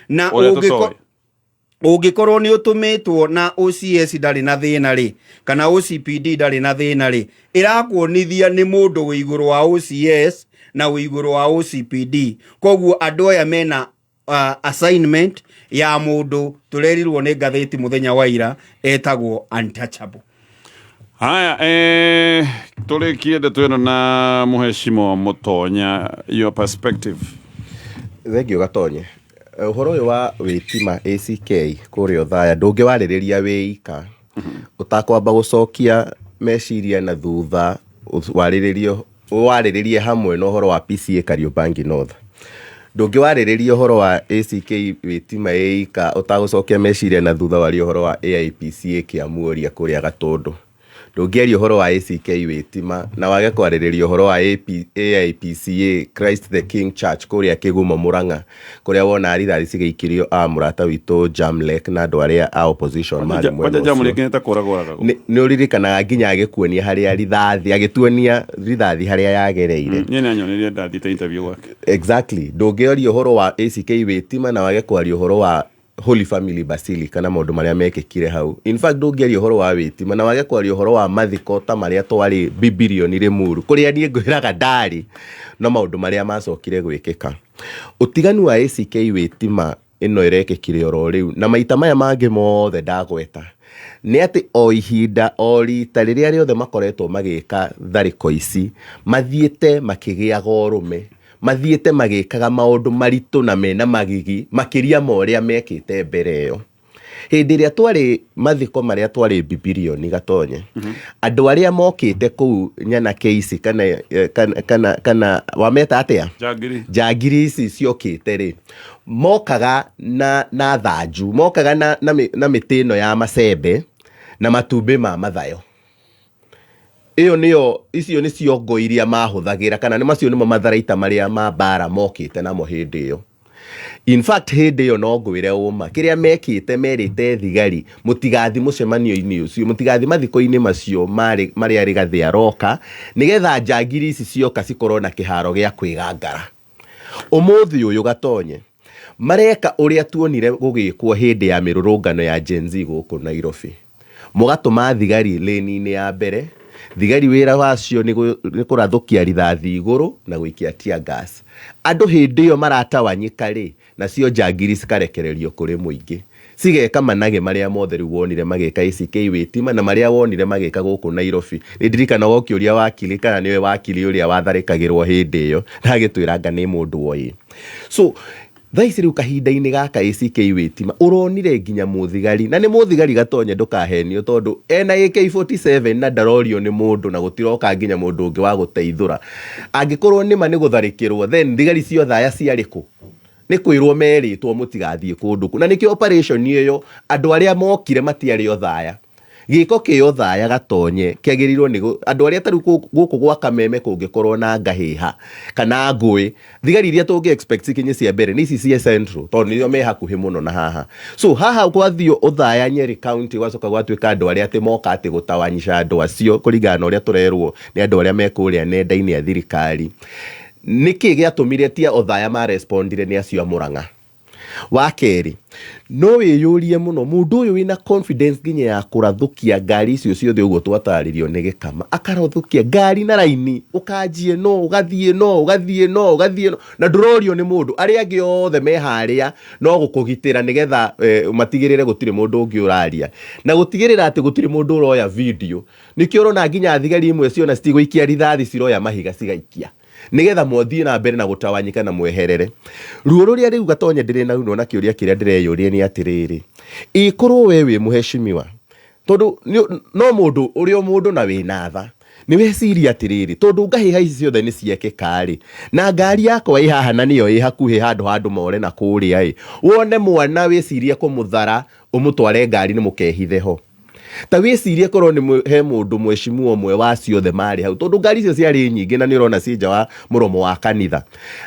S5: na
S1: Ũrĩa
S5: ũngĩko
S1: tũtoĩ.
S5: Ũngĩkorwo nĩ ũtũmĩtwo na OCS ndarĩ na thĩna rĩ, kana OCPD ndarĩ na thĩna rĩ, ĩrakuonithia nĩ mũndũ wĩ igũrũ wa OCS na wĩ igũrũ wa OCPD. Koguo andũ aya mena assignment ya mũndũ tũrerirwo nĩ ngathĩti mũthenya wa ira etagwo untouchable.
S1: Haya, tũrĩkie ndeto ĩno na mũhecimo Mũtonya, your perspective.
S8: Thengio gatonye. Ũhoro ũyũ wa wĩtima ACK kũrĩa Othaya ndũngĩwarĩrĩria wĩ ika ũtakwamba gũcokia meciria na thutha, warĩrĩrie hamwe na ũhoro wa PCA Kariobangi North. Ndũngĩwarĩrĩria ũhoro wa ACK wĩtima ĩ ika ũtagũcokia meciria na thutha warie ũhoro wa AIPCA Kĩamuoria kũrĩa Gatũndũ. Ndũngĩaria ũhoro wa ACK wĩtima na wage kwarĩrĩria ũhoro wa AP, AIPCA Christ the King Church kũrĩa Kĩgumo Mũrang'a, kũrĩa wona rithathi cigĩikĩrio a mũrata witũ Jamlek na andũ arĩa a opposition marĩ mwena
S1: Kwanja
S8: ũcio.
S1: Jamlek nĩ ta kũragũraga.
S8: Nĩ ũririkanaga nginya agĩkuonia harĩa rithathi, agĩtuonia rithathi harĩa yagereire.
S1: Niĩ nĩ anyonirie ndathiĩte interview gwake.
S8: Exactly. Ndũngĩaria ũhoro wa ACK wĩtima na wage kwaria ũhoro wa Holy Family Basilica na maũndũ marĩa mekĩkire hau. In fact, ndũngĩaria ũhoro wa wĩtima na wage kwaria ũhoro wa mathiko ta marĩa twarĩ Bibirioni Limuru, kũrĩa niĩ ngwĩraga ndarĩ no maũndũ marĩa macokire gwĩkĩka. Ũtiganu wa ACK wĩtima ĩno ĩrekĩkire oro rĩu na maita maya mangĩ mothe ndagweta nĩ atĩ o ihinda o rita rĩrĩa rĩothe makoretwo magĩka tharĩko ici, mathiĩte makĩgĩaga ũrũme, mathiĩte magĩkaga maũndũ maritũ na mena magigi makĩria ma ũrĩa mekĩte mbere ĩyo. Hĩndĩ ĩrĩa twarĩ mathiko marĩa twarĩ Bibirioni gatonye, andũ arĩa mokĩte kũu nyanake ici kana, kana wameta atĩa?
S1: Njangiri.
S8: Njangiri ici ciokĩte rĩ, mokaga na thanju, mokaga na mĩtĩ ĩno ya macembe na matumbĩ ma mathayo. Ĩyo nĩyo, icio nĩ ciongo iria mahũthagĩra, kana nĩ macio nĩmo matharaita marĩa ma mbara mokĩte namo hĩndĩ ĩyo. In fact, hĩndĩ ĩyo no ngwĩre ũma kĩrĩa mekĩte, merĩte thigari mũtigathi mũcemanio-inĩ ũcio, mũtigathi mathiko-inĩ macio marĩ marĩa Rigathĩ aroka, nĩgetha njangiri ici cioka cikorwo na kĩharo gĩa kwĩgangara. Ũmũthĩ ũyũ gatonye mareka ũrĩa tuonire gũgĩkwo hĩndĩ ya mĩrũrũngano ya Gen Z gũkũ Nairobi, mũgatũma thigari lane-inĩ ya mbere. Thigari wĩra wacio nĩ kũrathũkia rithathi igũrũ na gũikia tear gas. Andũ hĩndĩ ĩyo maratawanyĩka rĩ, nacio njangiri cikarekererio kũrĩ mũingĩ. Cigeka manage marĩa mothe rĩu wonire magĩka ACK Wĩtima na marĩa wonire magĩka gũkũ Nairobi. Nĩ ndirikanaga ũkĩũria wakili kana nĩwe wakili ũrĩa watharĩkagĩrwo hĩndĩ ĩyo, na agĩtwĩra anga nĩ mũndũ woĩ. So thaa ici rĩu kahinda-inĩ gaka ACK Wĩtima ũronire nginya mũthigari, na nĩ mũthigari gatonye ndũkahenio tondũ ena AK47 na ndarorio nĩ mũndũ na gũtiroka nginya mũndũ ũngĩ wa gũteithũra. Angĩkorwo nĩma nĩ gũtharĩkĩrwo, then thigari ciothe ciarĩ kũ? Nĩ kwĩrwo merĩtwo mũtigathiĩ kũndũ kũ. Na nĩkĩo operation ĩyo andũ arĩa mokire matiarĩ othaya. Gĩko kĩ othaya gatonye kĩagĩrĩirwo nĩ andũ arĩa tarĩu gũkũ gwa Kameme kũngĩkorwo na ngahĩha kana ngũĩ, thigari iria tũngĩ expect cikinye cia mbere nĩ ici cia Central tondũ nĩo me hakuhĩ mũno na haha. So haha gwathiĩ Othaya Nyeri County gwacoka gwatuĩka andũ arĩa atĩ moka atĩ gũtawanyisha andũ acio kũringana na ũrĩa tũrerwo nĩ andũ arĩa me kũrĩa nenda-inĩ ya thirikari. Nĩkĩ gĩatũmire tia Othaya marespondire nĩ acio a Murang'a? Wa kerĩ, no wĩyũrie mũno mũndũ ũyũ wĩna confidence nginya ya kũrathũkia ngari icio ciothe ũguo twatarĩrio nĩ Gĩkama, akarathũkia ngari na raini, ũkanjie no, ũgathiĩ no, ũgathiĩ no, ũgathiĩ no, na ndũrorio nĩ mũndũ. Arĩa angĩ othe me harĩa no gũkũgitĩra nĩgetha matigĩrĩre gũtirĩ mũndũ ũngĩ ũraria. Na gũtigĩrĩra atĩ gũtirĩ mũndũ ũroya video. Nĩkĩo ũrona nginya thigari imwe ciona citigũikia rithathi ciroya mahiga cigaikia. Nĩgetha mwathiĩ na mbere na gũtawanyika na mweherere. Ruo rũrĩa rĩu gatonye ndĩrĩ naruo na kĩũria kĩrĩa ndĩreyũria nĩ atĩrĩrĩ, ĩkorwo we wĩ mũheshimiwa, tondũ no mũndũ ũrĩ o mũndũ na wĩna tha, nĩ weciria atĩrĩrĩ, tondũ ngahĩha ici ciothe nĩ ciekĩka rĩ, na ngari yakwa ĩ haha na nĩyo ĩ hakuhĩ handũ ha andũ more na kũrĩa ĩ, wone mwana wĩcirie kũmũthara ũmũtware ngari nĩ mũkehithe ho. Ta wĩcirie korwo nĩ he mũndũ mwecimu ũmwe wa ciothe marĩ hau, tondũ ngari icio ciarĩ nyingĩ na nĩ ũrona ciĩ nja wa mũromo wa kanitha,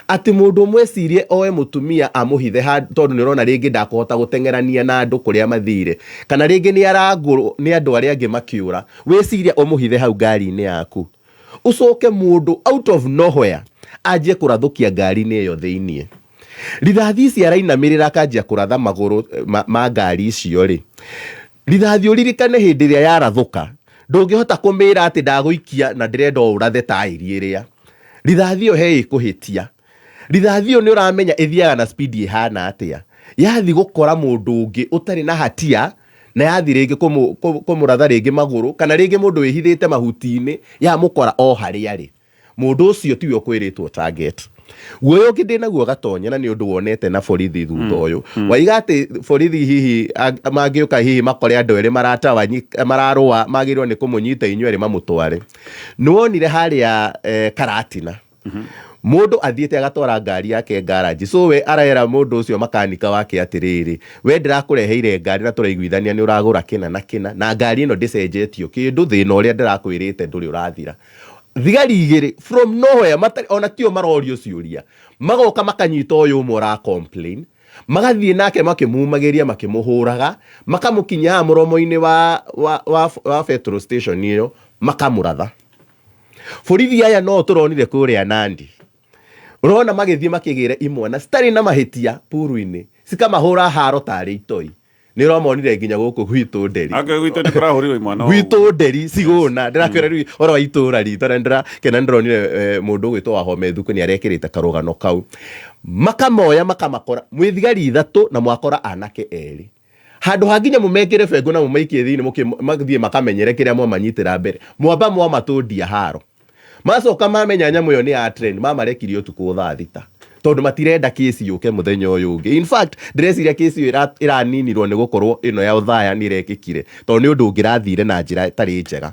S8: atĩ mũndũ ũmwe ecirie oe mũtumia amũhithe tondũ nĩ ũrona rĩngĩ ndakũhota gũteng'erania na andũ kũrĩa mathire, kana rĩngĩ nĩ arangũrwo nĩ andũ arĩa angĩ makĩũra, wĩcirie ũmũhithe hau ngari-inĩ yaku, ũcoke mũndũ out of nowhere anjie kũrathũkia ngari-inĩ ĩyo thĩiniĩ. Rithathi ici arainamĩrĩra akanjia kũratha magũrũ ma ngari icio rĩ, rithathi ũririkane hĩndĩ ĩrĩa yarathũka, ndũngĩhota kũmĩra atĩ ndagũikia na ndĩrenda o ũrathe taĩri ĩrĩa. Rithathi ĩyo he ĩkũhĩtia. Rithathi ĩyo nĩ ũramenya ĩthiaga na speed ĩhana atĩa. Yathi gũkora mũndũ ũngĩ ũtarĩ na hatia, na yathi rĩngĩ kũmũratha rĩngĩ magũrũ, kana rĩngĩ mũndũ wĩhithĩte mahuti-inĩ, yamũkora o harĩa arĩ. Mũndũ ũcio tiwe ũkwĩrĩtwo target. Guoya ũngĩ ndĩnaguo gatonye na nĩ ũndũ wonete na borithi thutha ũyũ. Waiga atĩ borithi hihi mangĩũka hihi makore andũ erĩ mararũa, magĩrĩirwo nĩ kũmũnyita inyuĩ erĩ mamũtware. Nĩwonire harĩa Karatina. Mũndũ athiĩte agatwara ngari yake garage. So we arera mũndũ ũcio makanika wake atĩrĩrĩ, we ndĩrakũreheire ngari na tũraiguithania nĩ ũragũra kĩna na kĩna, na ngari ĩno ndĩcenjetio kĩndũ, thĩna ũrĩa ndĩrakwĩrĩte ndũrĩ ũrathira. Thigari igĩrĩ from nowhere, matarĩ ona tio marorio ciũria, magoka makanyita ũyũ ũmwe ũra complain, magathiĩ nake makĩmumagĩria makĩmũhũraga, makamũkinyia haha mũromo-inĩ wa petrol station ĩyo, makamũratha. Borithi aya no tũronire kũrĩa Nandi, ũrona magĩthiĩ makĩgĩra imwana citarĩ na mahĩtia puru-inĩ, cikamahũra haro tarĩ itoi. Nĩ ũramonire nginya gũkũ gwitũ Nderi.
S1: Anga gwitũ nĩ kũrahũrirwo imwana ũguo.
S8: Gwitũ Nderi cigũna. Ndĩrakwĩra rĩu ũhoro wa itũra ritũ, na ndĩrakena ndĩronire mũndũ ũgwĩtwo Wahome Thuku nĩ arekĩrĩte karũgano kau. Makamoya makamakora mwĩ thigari ithatũ na mwakora anake erĩ. Handũ ha nginya mũmekĩre bengo na mũmaikie thĩinĩ mathiĩ makamenyere kĩrĩa mwamanyitĩra mbere. Mwamba mwamatũndia haro. Macoka mamenya nyamũ ĩyo nĩ ya trend, mamarekirie ũtukũ thaa 6. Tondũ matirenda kesi yũke mũthenya ũyũ ũngĩ. In fact, ndĩreciria kesi ĩyo ĩraninirwo nĩ gũkorwo ĩno ya Othaya nĩ ĩrekĩkire. Tondũ nĩ ũndũ ũngĩrathire na njĩra ĩtarĩ njega.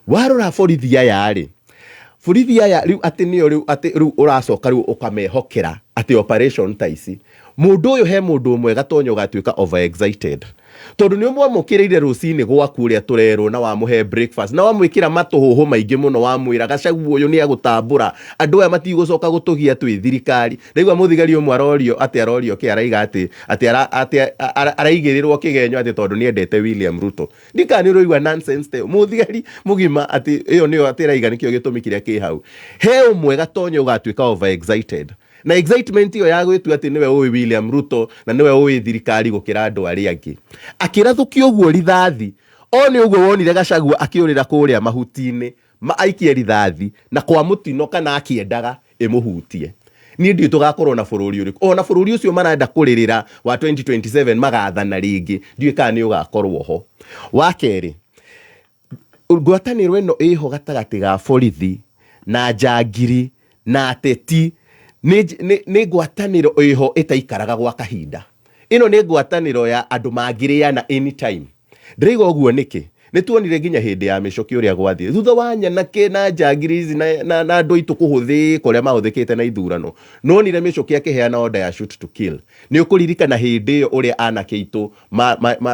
S8: Warora borithi aya rĩ, borithi aya rĩu atĩ nĩo rĩu atĩ rĩu ũracoka rĩu ũkamehokera atĩ operation ta ici. Mũndũ ũyũ he mũndũ ũmwe gatonya ũgatuĩka overexcited. Tondũ nĩ ũmwamũkĩrĩire rũcinĩ gwaku ũrĩa tũrerwo na wamũhe breakfast na wamwĩkĩra matũhũhũ maingĩ mũno, wamwĩra Gachagua ũyũ nĩ agũtambũra, andũ aya matigũcoka gũtũgia twĩ thirikari. Ndaigua mũthigari ũmwe arorio atĩ arorio kĩ, araiga atĩ, atĩ ara, atĩ araigĩrĩrwo kĩgenyo atĩ tondũ nĩ endete William Ruto. Ndikana nĩ ũraigua nonsense ta ĩyo. Mũthigari mũgima atĩ ĩyo nĩyo atĩ araiga nĩkĩo gĩtũmi kĩrĩa kĩ hau. He ũmwe gatonya ũgatuĩka overexcited. Na excitement ĩyo ya gwĩtua atĩ nĩwe ũĩ William Ruto na nĩwe ũĩ thirikari gũkĩra andũ arĩa angĩ. Akĩrathũkia ũguo rithathi, O nĩ ũguo wonire Gachagua akĩũrĩra kũrĩa mahuti-inĩ ma aikie rithathi na kwa mũtino kana akĩendaga ĩmũhutie. Niĩ ndiũĩ tũgakorwo na bũrũri ũrĩkũ. Ona bũrũri ũcio marenda kũrĩrĩra wa 2027 magathana rĩngĩ, ndiũĩ kana nĩ ũgakorwo ho. Wa kerĩ, ngwatanĩro ĩno ĩho gatagatĩ ga borithi na njangiri na ateti nĩ ngwatanĩro ĩho ĩtaikaraga gwa kahinda. Ĩno nĩ ngwatanĩro ya andũ mangĩrĩana anytime. Ndĩraiga ũguo nĩkĩ? Nĩ tuonire nginya hĩndĩ ya mĩcoki ũrĩa gwathiĩ. Thutha wa nyanake na njangiri ici na andũ aitũ kũhũthĩka ũrĩa mahũthĩkĩte na ithurano, nĩwonire mĩcoki akĩheana order ya shoot to kill. Nĩ ũkũririkana hĩndĩ ĩyo ũrĩa anake aitũ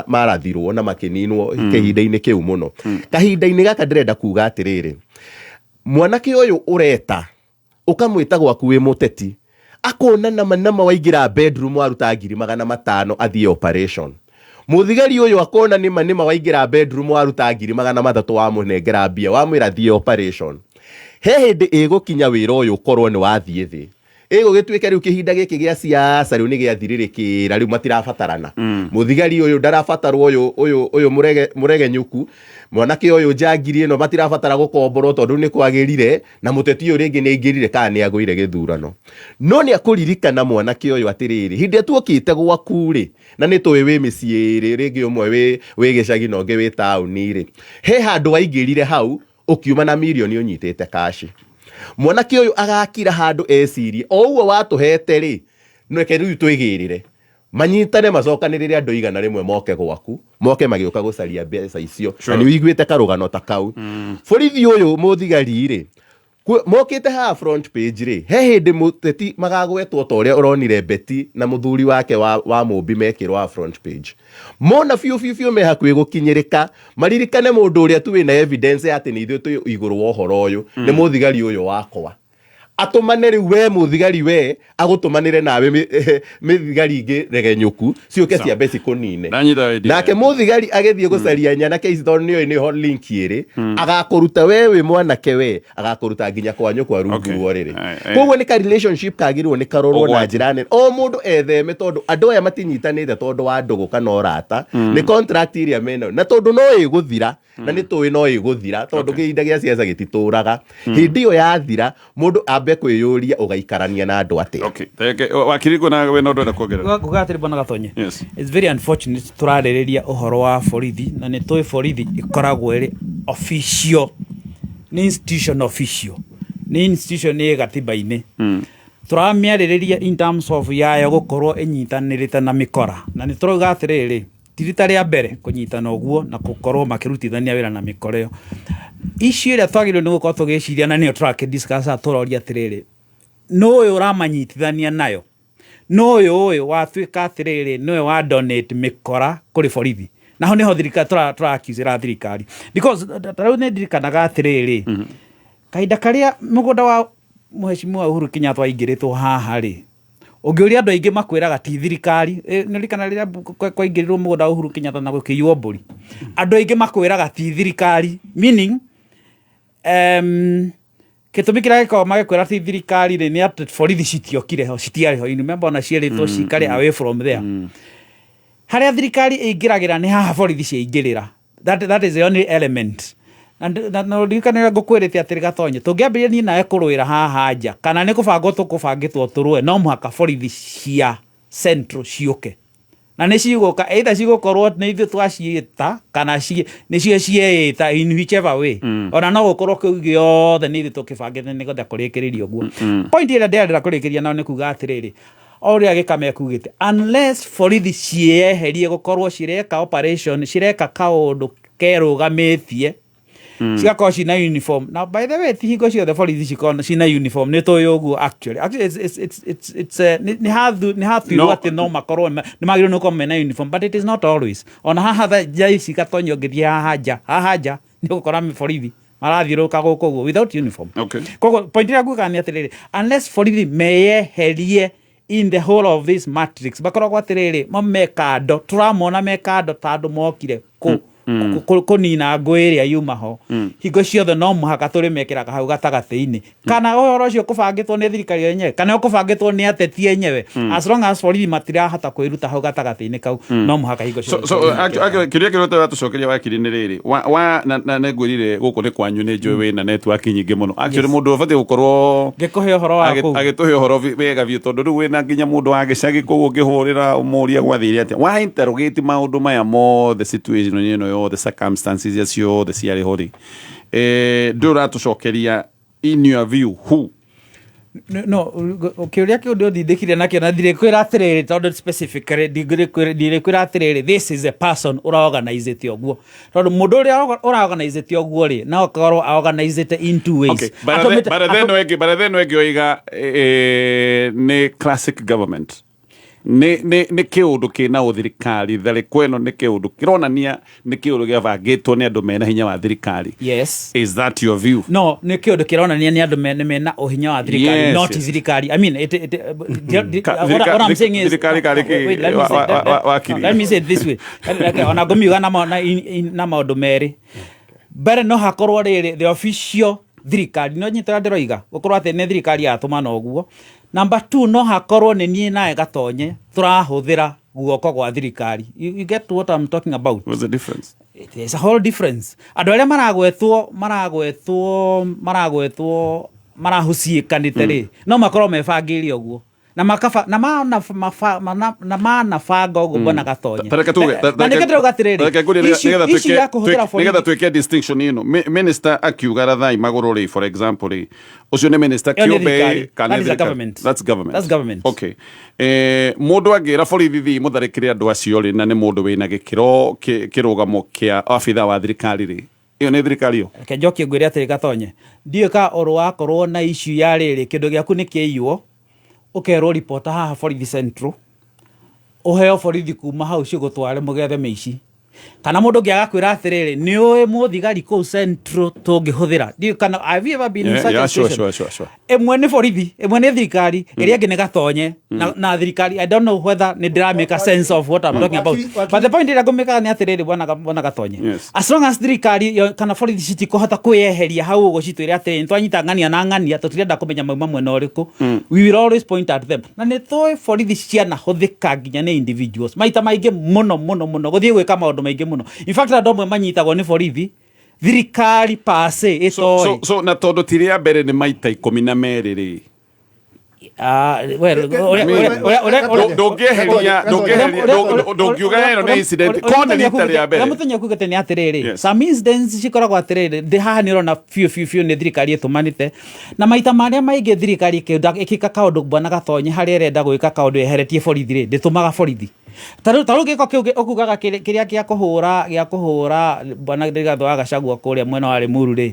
S8: marathirwo na makĩninwo kĩhinda-inĩ kĩu mũno. Kahinda-inĩ gaka ndĩrenda kuga atĩrĩrĩ, mwanake ũyũ ũreta ũkamwĩta gwaku wĩ mũteti, akona nama nama waingĩra bedroom waruta 500,000 athiĩ operation. Mũthigari ũyũ akona nĩma nĩma waingĩra bedroom waruta 300,000 wamũnengera mbia wamwĩra thiĩ operation. He hĩndĩ ĩgũkinya wĩra ũyũ ũkorwo nĩ wathiĩ thĩ. Ĩgũgĩtuĩke rĩu kĩhinda gĩkĩ gĩa siasa rĩu nĩ gĩathirĩrĩkĩra, rĩu matirabatarana. Mũthigari ũyũ ndarabatarwo, ũyũ mũregenyũku, mwanake ũyũ njangiri ĩno matirabatara gũkomborwo tondũ nĩ kwagĩrire, na mũteti ũyũ rĩngĩ nĩ aingĩrire kana nĩ agũire gĩthurano. No nĩ akũririkana mwanake ũyũ atĩrĩrĩ, hĩndĩ ĩrĩa tuokĩte gwaku rĩ, na nĩ tũĩ wĩ mĩciĩ ĩrĩ, rĩngĩ ũmwe wĩ gĩcagi na ũngĩ wĩ taũni rĩ, he handũ waingĩrire hau ũkiuma na mirioni ũnyitĩte kaci. Mwanake ũyũ agakira handũ ecirie, o ũguo watũhete rĩ, reke rĩu twĩgĩrĩre. Manyitane macokanĩrĩre andũ 100 moke gwaku, moke magĩũka gũcaria mbeca icio. Na nĩ ũiguĩte karũgano ta kau. Borithi ũyũ mũthigari rĩ, mokĩte haha front page rĩ, he hĩndĩ mũteti magagwetwo ta ũrĩa ũronire Betty na mũthuri wake wa Mũmbi mekĩrwo haha front page. Mona biũ biũ biũ me hakuhĩ gũkinyĩrĩka, maririkane mũndũ ũrĩa tu wĩna evidence ya atĩ nĩ ithuĩ twĩ igũrũ wa ũhoro ũyũ, nĩ mũthigari ũyũ wakwa. Atũmane rĩu we mũthigari we, agũtũmanĩre nawe mĩthigari ingĩ regenyũku, ciũke ciambe cikũnine.
S1: Ndanyita idea.
S8: Nake mũthigari agĩthiĩ gũcaria nyanake ici tondũ nĩoĩ nĩho link ĩrĩ, agakũruta we wĩ mwanake we, agakũruta nginya kwa nyũkwa rungu rwa ũrĩrĩ. Koguo nĩ ka relationship kagĩrĩirwo nĩ karorwo na
S1: Ũgwati.
S8: njĩra nene. O mũndũ etheme tondũ andũ aya matinyitanĩte tondũ wa ndũgũ kana ũrata, nĩ contract ĩrĩa menayo. Na tondũ no ĩgũthira, na nĩ tũĩ no ĩgũthira tondũ kĩhinda gĩa siasa gĩtitũraga. Hĩndĩ ĩyo yathira, mũndũ ambe kwĩyũria ũgaikarania na andũ atĩa.
S1: Okay. Thank you. Wakiri kuna we no ndwenda kuongerera.
S9: Nguga atĩrĩ bwana Gatonye.
S1: Yes.
S9: It's very unfortunate tũrarĩrĩria ũhoro wa borithi na nĩ tũĩ borithi ĩkoragwo ĩrĩ official, nĩ institution official, nĩ institution ĩ gatiba-inĩ. Tũramĩarĩrĩria in terms of yayo gũkorwo ĩnyitanĩrĩte na mĩkora, na nĩ tũrauga atĩrĩrĩ, ti rita rĩa mbere kũnyitana ũguo na gũkorwo makĩrutithania wĩra na mĩkora ĩyo. Issue ĩrĩa twagĩrĩirwo nĩ gũkorwo tũgĩciria na nĩyo tũrakĩ discuss haha tũroria atĩrĩrĩ, nũ ũyũ ũramanyitithania nayo? Nũ ũyũ ũyũ watuĩka atĩrĩrĩ nĩwe wa donate mĩkora kũrĩ borithi? Naho nĩho thirikari tũra accuse ra thirikari. Because ta rĩu nĩ ndirikanaga atĩrĩrĩ, kahinda karĩa mũgũnda wa Mheshimiwa Uhuru Kenyatta waingĩrĩtwo haha rĩ, ũngĩũria andũ aingĩ makwĩraga ti thirikari. Nĩ ũririkana rĩrĩa kwaingĩrirwo mũgũnda wa Uhuru Kenyatta na gũkĩiywo mbũri? Andũ aingĩ makwĩraga ti thirikari, meaning, gĩtũmi kĩrĩa gĩkoragwo magĩkwĩra ti thirikari rĩ, nĩ atĩ borithi citiokire ho, citiarĩ ho. You remember ona cierĩtwo cikare away from there. Harĩa thirikari ĩingĩragĩra nĩ haha borithi ciaingĩrĩra. That is the only element. Na ũririkane ũrĩa ngũkwĩrĩte atĩrĩ Gatonye, tũngĩambĩrĩria niĩ nawe kũrũĩra haha nja, kana nĩ kũbangwo tũkũbangĩtwo tũrũe, no mũhaka borithi cia central ciũke. Na nĩ cigũka, either cigũkorwo nĩ ithuĩ twaciĩta, kana nĩcio cieĩta, in whichever way. Ona no gũkorwo kĩu gĩothe nĩ ithuĩ tũkĩbangĩte nĩgetha kũrĩkĩrĩria ũguo. Point ĩrĩa ndĩrenda kũrĩkĩria nayo nĩ kuga atĩrĩrĩ, o ũrĩa Gĩkame ekugĩte, unless borithi ciĩyeherie gũkorwo cireka operation, cireka kaũndũ kerũgamĩtie, cigakorwo cina uniform. Na by the way, ti hingo ciothe borithi cikoragwo cina uniform, nĩ tũĩ ũguo actually. Actually, nĩ hatuirwo atĩ no makorwo nĩ magĩrĩirwo nĩ gũkorwo mena uniform, but it is not always. Ona haha tha ici Gatonye ũngĩthiĩ haha nja, haha nja nĩ ũgũkora borithi marathiũrũrũka gũkũ ũguo without uniform. Koguo point ĩrĩa nguga nĩ atĩrĩrĩ, unless borithi meyeherie in the whole of this matrix, makoragwo atĩrĩrĩ, mo me kando, tũramona me kando ta andũ mokire Kũnina ngũĩ ĩrĩa yuma ho, hingo ciothe no mũhaka tũrĩmekĩraga hau gatagatĩ-inĩ, kana ũhoro ũcio kũbangĩtwo nĩ thirikari yenyewe kana ũkũbangĩtwo nĩ ateti enyewe, as long as borithi matirahota kwĩruta hau gatagatĩ-inĩ kau, no mũhaka hingo
S1: So,
S9: ciothe
S1: so
S9: tũrĩmekĩraga.
S1: actually, kĩũria kĩrĩa ũratũcokeria wakiri nĩ rĩrĩ wa na nĩngwĩrire gũkũ nĩ kwanyu, nĩ njũĩ wĩna network nyingĩ mũno. Actually, mũndũ ũbatiĩ gũkorwo
S9: ngĩkũhe ũhoro wa kũu.
S1: Agĩtũhe ũhoro wega biũ, tondũ rĩu wĩna nginya mũndũ wa gĩcagi kũu ũngĩhũrĩra ũmũrie gwathire atĩa wa interrogate maũndũ maya mothe, situation ĩno yothe, circumstances iria ciothe ciarĩ ho rĩ, ndũ ũratũcokeria, in your view, who?
S9: No kĩũria kĩu ndĩũndindĩkire nakĩo na ndirĩkwĩra atĩrĩrĩ, tondũ specifically ndirĩkwĩra atĩrĩrĩ, this is a person ũraorganizĩte ũguo, tondũ mũndũ ũrĩa ũraorganizĩte ũguo rĩ, no akorwo aorganizĩte in two ways.
S1: Okay, baratha ĩno ĩngĩ, baratha ĩno ĩngĩ oiga nĩ classic government, nĩ kĩũndũ kĩna ũthirikari. Tharĩko ĩno nĩ kĩũndũ kĩronania nĩ kĩũndũ gĩabangĩtwo nĩ andũ mena hinya wa thirikari.
S9: Yes.
S1: Is that your view?
S9: No, nĩ kĩũndũ kĩronania nĩ andũ mena ũhinya wa thirikari, not thirikari. I mean, it, what I'm saying is
S1: Thirikari karĩ kĩ?
S9: Wait, let me say,
S1: Wakiri.
S9: Let me say it this way. Okay, ona ngũmiuga na maũndũ merĩ. Mbere, no hakorwo rĩrĩ the official thirikari, no nyita ũrĩa ndĩroiga, gũkorwo atĩ nĩ thirikari yatũmana ũguo. Number two, no hakorwo nĩ niĩ nawe Gatonye tũrahũthĩra guoko gwa thirikari. You get what I'm talking about?
S1: What's the difference?
S9: There's a whole difference. Andũ arĩa maragwetwo marahuciĩkanĩte rĩ, no makorwo mebangĩire ũguo na makaba na mana na manabanga ũguo, bwana Gatonye.
S1: Ta reke tuge
S9: Na nĩkĩo ndĩrauga atĩrĩrĩ,
S1: reke ngũrie nĩgetha
S9: issue ya kũhũthĩra
S1: nĩgetha
S9: borithi
S1: twĩke distinction ĩno. Minister akiuga rathai magũrũ rĩ, for example rĩ, ũcio nĩ minister
S9: Ĩyo nĩ
S1: kĩũmbe
S9: thirikari.
S1: Kana
S9: That is a
S1: thirikari?
S9: government.
S1: That's government.
S9: That's government.
S1: Okay, mũndũ angĩra borithi thiĩ mũtharĩkĩre andũ acio rĩ, na nĩ mũndũ wĩna gĩkĩro kĩrũgamo kĩa abitha wa thirikari rĩ, ĩyo nĩ thirikari ĩyo?
S9: Reke njokie ngwĩre atĩrĩ, Gatonye, ndiũĩ ka ũrũ wakorwo na issue ya rĩrĩ, kĩndũ gĩaku nĩ kĩaiywo, ũkerwo ripota haha borithi central, ũheo borithi kuma hau cigũtware mũgethe mĩici, kana mũndũ ũngĩ agakwĩra atĩrĩrĩ, nĩ ũĩ mũthigari kũu central tũngĩhũthĩra. Ndiũĩ kana have you ever been in such a situation?
S1: Sure.
S9: Ĩmwe nĩ borithi, ĩmwe nĩ thirikari, ĩrĩa ĩngĩ nĩ Gatonye na thirikari. I don't know whether nĩ ndĩramake sense of what I'm talking about, but the point ĩrĩa ngũmĩkaga nĩ atĩrĩrĩ, bwana Gatonye, as long as thirikari kana borithi citikũhota kwĩyeheria hau ũguo citwĩre atĩrĩrĩ, nĩ twanyita ng'ania na ng'ania, tũtirenda kũmenya mauma mwena ũrĩkũ, we will always point at them. Na nĩ tũĩ borithi cianahũthĩka nginya nĩ individuals maita maingĩ mũno mũno mũno gũthiĩ gwĩka maũndũ maingĩ mũno. In fact, andũ amwe manyitagwo nĩ borithi thirikari pase ĩtoĩ.
S1: So na tondũ ti rĩa mbere, nĩ maita 12 rĩ.
S9: Ah, well,
S1: Ndũngĩeheria, ndũngiuga ĩno nĩ incident ko nĩ rita rĩa mbere.
S9: Ũrĩa mũthenya kuugĩte nĩ atĩrĩrĩ, some incidents cikoragwo atĩrĩrĩ, ndĩ haha nĩ ũrona biũ biũ biũ nĩ thirikari ĩtũmanĩte, na maita marĩa maingĩ thirikari ĩkĩka kaũndũ, bwana Gatonye, harĩa ĩrenda gwĩka kaũndũ yeheretie borithi rĩ, ndĩtũmaga borithi. Ta rĩu gĩko kĩu ũkugaga kĩrĩa gĩa kũhũra bwana Rigathĩ wa Gachagua kũrĩa mwena wa Limuru rĩ,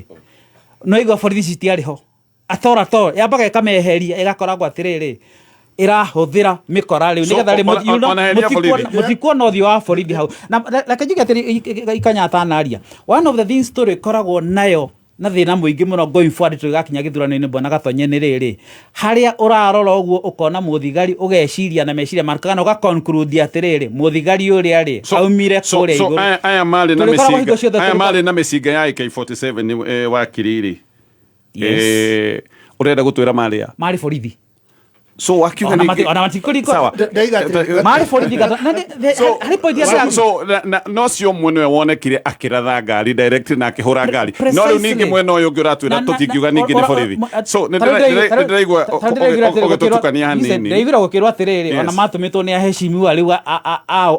S9: no igua borithi citiarĩ ho atoro atoro, yambaga ĩkameheria, ĩgakoragwo atĩrĩrĩ, ĩrahũthĩra mĩkora rĩu nĩgetha rĩ
S1: Ona heria borithi.
S9: Mũtikuona ũthiũ wa borithi hau. Na reke njuge atĩrĩ, ikanya atanaria, one of the things tũrĩkoragwo nayo na thĩna mũingĩ mũno going forward tũgĩgakinya gĩthurano-inĩ, bwana Gatonye, nĩ rĩrĩ, harĩa ũrarora ũguo ũkona mũthigari, ũgeciria na meciria maku kana ũgaconclude atĩrĩrĩ, mũthigari ũrĩa rĩ aumire kũrĩa
S1: So
S9: igũrũ.
S1: aya marĩ na
S9: Tũrĩkoragwo hingo
S1: mĩcinga
S9: ciothe
S1: aya marĩ na mĩcinga ya AK47 wakiri rĩ,
S9: Yes.
S1: Ũrenda gũtwĩra marĩ a?
S9: Marĩ borithi.
S1: So wakiuga
S9: Ona matikũriko-
S1: Sawa.
S9: Marĩ borithi na harĩ point ya
S1: So no cio ũmwe nĩwe wonekire akĩratha ngari direct na akĩhũra ngari, no rĩu ningĩ mwena ũyũ ũngĩ ũratwĩra tũtingiuga ningĩ nĩ borithi. So nĩ ndĩraigua ũgĩtũtukania hanini.
S9: Ndĩraiguire gũkĩrwo atĩrĩrĩ, ona matũmĩtwo nĩ aheshimiwa rĩu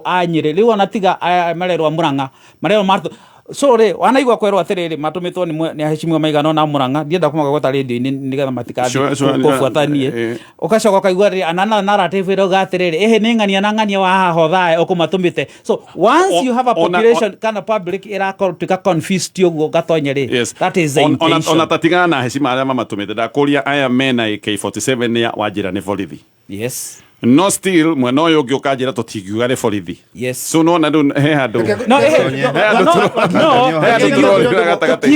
S9: a Nyĩrĩ rĩu, ona tiga aya marerwo Mũrang'a, marerwo matũ. So rĩ, wanaigua kwerwo atĩrĩrĩ, matũmĩtwo nĩ aheshimiwa maigana ũna a Mũrang'a, ndienda kũmagweta rĩndio-inĩ nĩgetha matigathiĩ kũbuata niĩ. Ũgacoka ũkaigua rĩ anana narrative ĩrauga atĩrĩrĩ, ĩhĩ nĩ ng'ania na ng'ania wa haha hothae ũkũmatũmĩte. So once you have a population kana public ĩrakorwo confused ũguo, Gatonye rĩ, that is the intention.
S1: Ona tatigana na heshima arĩa mamatũmĩte, ndakũria, aya mena AK47 ya wanjĩra nĩ borithi?
S9: Yes.
S1: No still mwena ũyũ ũngĩ ũkanjĩra tũtingiuga nĩ borithi.
S9: Yes.
S1: So nona rĩu he handũ.
S9: No,
S1: He handũ he handũ tũrorĩra gatagatĩ.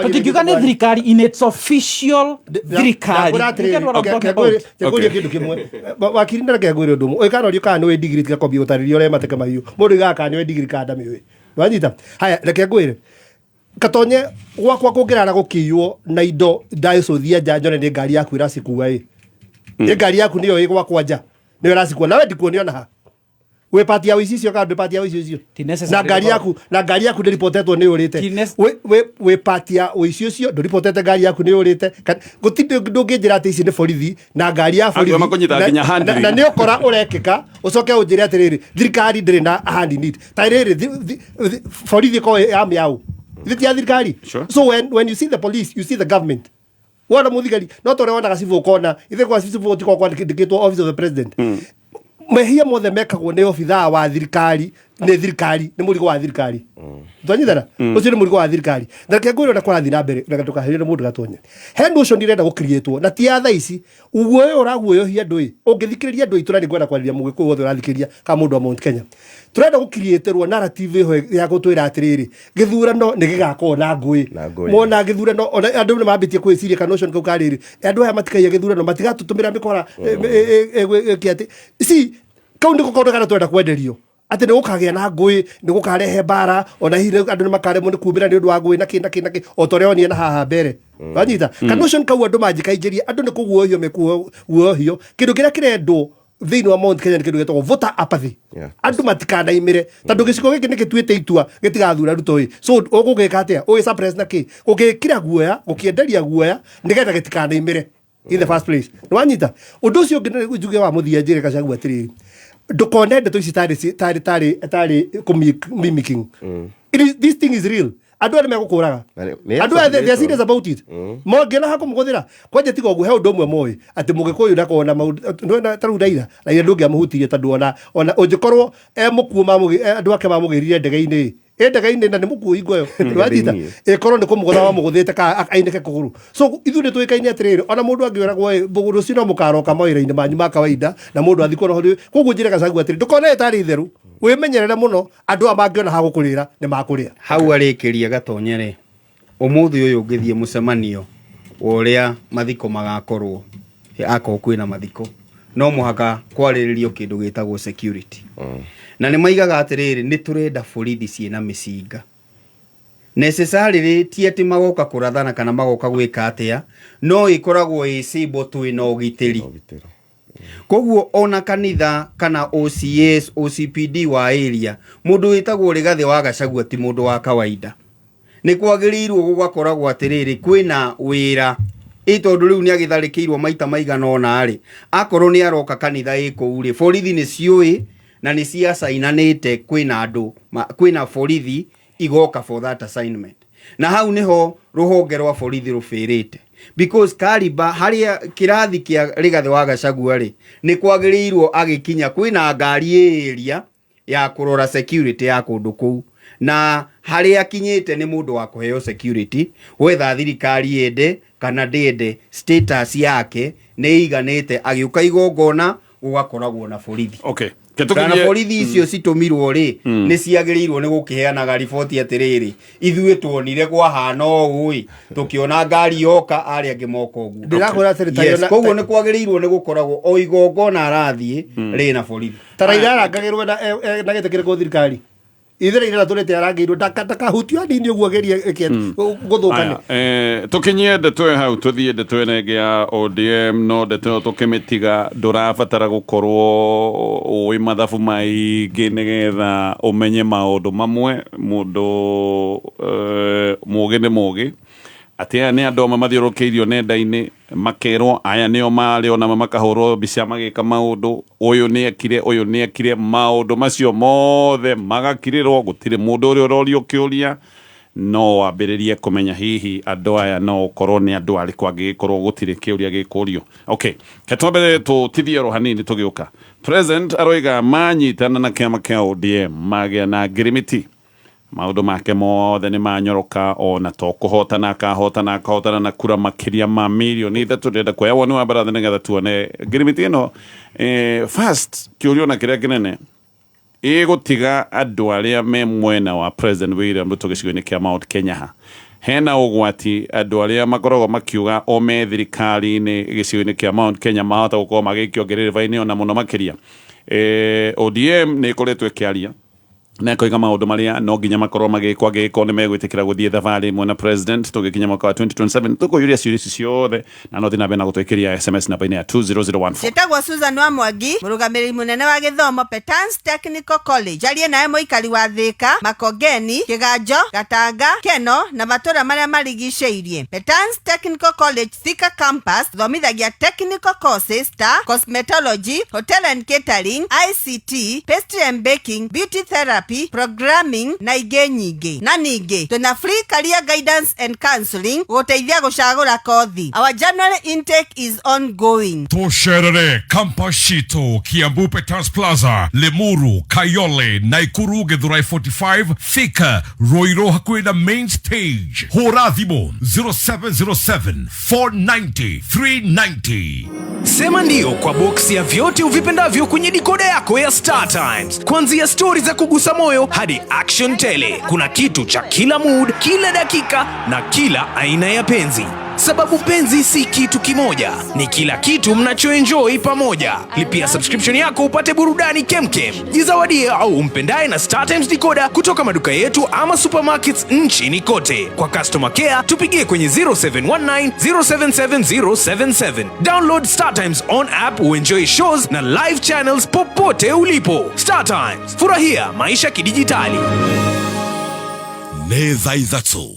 S9: Tũtingiuga nĩ thirikari in its official thirikari. You get what I'm talking about?
S15: Ngũrie kĩndũ kĩmwe. Wakiri, ndareke ngwĩre ũndũ ũmwe. Ũkanorio kana nĩũĩ ndigiri, tiga kwambia gũtarĩria ũrĩa mateke mahiũ. Mũndũ oigaga kana nĩũĩ ndigiri kana ndamĩũĩ. Wanyita? Haya, reke ngwĩre. Katonye, gwakwa kũngĩrara gũkĩiywo na indo ndacũthia nja njone nĩ ngari yaku ĩracikua ĩ. Nĩ ngari yaku nĩyo ĩ gwakwa nja. Nĩyo ĩracikua. Nawe ndikuonia ona ha. Wĩ part ya ũici ũcio kana ndwĩ part ya ũici ũcio?
S9: Necessary.
S15: Na ngari yaku ndĩripotetwo nĩ ũrĩte. Wĩ part ya ũici ũcio, ndũripotete ngari yaku nĩ ũrĩte. Gũtirĩ ndũngĩnjĩra atĩ ici nĩ borithi na ngari ya
S1: Andũ
S15: borithi.
S1: makũnyitaga nginya handling.
S15: Na nĩ ũkora ũrekĩka ũcoke ũnjĩre atĩrĩrĩ, thirikari ndĩrĩ na hand in it. Ta rĩrĩ, borithi ĩkoragwo ya mĩaũ. Ithe ti ya thirikari. So when you see the police, you see the government. Wona mũthigari no ta ũrĩa wonaga cibũ, ũkona ithe kwa cibũ gũtikoragwo kwandĩkĩtwo office of the president. Mehia mothe mekagwo nĩ obithaa wa thirikari, nĩ thirikari, nĩ mũrigo wa thirikari. Twanyitana? Ũcio nĩ mũrigo wa thirikari. Na reke ngwĩre ũrĩa kũrathiĩ na mbere na ndũkaherie nĩ mũndũ gatonye. He notion irenda gũkiriĩtwo na ti ya thaa ici. Ũguo ũyũ ũraguoyohia andũ ĩ, ũngĩthikĩrĩria andũ aitũ, na nĩngwenda kwarĩria mũgĩkũyũ wothe ũrathikĩrĩria kana mũndũ wa Mount Kenya, tũrenda gũkiriĩtĩrwo narrative ĩho ya gũtwĩra atĩrĩrĩ, gĩthurano nĩ gĩgakorwo na ngũĩ.
S8: Ngũĩ.
S15: Mona gĩthurano, ona andũ nĩ mambĩtie kwĩciria kana notion kau karĩrĩ, andũ aya matikaiya gĩthurano, matigatũtũmĩra mĩkora ĩke atĩ si kau nĩko kaũndũ karĩa tũrenda kwenderio, atĩ nĩ gũkagĩa na ngũĩ, nĩ gũkarehe mbara, ona hihi andũ nĩ makaremwo nĩ kumĩra nĩ ũndũ wa ngũĩ na kĩ na kĩ na kĩ, o ta ũrĩa onire na haha mbere. Wanyita? Kanotion kau andũ manjĩkainjĩria, andũ nĩ kũguohio mekuguohio. Kĩndũ kĩrĩa kĩrendwo thĩinĩ wa Mount Kenya nĩ kĩndũ gĩtagwo voter apathy. Andũ matikanaimĩre tondũ gĩcigo gĩkĩ nĩ gĩtuĩte itua gĩtigathura Ruto ĩ. So ũgũgĩka atĩa? Ũgĩ suppress na kĩ? Ũgĩkĩra guoya, gũkĩenderia guoya nĩgetha gĩtikanaimĩre in the first place. Nĩwanyita? Ũndũ ũcio ũngĩ nĩ njuge wa mũthia, njĩre Gachagua atĩrĩrĩ, ndũkone ndeto ici tarĩ mimicking. This thing is real. Andũ aya nĩ megũkũraga. Andũ aya, they are serious about it. Mangĩona ha kũmũgũthĩra kwanja, tiga ũguo, he ũndũ ũmwe moĩ atĩ mũgĩkũyũ ndakoragwo na maũndũ. Ndũrona ta rĩu Raila ndũngĩamũhutirie tondũ ona ũngĩkorwo e mũkuũ, andũ ake mamũgĩrire ndege-inĩ, ĩ ndege-inĩ, na nĩ mũkuũ hingo ĩyo. Nĩwanyita? Ĩkorwo nĩ kũmũgũtha wamũgũthĩte ka ainĩke kũgũrũ. So ithuĩ nĩ tũĩkaine atĩrĩrĩ, ona mũndũ angĩũragwo ĩ, rũciũ no mũkaroka mawĩra-inĩ manyu ma kawaida na mũndũ athikwo noho. Koguo njĩre Gachagua atĩrĩ, ndũkone ĩtarĩ itheru, wĩmenyerere mũno. Andũ aya mangĩona ha gũkũrĩra nĩ makũrĩa.
S5: Hau arĩkĩria gatonyere, ũmũthĩ ũyũ ũngĩthiĩ mũcemanio wa ũrĩa mathiko magakorwo, akorwo kwĩna mathiko, no mũhaka kwarĩrĩrio kĩndũ gĩtagwo security, na nĩ maigaga atĩrĩrĩ, nĩ tũrenda borithi ciĩna mĩcinga necessarily. Ti atĩ magoka kũrathana kana magoka gwĩka atĩa, no ĩkoragwo ĩ symbol twĩna ũgitĩri. Koguo ona kanitha kana OCS, OCPD wa area, mũndũ wĩtagwo Rigathĩ wa Gachagua ti mũndũ wa kawaida. Nĩ kwagĩrĩirwo gũgakoragwo atĩrĩrĩ, kwĩna wĩra ĩ, tondũ rĩu nĩ agĩtharĩkĩirwo maita maigana ũna rĩ, akorwo nĩ aroka kanitha ĩ kũu rĩ, borithi nĩ ciũĩ na nĩ ciacainanĩte, kwĩna andũ kwĩna borithi igoka for that assignment. Na hau niho rũhonge rwa borithi rũbĩrĩte, because kariba harĩa kĩrathi kĩa Rigathĩ wa Gachagua rĩ, nĩ kwagĩrĩirwo agĩkinya kwĩna ngari ĩ area ya kũrora security ya kũndũ kũu, na harĩa akinyĩte nĩ mũndũ wa kũheo security, whether thirikari yende kana ndĩende. Status yake nĩ iganĩte, agĩũka igongona gũgakoragwo na borithi. Kana borithi icio citũmirwo rĩ, nĩ ciagĩrĩirwo nĩ gũkĩheanaga riboti atĩrĩrĩ, ithuĩ tuonire kwahana ũũ ĩ, tũkĩona ngari yoka, arĩa angĩ moka ũguo.
S15: Ndĩrakwĩra atĩrĩ, ta
S5: Yes, koguo nĩ kwagĩrĩirwo nĩ gũkoragwo o igongona arathiĩ rĩna borithi.
S15: Ta Raila arangagĩrwo na gĩtĩ kĩrĩkũ thirikari? Ithe Raila tũrĩte arangĩirwo ndakahutio hanini ũguo agerie ĩke gũthũkane.
S1: Aya, tũkinyie ndeto ĩyo hau, tũthiĩ ndeto ĩno ĩngĩ ya ODM. No ndeto ĩyo tũkĩmĩtiga, ndũrabatara gũkorwo ũĩ mathabu maingĩ nĩgetha ũmenye maũndũ mamwe. Mũndũ mũgĩ nĩ mũgĩ atĩ aya nĩ andũ amwe mathiũrũrũkĩirio nenda-inĩ, makerwo aya nĩo marĩ ona makahũrwo mbica magĩka maũndũ, ũyũ nĩ ekire, ũyũ nĩ ekire, maũndũ macio mothe magakirĩrwo, gũtirĩ mũndũ ũrĩa ũrorio kĩũria. No wambĩrĩrie kũmenya hihi andũ aya no ũkorwo nĩ andũ arĩkũ angĩgĩkorwo gũtirĩ kĩũria gĩkũrio. Okay, ke twambere tũtithie oro hanini. Tũgĩũka, president aroiga manyitana na kĩama kĩa ODM magĩa na ngirimiti. Maũndũ make mothe nĩ manyoroka, ona to kũhotana akahotana, akahotana na kura makĩria ma mirioni 3. Ndĩrenda kuoya woni wa baratha nĩgetha tuone ngirimiti ĩno. First kĩũria ona kĩrĩa kĩnene ĩgũtiga andũ arĩa me mwena wa President William Ruto gĩcigo-inĩ kĩa Mount Kenya ha hena ũgwati, andũ arĩa makoragwo makiuga o me thirikari-inĩ gĩcigo-inĩ kĩa Mount Kenya mahota gũkorwo magĩikio ngĩrĩrĩba-inĩ ona mũno makĩria. ODM nĩ ĩkoretwo ĩkĩaria na ĩkoiga maũndũ marĩa no nginya makorwo magĩkwo angĩgĩkorwo nĩ megwĩtĩkĩra gũthiĩ thabarĩ ĩmwe na president tũgĩkinya mwaka wa 2027. Tũkũyũria ciũria ici ciothe na no thiĩ na mbere na gũtwĩkĩria SMS namba-inĩ ya 20014.
S10: Njĩtagwo Susan wa Mwangi, mũrũgamĩrĩri mũnene wa gĩthomo Petans Technical College. Arie nawe mũikari wa Thĩka, Makongeni, Kĩganjo, Gatanga, Keno na matũra marĩa marigicĩirie. Petans Technical College Thika Campus tũthomithagia technical courses ta cosmetology, hotel and catering, ICT, pastry and baking, beauty therapy, programming na ingĩ nyingĩ. Na ningĩ twĩna free career guidance and counseling gũgũteithia gũcagũra kothi. Our January intake is ongoing.
S7: Tũcerere campus citũ Kiambu Peters Plaza, Limuru, Kayole, Naikuru, Githurai 45, Thika, Ruiru hakuhĩ na main stage. Hũra thimũ 0707 490 390.
S11: Sema ndio kwa boksi ya vyote uvipendavyo kwenye dikoda yako ya Star Times. Kuanzia stori za kugusa moyo hadi action tele. Kuna kitu cha kila mood, kila dakika na kila aina ya penzi. Sababu penzi si kitu kimoja, ni kila kitu mnachoenjoy pamoja. Lipia subscription yako upate burudani kemkem. Jizawadie au umpendaye na Star Times decoder kutoka maduka yetu ama supermarkets nchini kote. Kwa customer care tupigie kwenye 0719 077077. Download Star Times on app uenjoy shows na live channels popote ulipo. Star Times, furahia maisha kidijitali.
S7: Nĩ thaa 3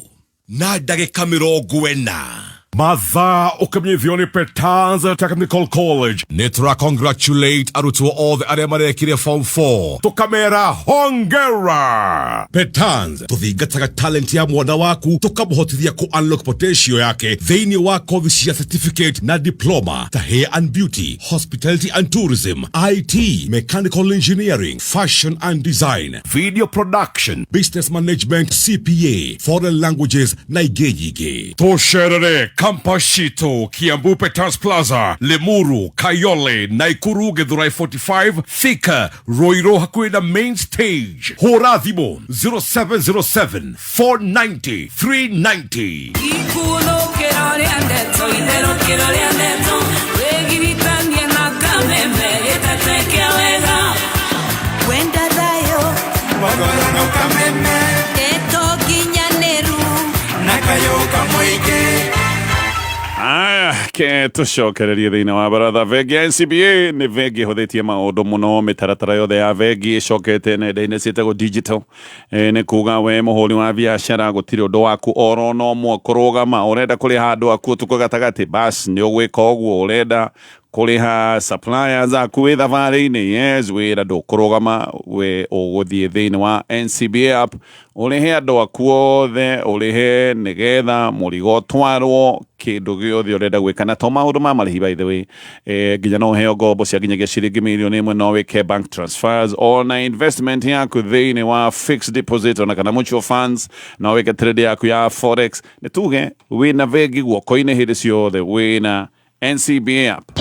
S7: na ndagĩka 40 mathaa. Ũkĩmenyithio nĩ Petans Technical College, nĩ tũra congratulate arutwo othe arĩa marekire form 4, tũkamera hongera. Petans tũthingataga talent ya mwana waku, tũkamũhotithia kũ unlock potential yake thĩinĩ wa kothi cia certificate na diploma ta hair and beauty, hospitality and tourism, IT, mechanical engineering, fashion and design, video production, business management, CPA, foreign languages na ingĩ nyingĩ. Tũcerere campus citũ Kiambu Peters Plaza, Limuru, Kayole, Naikuru, Githurai 45, Thika, Ruiru hakuhĩ na main stage. Hũra thimũ 0707 490 390.
S4: Ikunũkĩro rĩa ndeto, itherũkĩro rĩa ndeto, wĩgiritanie na kameme gĩteteke wega.
S12: Wenda thayũ ndeto nginyanĩru
S13: na kayũ kamũingĩ.
S1: Aya, ke tũcokererie thĩinĩ wa baratha. Bengi ya NCBA nĩ bengi ĩhũthĩtie maũndũ mũno. Mĩtaratara yothe ya bengi ĩcokete nenda-inĩ ciĩtagwo digital. Nĩ kuga we mũhũri wa biacara gũtirĩ ũndũ waku oro no mwe kũrũgama. Ũrenda kũrĩha andũ aku ũtukũ gatagatĩ, bas nĩ ũgwĩka ũguo. Ũrenda kũrĩha suppliers aku wĩ thabarĩ-inĩ, yes, wĩra ndũkũrũgama. We ũgũthiĩ thĩinĩ wa NCBA app, ũrĩhe andũ aku othe, ũrĩhe nĩgetha mũrigo ũtwarwo, kĩndũ gĩothe ũrenda gwĩka. Na to maũndũ ma marĩhi, by the way, nginya no ũheo ngombo cia nginyagia ciringi mirioni 1, no wĩke bank transfers, ona investment yaku thĩinĩ wa fixed deposit ona kana mutual funds, no wĩke trade yaku ya forex. Nĩ tuge wĩna bengi guoko-inĩ hĩndĩ ciothe wĩna NCBA app.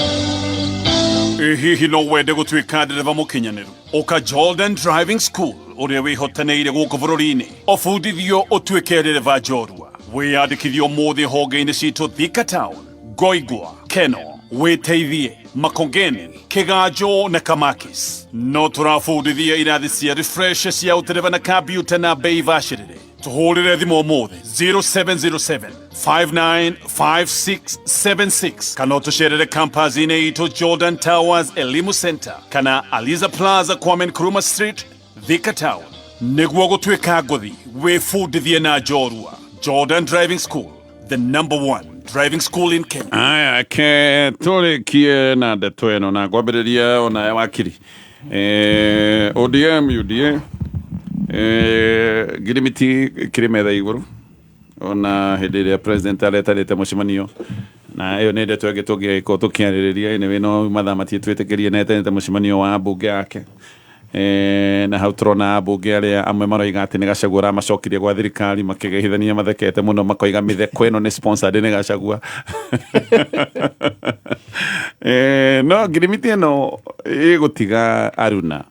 S1: Hihi no wende gũtuĩka ndereba mũkinyanĩru? Ũka Jordan Driving School, ũrĩa wĩhotanĩire gũkũ bũrũri-inĩ, ũbundithio ũtuĩke ndereba njorua. Wĩyandĩkithio ũmũthĩ honge-inĩ citũ Thika Town, Ngoingwa, Keno, Wĩteithie, Makongeni, Kĩganjo na Kamakis. No tũrabundithia irathi cia refresh cia ũtereba na kambiuta na bei bacĩrĩre. Tũhũrĩre thimũ ũmũthĩ 0707 595676 kana ũtũcerere campus-inĩ itũ Jordan Towers Elimu Center kana Aliza Plaza, Kwame Nkrumah Street, Thika Town. Nĩguo gũtuĩka ngũthi, wĩbundithie na njorua. Jordan Driving School, the number one driving school in Kenya. Aya, ke tũrĩkie na ndeto ĩno na ngwambĩrĩria ona ya wakiri. ODM UDA, ngirimiti kĩrĩ metha igũrũ ona hĩndĩ ĩrĩa president aretarĩte mũcemanio, na ĩyo nĩ ndeto ĩngĩ tũngĩgĩkorwo tũkĩarĩrĩria. Anyway, no mathaa matiĩtwĩtĩkĩrie, na etanĩte mũcemanio wa mbunge yake. Na hau tũrona ambunge arĩa amwe maroiga atĩ nĩ Gachagua ũramacokirie gwa thirikari, makĩgeithania mathekete mũno, makoiga mĩtheko ĩno nĩ sponsored nĩ Gachagua. No ngirimiti ĩno ĩgũtiga Aruna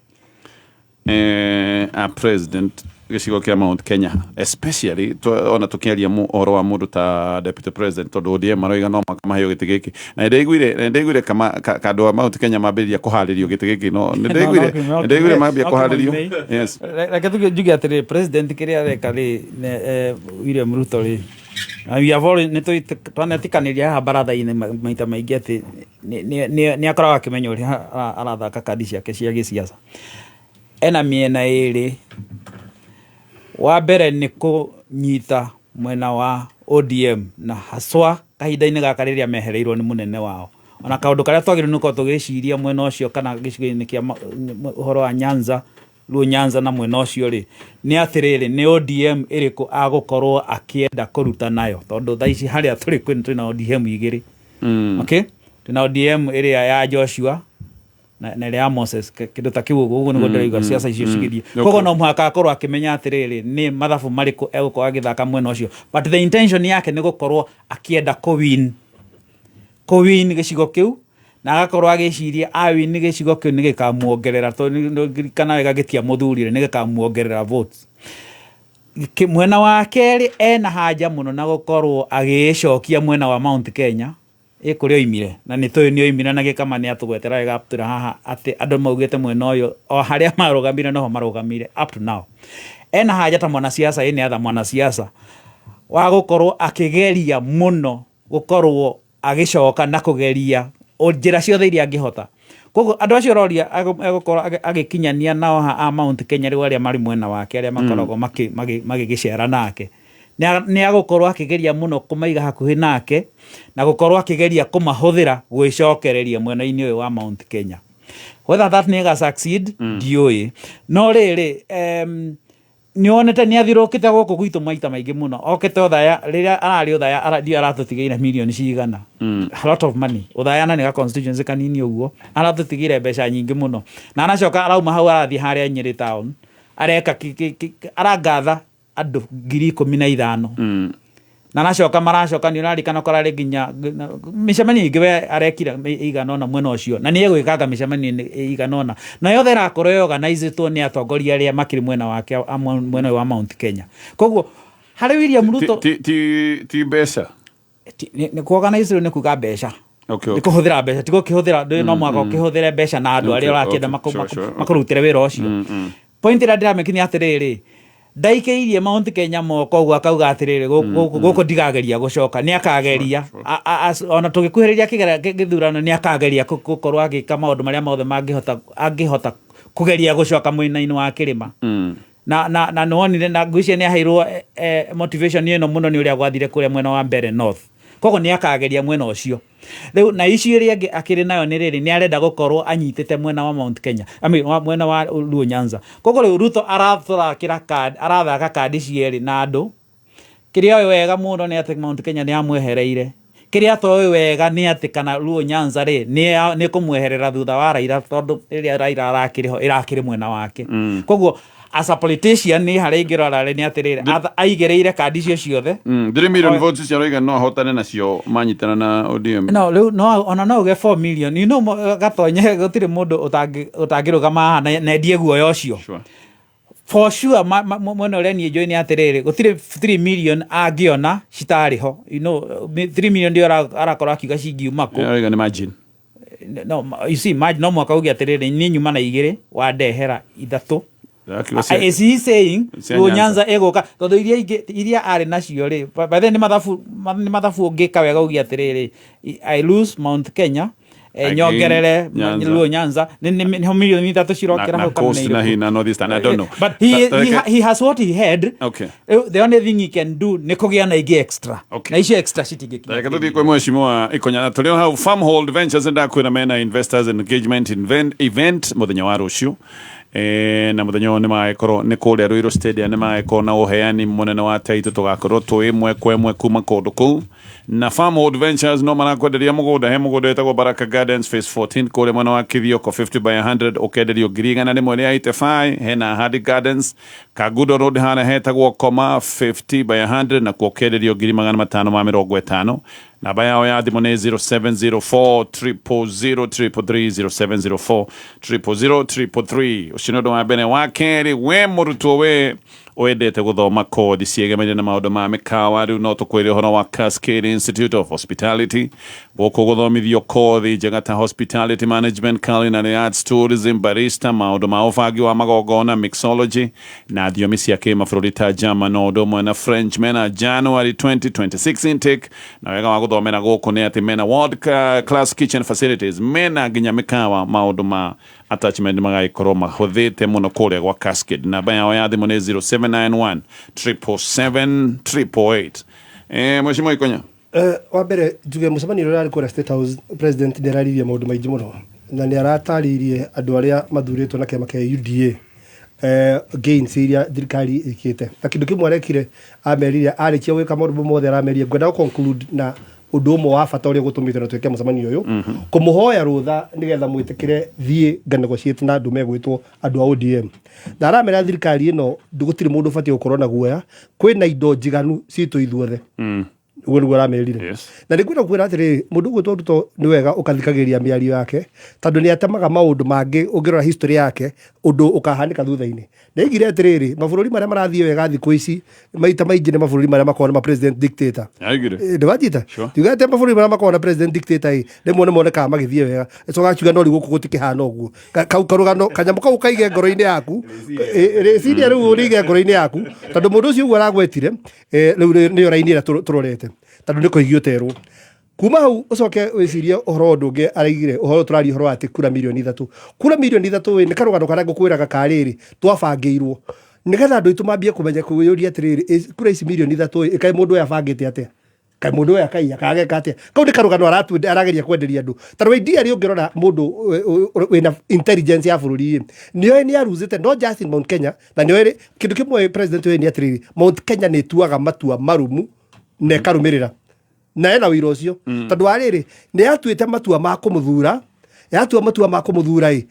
S1: a president gĩcigo kĩa Mount Kenya, especially ona tũkĩaria ũhoro wa mũndũ ta deputy president, tondũ ODM maroiga no mũhaka maheo gĩtĩ gĩkĩ, na nĩndaiguire kama kandũ wa Mount Kenya mambĩrĩria kũharĩrio gĩtĩ gĩkĩ, no nĩndaiguire mambia kũharĩrio, yes.
S9: Reke tuge njuge atĩrĩ, president kĩrĩa areka rĩ, William Ruto rĩ, na we have already nĩ twanetĩkanĩria haha baratha-inĩ maita maingĩ atĩ nĩ akoragwo akĩmenya ũrĩa arathaka kandi ciake cia gĩciaca. Ena mĩena ĩrĩ. Wa mbere nĩ kũnyita mwena wa ODM, na haswa kahinda-inĩ gaka rĩrĩa mehereirwo nĩ mũnene wao. Ona kaũndũ karĩa twagĩrĩirwo nĩ gũkorwo tũgĩciria mwena ũcio kana gĩcigo-inĩ kĩa ũhoro wa Nyanza, Luo Nyanza na mwena ũcio rĩ, nĩ atĩrĩrĩ, nĩ ODM ĩrĩkũ agũkorwo akĩenda kũruta nayo, tondũ thaa ici harĩa tũrĩ twĩna ODM igĩrĩ. Okay? Twĩna ODM ĩrĩa ya Joshua na ĩrĩa ya Moses, kĩndũ ta kĩu ũguo, ũguo nĩguo ndĩraigua ciaca icio cigĩthiĩ. Koguo no mũhaka akorwo akĩmenya atĩrĩrĩ, nĩ mathabu marĩkũ egũkorwo agĩthaka mwena ũcio, but the intention yake nĩ gũkorwo akĩenda kũwin gĩcigo kĩu, na agakorwo agĩciria awin gĩcigo kĩu nĩ gĩkamuongerera, tondũ nĩririkana wega gĩtiamũthurire, nĩ gĩkamuongerera votes. Mwena wa kerĩ, ena haja mũno na gũkorwo agĩĩcokia mwena wa Mount Kenya ĩ kũrĩa oimire, na nĩ tũĩ nĩ oimire na gĩkama nĩ atũgwetera wega atwĩra haha atĩ andũ maugĩte mwena ũyũ o harĩa marũgamire noho marũgamire up to now. Ena haja ta mwanasiasa, ĩ nĩ atha mwanasiasa wa gũkorwo akĩgeria mũno gũkorwo agĩcoka na kũgeria njĩra ciothe iria angĩhota. Koguo andũ acio ũroria egũkorwo agĩkinyania nao a Mount Kenya rĩu, arĩa marĩ mwena wake, arĩa makoragwo magĩgĩcera nake, nĩ agũkorwo akĩgeria mũno kũmaiga hakuhĩ nake na gũkorwo akĩgeria kũmahũthĩra gwĩcokereria mwena-inĩ ũyũ wa Mount Kenya. Whether that nĩ ĩga succeed, ndiũĩ, no rĩrĩ, nĩ wonete nĩ athirũkĩte gũkũ gwitũ maita maingĩ mũno, okĩte Othaya. Rĩrĩa ararĩ Othaya, ndiũĩ aratũtigĩire mirioni cigana, a lot of money. Othaya na nĩ ga constituency kanini ũguo, aratũtigĩire mbeca nyingĩ mũno, na aracoka arauma hau arathiĩ harĩa Nyĩrĩ town, areka arangatha andũ 15,000, na aracoka maracoka. Nĩ ũrarikana kũrarĩ nginya mĩcemanio ĩngĩ we arekire ĩigana ũna mwena ũcio, na nĩ egwĩkanga mĩcemanio ĩigana ũna, na yothe ĩrakorwo ĩorganizĩtwo nĩ atongoria arĩa makĩrĩ mwena wake, mwena ũyũ wa Mount Kenya. Koguo harĩ William Ruto
S1: Ti mbeca.
S9: Nĩ kuorganize rĩu nĩ kuga mbeca, nĩ kũhũthĩra mbeca, ti gũkĩhũthĩra ndũĩ no mũhaka ũkĩhũthĩre mbeca na andũ arĩa ũrakĩenda makũrutĩre wĩra ũcio. Point ĩrĩa ndĩramĩki nĩ atĩrĩrĩ, ndaikĩirie Mount Kenya moko ũguo akauga atĩrĩrĩ, gũkũ ndigageria gũcoka. Nĩ akageria. Ona tũgĩkuhĩrĩria gĩthurano, nĩ akageria gũkorwo agĩka maũndũ marĩa mothe mangĩhota, angĩhota kũgeria gũcoka mwena-inĩ wa kĩrĩma. Na nĩwonire na ngwĩciria nĩ aheirwo motivation ĩno mũno nĩ ũrĩa gwathire kũrĩa mwena wa mbere north. Koguo nĩ akageria mwena ũcio rĩu. Na issue ĩrĩa ĩngĩ akĩrĩ nayo nĩ rĩrĩ, nĩ arenda gũkorwo anyitĩte mwena wa Mount Kenya, I mean, mwena wa Luo Nyanza. Koguo rĩu Ruto aratũthakĩra kandi, arathaka kandi cierĩ na andũ. Kĩrĩa oĩ wega mũno nĩ atĩ Mount Kenya nĩ amwehereire. Kĩrĩa atoĩ wega nĩ atĩ kana Luo Nyanza rĩ, nĩ kũmweherera thutha wa Raila, tondũ rĩrĩa Raila arakĩrĩ ho ĩrakĩrĩ mwena wake. Koguo as a politician, nĩ harĩa ingĩrora rĩ, nĩ atĩrĩrĩ, aigĩrĩire kandi icio ciothe.
S1: 3 million votes icio aroiga no ahotane nacio manyitana na ODM.
S9: No rĩu no ona no uge 4 million, gatonye gũtirĩ mũndũ ũtangĩrũgama haha na endie guoya ũcio. For sure, mwena ũrĩa niĩ njũĩ nĩ atĩrĩrĩ, gũtirĩ 3 million angĩona citarĩ ho. 3 million ndio arakorwo akiuga cingiuma kũ.
S1: Aroiga nĩ margin.
S9: No, you see, margin, no mwaka uge atĩrĩrĩ, niĩ nyuma na igĩrĩ, wandehera ithatũ.
S1: Akiuga
S9: Is he saying
S1: cia
S9: Luo
S1: Nyanza.
S9: Nyanza ĩgũka, tondũ iria ingĩ iria arĩ nacio rĩ, by then nĩ mathabu ũngĩka wega uge atĩrĩrĩ, I lose Mount Kenya,
S1: I
S9: nyongerere
S1: gain Nyanza.
S9: Luo Nyanza, nĩho milioni ithatũ cirokera
S1: na
S9: hau kana
S1: coast
S9: nĩ
S1: na
S9: irĩkũ.
S1: hi na northeastern, I don't know.
S9: But he has what he had. Rĩu, the only thing he can do nĩ kũgĩa na ingĩ extra, na icio extra citingĩkinya.
S1: Reke tũthiĩ kwĩ mheshimiwa Ikonya. Tũrĩ o hau Farmhold Ventures, ndakwĩra mena investors engagement event mũthenya wa rũciũ. Na muthenya ũyũ nĩmagĩkorwo nĩ kũrĩa Ruiru Stadium, nĩmagĩkorwo na ũheani mũnene wa taitũ, tũgakorwo twĩ ĩmwe kwa ĩmwe kuma kũndũ kũu. Na Farmhold Ventures no marakwenderia mũgũnda, he mũgũnda wĩtagwo Baraka Gardens Phase 14 kũrĩa mwena wa Kithioko, 50 by 100, ũkenderio 185,000. Hena Ahadi Gardens Kangundo Road harĩa hetagwo Koma, 50 by 100, nakuo ũkenderio 550,000. Namba yao ya thimũ nĩ 0704 000 333, 0704 000 333. Ũcio nĩ ũndũ wa mbere. Wa kerĩ, we mũrutwo, we wendete gũthoma kothi ciegemeire na maũndũ ma mĩkawa, rĩu no tũkwĩre ũhoro wa Cascade Institute of Hospitality. Gũkũ gũthomithio kothi njega ta hospitality management, culinary arts, tourism, barista, maũndũ ma ũbangi wa magongona, mixology na thiomi cia kĩmabũrũri ta German no ũndũ ũmwe na French. Mena January 2026 intake, na wega wa gũthomera gũkũ nĩ atĩ mena world class kitchen facilities, mena nginya mĩkawa, maũndũ ma attachment magagĩkorwo mahũthĩte mũno kũrĩa gwa Cascade. Namba yao ya thimũ nĩ 0791 777 888. Mheshimiwa Ikonya.
S14: Wa mbere njuge mũcemanio ũrĩa ũrarĩ kũrĩa State House, president nĩ araririe maũndũ maingĩ mũno na nĩ aratarĩirie andũ arĩa mathurĩtwo na kĩama kĩa UDA gains iria thirikari ĩkĩte, na kĩndũ kĩmwe arekire, amerire arĩkia gwĩka maũndũ mothe aramerire, ngwenda gũ conclude na ũndũ ũmwe wa bata ũrĩa gũtũmĩte na twĩke mũcemanio ũyũ, kũmũhoya rũtha nĩgetha mwĩtĩkĩre thiĩ nganegotiate na andũ megwĩtwo andũ a ODM. Na aramera thirikari ĩno gũtirĩ mũndũ ũbatiĩ gũkorwo na guoya, kwĩna indo njiganu citũ ithuothe. Ũguo nĩguo aramerire. Na nĩ ngwenda kwĩra atĩrĩrĩ, mũndũ ũgwĩtwo Ruto nĩ wega ũkathikagĩrĩria mĩario yake, tondũ nĩ atemaga maũndũ mangĩ ũngĩrora history yake, ũndũ ũkahanĩka thutha-inĩ. Nĩ aigire atĩrĩrĩ, mabũrũri marĩa marathiĩ wega thikũ ici maita maingĩ nĩ mabũrũri marĩa makoragwo na ma president dictator.
S1: Aigire.
S14: Ndĩwanyita? Tuge atĩ mabũrũri marĩa makoragwo na president dictator ĩ rĩmwe nĩ monekaga magĩthiĩ wega, coka akiuga no rĩu gũkũ gũtikĩhana ũguo. Kau karũgano kanyamũ kau kaige ngoro-inĩ yaku. Rĩciria rĩu rĩige ngoro-inĩ yaku, tondũ mũndũ ũcio ũguo aragwetire, rĩu nĩyo raini ĩrĩa tũrorete, tondũ nĩ kũigio ũterwo kuma hau. Ũcoke wĩcirie ũhoro wa ũndũ ũngĩ araigire, ũhoro tũraria ũhoro wa atĩ kura 3 mirioni, kura 3 mirioni ĩ nĩ karũgano karĩa ngũkwĩraga karĩrĩ twabangĩirwo nĩgetha andũ aitũ mambie kũmenya kwĩyũria atĩrĩrĩ, kura ici 3 mirioni ĩ kaĩ mũndũ ũyũ abangĩte atĩa, kaĩ mũndũ ũyũ akaiya kageka atĩa? Kau nĩ karũgano arageria kwenderia andũ. Tondũ ideally ũngĩrora mũndũ wĩna intelligence ya bũrũri ĩ nĩoĩ nĩ aruzĩte no just in Mount Kenya, na nĩoĩ kĩndũ kĩmwe president ũyũ nĩ atĩrĩrĩ, Mount Kenya nĩ ĩtuaga matua marumu na ĩkarũmĩrĩra na ena wĩra ũcio. Tondũ wa rĩrĩ, nĩ yatuĩte matua ma kũmũthura, yatua matua ma kũmũthura ĩ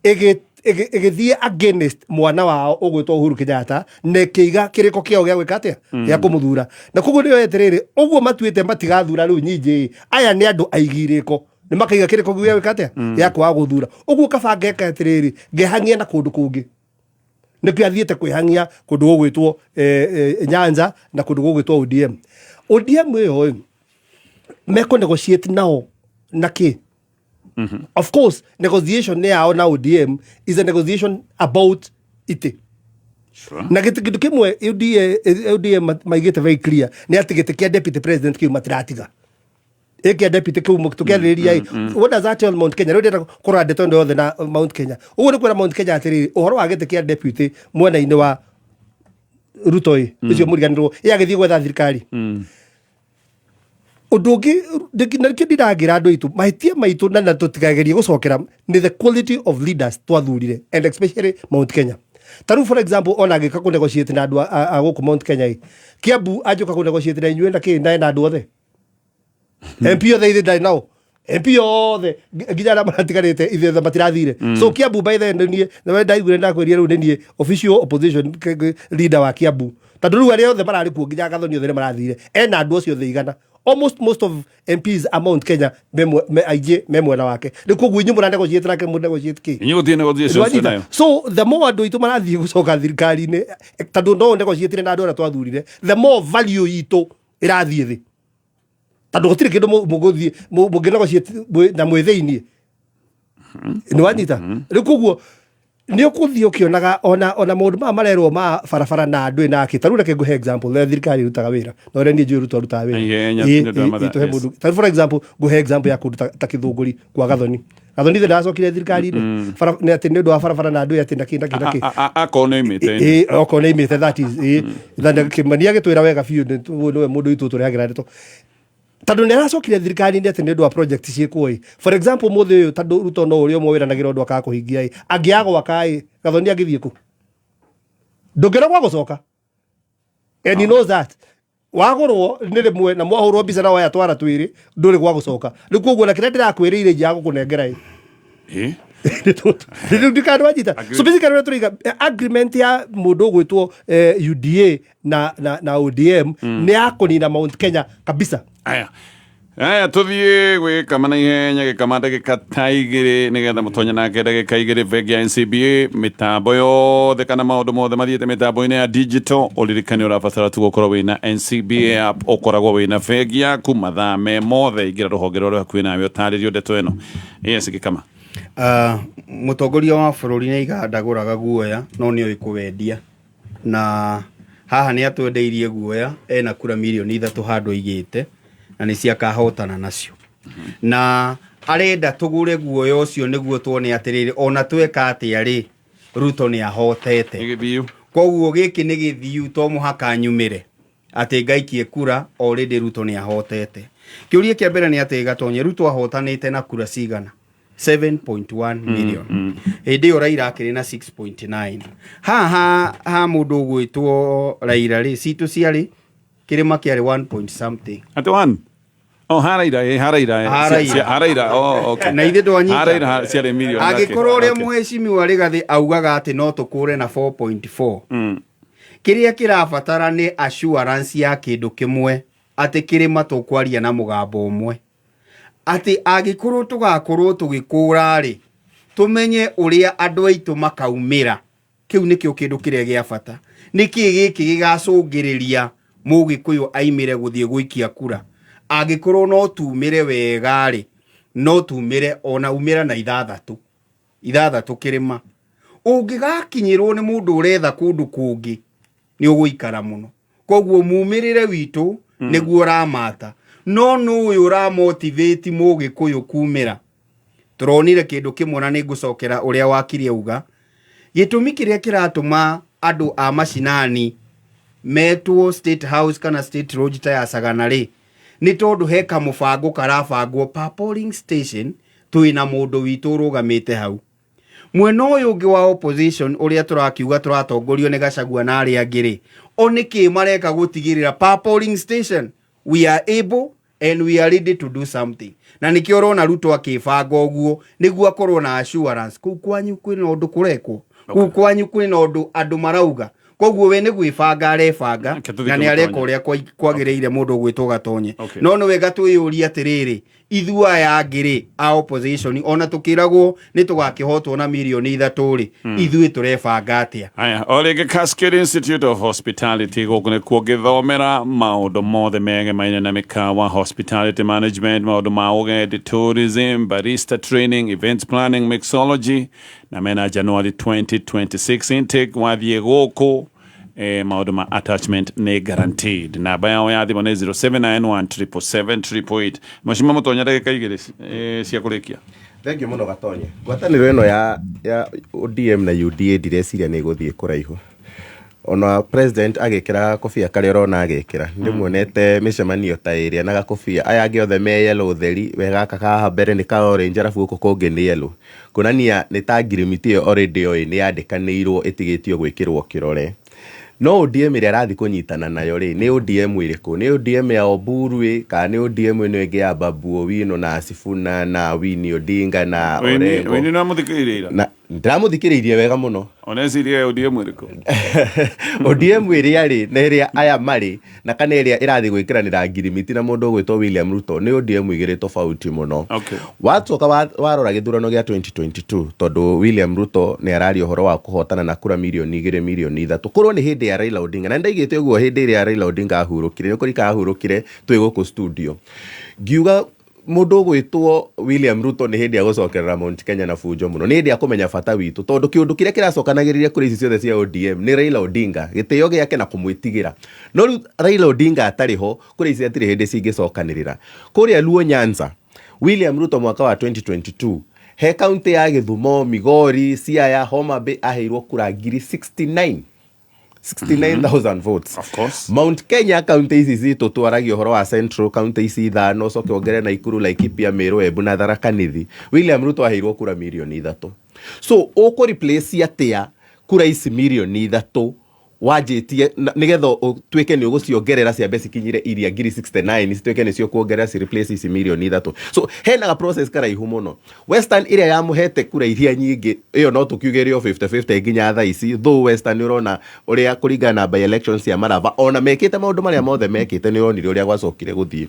S14: ĩgĩthiĩ against mwana wao ũgwĩtwo Uhuru Kenyatta na ĩkĩiga kĩrĩko kĩao gĩa gwĩka atĩa? Gĩa kũmũthura. Na koguo nĩyo atĩrĩrĩ, ũguo matuĩte matigathura rĩu nyingĩ ĩ, aya nĩ andũ aigi irĩko, nĩ makaiga kĩrĩko kĩu gĩa gwĩka atĩa? Gĩa kwaga gũthura. Ũguo kaba ngeka atĩrĩrĩ, ngehang'ia na kũndũ kũngĩ. Nĩkĩo athiĩte kwĩhang'ia kũndũ gũgwĩtwo Nyanza na kũndũ gũgwĩtwo ODM. ODM ĩyo ĩ mekũ negotiate nao na kĩ? Of course negotiation yao na ODM is a negotiation about itĩ. Na gĩtĩ kĩndũ kĩmwe UDA, ODM maigĩte very clear nĩ atĩ gĩtĩ kĩa deputy president kĩu matiratiga, ĩkĩa deputy kĩu tũkĩarĩrĩria ĩ. What does that tell Mount Kenya? Rĩu ndĩrenda kũrora ndeto ĩno yothe na Mount Kenya. Ũguo nĩ kwĩra Mount Kenya atĩrĩrĩ, ũhoro wa gĩtĩ kĩa deputy mwena-inĩ wa Ruto ĩ, ũcio mũriganĩrwo ĩ agĩthiĩ gwetha thirikari. Ũndũ ũngĩ na nĩkĩo ndirangĩra andũ aitũ mahĩtia maitũ na tũtikagerie gũcokera nĩ the quality of leaders twathurire, and especially Mount Kenya. Ta rĩu for example, ona angĩka kũ negotiate na andũ a gũkũ Mount Kenya ĩ, Kiambu anjũka kũ negotiate na inyuĩ na kĩ na ena andũ othe, MP othe ithe ndarĩ nao, MP othe nginya arĩa maratigarĩte ithe matirathire. So Kiambu by then niĩ na ndaiguire ndakwĩrire rĩu nĩ niĩ official opposition leader wa Kiambu, tondũ rĩu arĩa othe mararĩ kuo nginya Gathoni othe nĩ marathire, ena andũ acio othe igana. Almost most of MPs a Mount Kenya me aingĩ me mwena wake. Rĩu koguo inyuĩ mũra negotiate nake, mũ negotiate kĩ?
S1: Inyuĩ gũtirĩ negotiations
S14: Nĩwanyita?
S1: nayo.
S14: So the more andũ aitũ marathiĩ gũcoka thirikari-inĩ, tondũ no negotiate na andũ arĩa twathurire, the more value itũ ĩrathiĩ thĩ, tondũ gũtirĩ kĩndũ mũgũthiĩ mũngĩ negotiate na mwĩ thĩiniĩ. Nĩ wanyita? Rĩu koguo nĩ ũkũthiĩ ũkĩonaga ona maũndũ maya marerwo ma barabara na andũ nake. Ta rĩu reke ngũhe example ũrĩa thirikari ĩrutaga wĩra na ũrĩa niĩ njũĩ Ruto arutaga wĩra.
S1: Ihenya, nĩ ũndũ wa mathaa,
S14: Ĩ, tũhe mũndũ ta for example, ngũhe example ya kũndũ ta Kĩthũngũri kwa Gathoni. Gathoni thĩ ndacokire thirikari-inĩ. Nĩ atĩ nĩ ũndũ wa barabara na andũ atĩ na kĩ na kĩ na kĩ.
S1: Akorwo nĩ oimĩte.
S14: Ĩ, okorwo nĩ aimĩte, that is ĩ. Na Kĩmani agĩtwĩra wega biũ nĩwe mũndũ witũ tũrehagĩra ndeto. Tondũ nĩ aracokire thirikari-inĩ atĩ nĩ ũndũ wa project ciĩkwo ĩ. For example, mũthĩ ũyũ tondũ Ruto no ũrĩa ũmwe wĩranagĩra ũndũ akaga kũhingia ĩ, angĩaga gwaka ĩ, Gathoni angĩthiĩ kũ? Ndũngĩona gwa gũcoka. And he knows that. Wagũrwo nĩ rĩmwe na mwahũrwo mbica na waya twara twĩrĩ, ndũrĩ gwa gũcoka. Rĩu koguo na kĩrĩa ndĩrakwĩrĩire nja ya gũkũnengera ĩ. Rĩu ndikana wanyita. So basically ũrĩa tũraiga agreement ya mũndũ ũgwĩtwo UDA na ODM nĩ ya kũnina Mount Kenya kabisa.
S1: Aya. Aya tuthiĩ gwĩkama na ihenya gĩkama ndagĩka ta igĩrĩ nĩgetha mũtonye nake ndagĩka igĩrĩ bengi ya NCBA mĩtambo yothe kana maũndũ mothe mathiĩte mĩtambo-inĩ ya digital. Ũririkane ũrabatara tu gũkorwo wĩna NCBA app, ũkoragwo wĩna bengi yaku mathaa me mothe. Ingĩra rũhonge rũrĩa hakuhĩ nawe ũtarĩrio ndeto ĩno. Yes, gĩkama.
S5: Mũtongoria wa bũrũri nĩ aigaga ndagũraga guoya no nĩ oĩ kũwendia, na haha nĩ atwendeirie guoya, ena kura mirioni 3 handũ aigĩte na nĩ ciakahotana nacio, na arenda tũgũre guoya ũcio nĩguo tuone atĩrĩrĩ, ona tweka atĩa rĩ, Ruto nĩ ahotete. Koguo gĩkĩ nĩ gĩthiu, to mũhaka nyumĩre atĩ ngaikie kura, already Ruto nĩ ahotete. Kĩũria kĩa mbere nĩ atĩ, Gatonye, Ruto ahotanĩte na kura cigana? 7.1 million. Hĩndĩ ĩyo Raila akĩrĩ na 6.9. Haha ha mũndũ ũgwĩtwo Raila rĩ, citũ ciarĩ kĩrĩma kĩarĩ 1 point something.
S1: Atĩ one? Oh, haraira, haraira.
S5: Haraira.
S1: Haraira, oh, okay.
S5: Na ithe ndwanyita.
S1: Haraira ciarĩ mirioni.
S5: Angĩkorwo ũrĩa mũhecimiwa Rigathĩ augaga atĩ no tũkũre na 4.4, kĩrĩa kĩrabatara nĩ assurance ya kĩndũ kĩmwe, atĩ kĩrĩma tũkwaria na mũgambo ũmwe, atĩ angĩkorwo tũgakorwo tũgĩkũra rĩ, tũmenye ũrĩa andũ aitũ makaumĩra. Kĩu nĩkĩo kĩndũ kĩrĩa gĩa bata. Nĩkĩ gĩkĩ gĩgacũngĩrĩria mũgĩkũyũ aimĩre gũthiĩ gũikia kura? Angĩkorwo no tumĩre wega rĩ, no tumĩre ona umĩra na ithathatũ ithathatũ kĩrĩma, ũngĩgakinyĩrwo nĩ mũndũ ũretha kũndũ kũngĩ nĩ ũgũikara mũno. Koguo mumĩrĩre witũ nĩguo ũramata, no nũ ũyũ ũramotivate mũgĩkũyũ kumĩra? Tũronire kĩndũ kĩmwe na nĩ ngũcokera ũrĩa wakiri auga, gĩtũmi kĩrĩa kĩratũma andũ a macinani metwo State House kana State Lodge ta ya Sagana rĩ, nĩ tondũ he kamũbango karabangwo per polling station, twĩna mũndũ witũ ũrũgamĩte hau. Mwena ũyũ ũngĩ wa opposition, ũrĩa tũrakiuga tũratongorio nĩ Gachagua na arĩa angĩ rĩ, o nĩkĩ mareka gũtigĩrĩra per polling station we are able and we are ready to do something? Na nĩkĩo ũrona Ruto akĩbanga ũguo nĩguo akorwo na assurance kũu kwanyu kwĩna ũndũ kũrekwo, kũu kwanyu kwĩna ũndũ andũ marauga. Koguo we nĩ gwĩbanga arebanga
S1: tũthiĩ
S5: na nĩ areka
S1: tũmũtonye.
S5: ũrĩa kwagĩrĩire mũndũ ũgwĩtwo Gatonye.
S1: Okay.
S5: No nĩ wega twĩyũrie atĩrĩrĩ, ithuĩ aya angĩ rĩ, a opposition, ona tũkĩragwo nĩ tũgakĩhotwo na mirioni 3 rĩ, ithuĩ tũrebanga atĩa?
S1: Aya, o rĩngĩ Cascade Institute of Hospitality, gũkũ nĩkuo ngĩthomera maũndũ mothe megemaine na mĩkawa, hospitality management, maũndũ ma ũgendi, tourism, barista training, events planning, mixology, na mena January 2026 intake. Wathiĩ gũkũ maũndũ ma attachment nĩ guaranteed. Namba yao ya thimũ nĩ 0791 777 888. Mheshimiwa Mũtonya, ndagĩka 2 cia kũrĩkia.
S8: Thengiũ mũno, Gatonye. Ngwatanĩro ĩno ya ODM na UDA ndireciria nĩ ĩgũthiĩ kũraihu. Ona president agĩkĩra gakobia karĩa ũrona agĩkĩra, ndĩmuonete mĩcemanio ta ĩrĩa na gakobia, aya angĩ othe me yellow theri, we gaka haha mbere nĩ ka orange, arabu gũkũ kũngĩ nĩ yellow, kuonania nĩ ta ngirimiti ĩyo already oĩ nĩ yandĩkanĩirwo ĩtigĩtio gwĩkĩrwo kĩrore. No ODM ĩrĩa arathiĩ kũnyitana nayo rĩ, nĩ ODM ĩrĩkũ? Nĩ ODM ya Oburu ĩ, kana nĩ ODM ĩno ĩngĩ ya Babu Owino na Sifuna na Winnie Odinga na Orengo?
S1: Wini no mũthikĩrĩrie ira.
S8: Na ndĩramũthikĩrĩirie wega mũno.
S1: Onecirie ODM ĩrĩkũ?
S8: ODM ĩrĩa rĩ na ĩrĩa aya marĩ na kana ĩrĩa ĩrathiĩ gwĩkĩranĩra ngirimiti na mũndũ ũgwĩtwo William Ruto nĩ ODM igĩrĩ tofauti mũno. Wacoka warora gĩthurano gĩa 2022, tondũ William Ruto nĩ araria ũhoro wa kũhotana na kura mirioni 2, mirioni 3, korwo nĩ hĩndĩ ya Raila Odinga, na nĩndaigĩte ũguo hĩndĩ ĩrĩa Raila Odinga ahurũkire, nĩ kũrika ahurũkire twĩ gũkũ studio, ngiuga mũndũ ũgwĩtwo William Ruto nĩ hĩndĩ agũcokerera Mount Kenya na bunjo mũno, nĩ hĩndĩ akũmenya bata witũ, tondũ kĩũndũ kĩrĩa kĩracokanagĩrĩria kũrĩ ici ciothe cia ODM nĩ Raila Odinga, gĩtĩo gĩake na kũmwĩtigĩra. No rĩu Raila Odinga atarĩ ho, kũrĩ ici hatirĩ hĩndĩ cingĩcokanĩrĩra. Kũrĩa Luo Nyanza, William Ruto mwaka wa 2022 he kaunti ya Gĩthumo, Migori, Siaya, Homa Bay aheirwo kura 69,000. 69,000 votes.
S1: Of course.
S8: Mount Kenya kaunti ici citũ twaragia ũhoro wa Central kaunti ici ithano ũcoke wongerere Naikuru, Laikipia, Meru, Embu na Tharaka Nithi. William Ruto aheirwo kura mirioni 3. So ũkũ replace atĩa kura ici mirioni 3 wanjĩtie nĩgetha ũtuĩke nĩ ũgũciongerera ciambe cikinyire iria ngiri 69 cituĩke nĩcio kuongerera ci replace ici mirioni 3? So hena ga process karaihu mũno. Western ĩrĩa yamũhete kura iria nyingĩ, ĩyo no tũkiuge ĩrĩ o 50-50 nginya thaa ici, though Western ũrona ũrĩa kũringana na by elections cia Marava, ona mekĩte maũndũ marĩa mothe mekĩte, nĩ ũronire ũrĩa gwacokire gũthiĩ.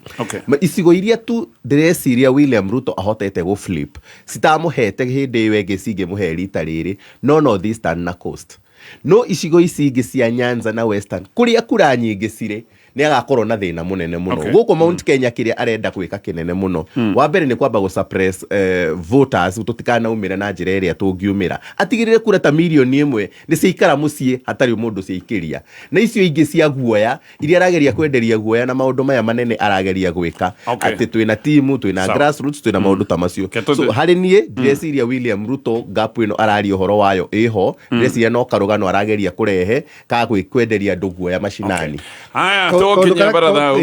S8: Icigo iria tu ndĩreciria William Ruto ahotete gũ flip citamũhete hĩndĩ ĩyo ĩngĩ cingĩmũhe rita rĩrĩ no North Eastern na Coast, no icigo ici ingĩ cia Nyanza na Western kũrĩa kura nyingĩ cirĩ nĩ agakorwo na thĩna mũnene mũno. Gũkũ Mount Kenya kĩrĩa arenda gwĩka kĩnene mũno, wa mbere nĩ kwamba gũ suppress voters tũtikanaumĩre na njĩra ĩrĩa tũngiumĩra, atigĩrĩre kura ta mirioni 1 nĩ ciaikara mũciĩ hatarĩ mũndũ ciaikĩria, na icio ingĩ cia guoya iria arageria kwenderia guoya na maũndũ maya manene arageria gwĩka atĩ twĩna timu, twĩna
S1: Sawa.
S8: grassroots, twĩna maũndũ ta macio. So harĩ niĩ ndĩreciria William Ruto gap ĩno araria ũhoro wayo ĩho, ndĩreciria no karũgano arageria kũrehe ka kwenderia andũ guoya macinani.
S1: Haya, tũkinyia baratha hau.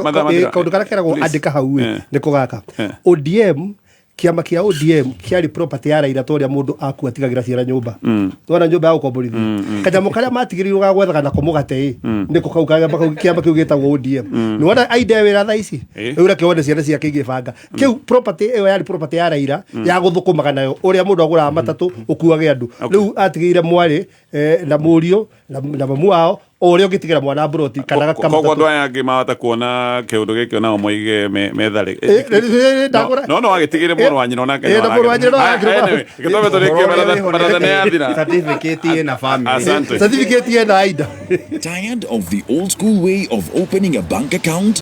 S1: Mathaa mathira.
S14: Kaũndũ karĩa keragwo
S1: Please.
S14: andĩka hau ĩ, nĩko gaka ODM, kĩama kĩa ODM kĩarĩ property ya Raila, ta ũrĩa mũndũ akua atigagĩra ciana nyũmba. Twana nyũmba ya gũkomborithio, kanyamũ karĩa matigĩrĩirwo ga gwethaga nako mũgate ĩ, nĩko kau kanyamũ kau kĩama kĩu gĩtagwo ODM. Nĩwona ainde wĩra thaa ici, rĩu reke wone ciana ciake igĩbanga kĩu property ĩyo yarĩ property ya Raila ya gũthũkũmaga nayo, ũrĩa mũndũ agũraga matatũ ũkuage andũ. Rĩu atigĩire mwarĩ na mũriũ na mamu wao, o ũrĩa ũngĩtigĩra mwana mburoti kana
S1: Koguo andũ aya angĩ mahota kuona kĩũndũ gĩkĩ onao moige methare.
S14: Ndagũra-
S1: No agĩtigĩre mũrũ wa nyina onake.
S14: Na mũrũ wa nyina no arakĩrũma.
S1: Gĩtome tũrĩkie baratha nĩ yathira.
S5: Certificate ĩna family.
S1: Asante.
S14: Certificate ĩna aida.
S16: Tired of the old school way of opening a bank account?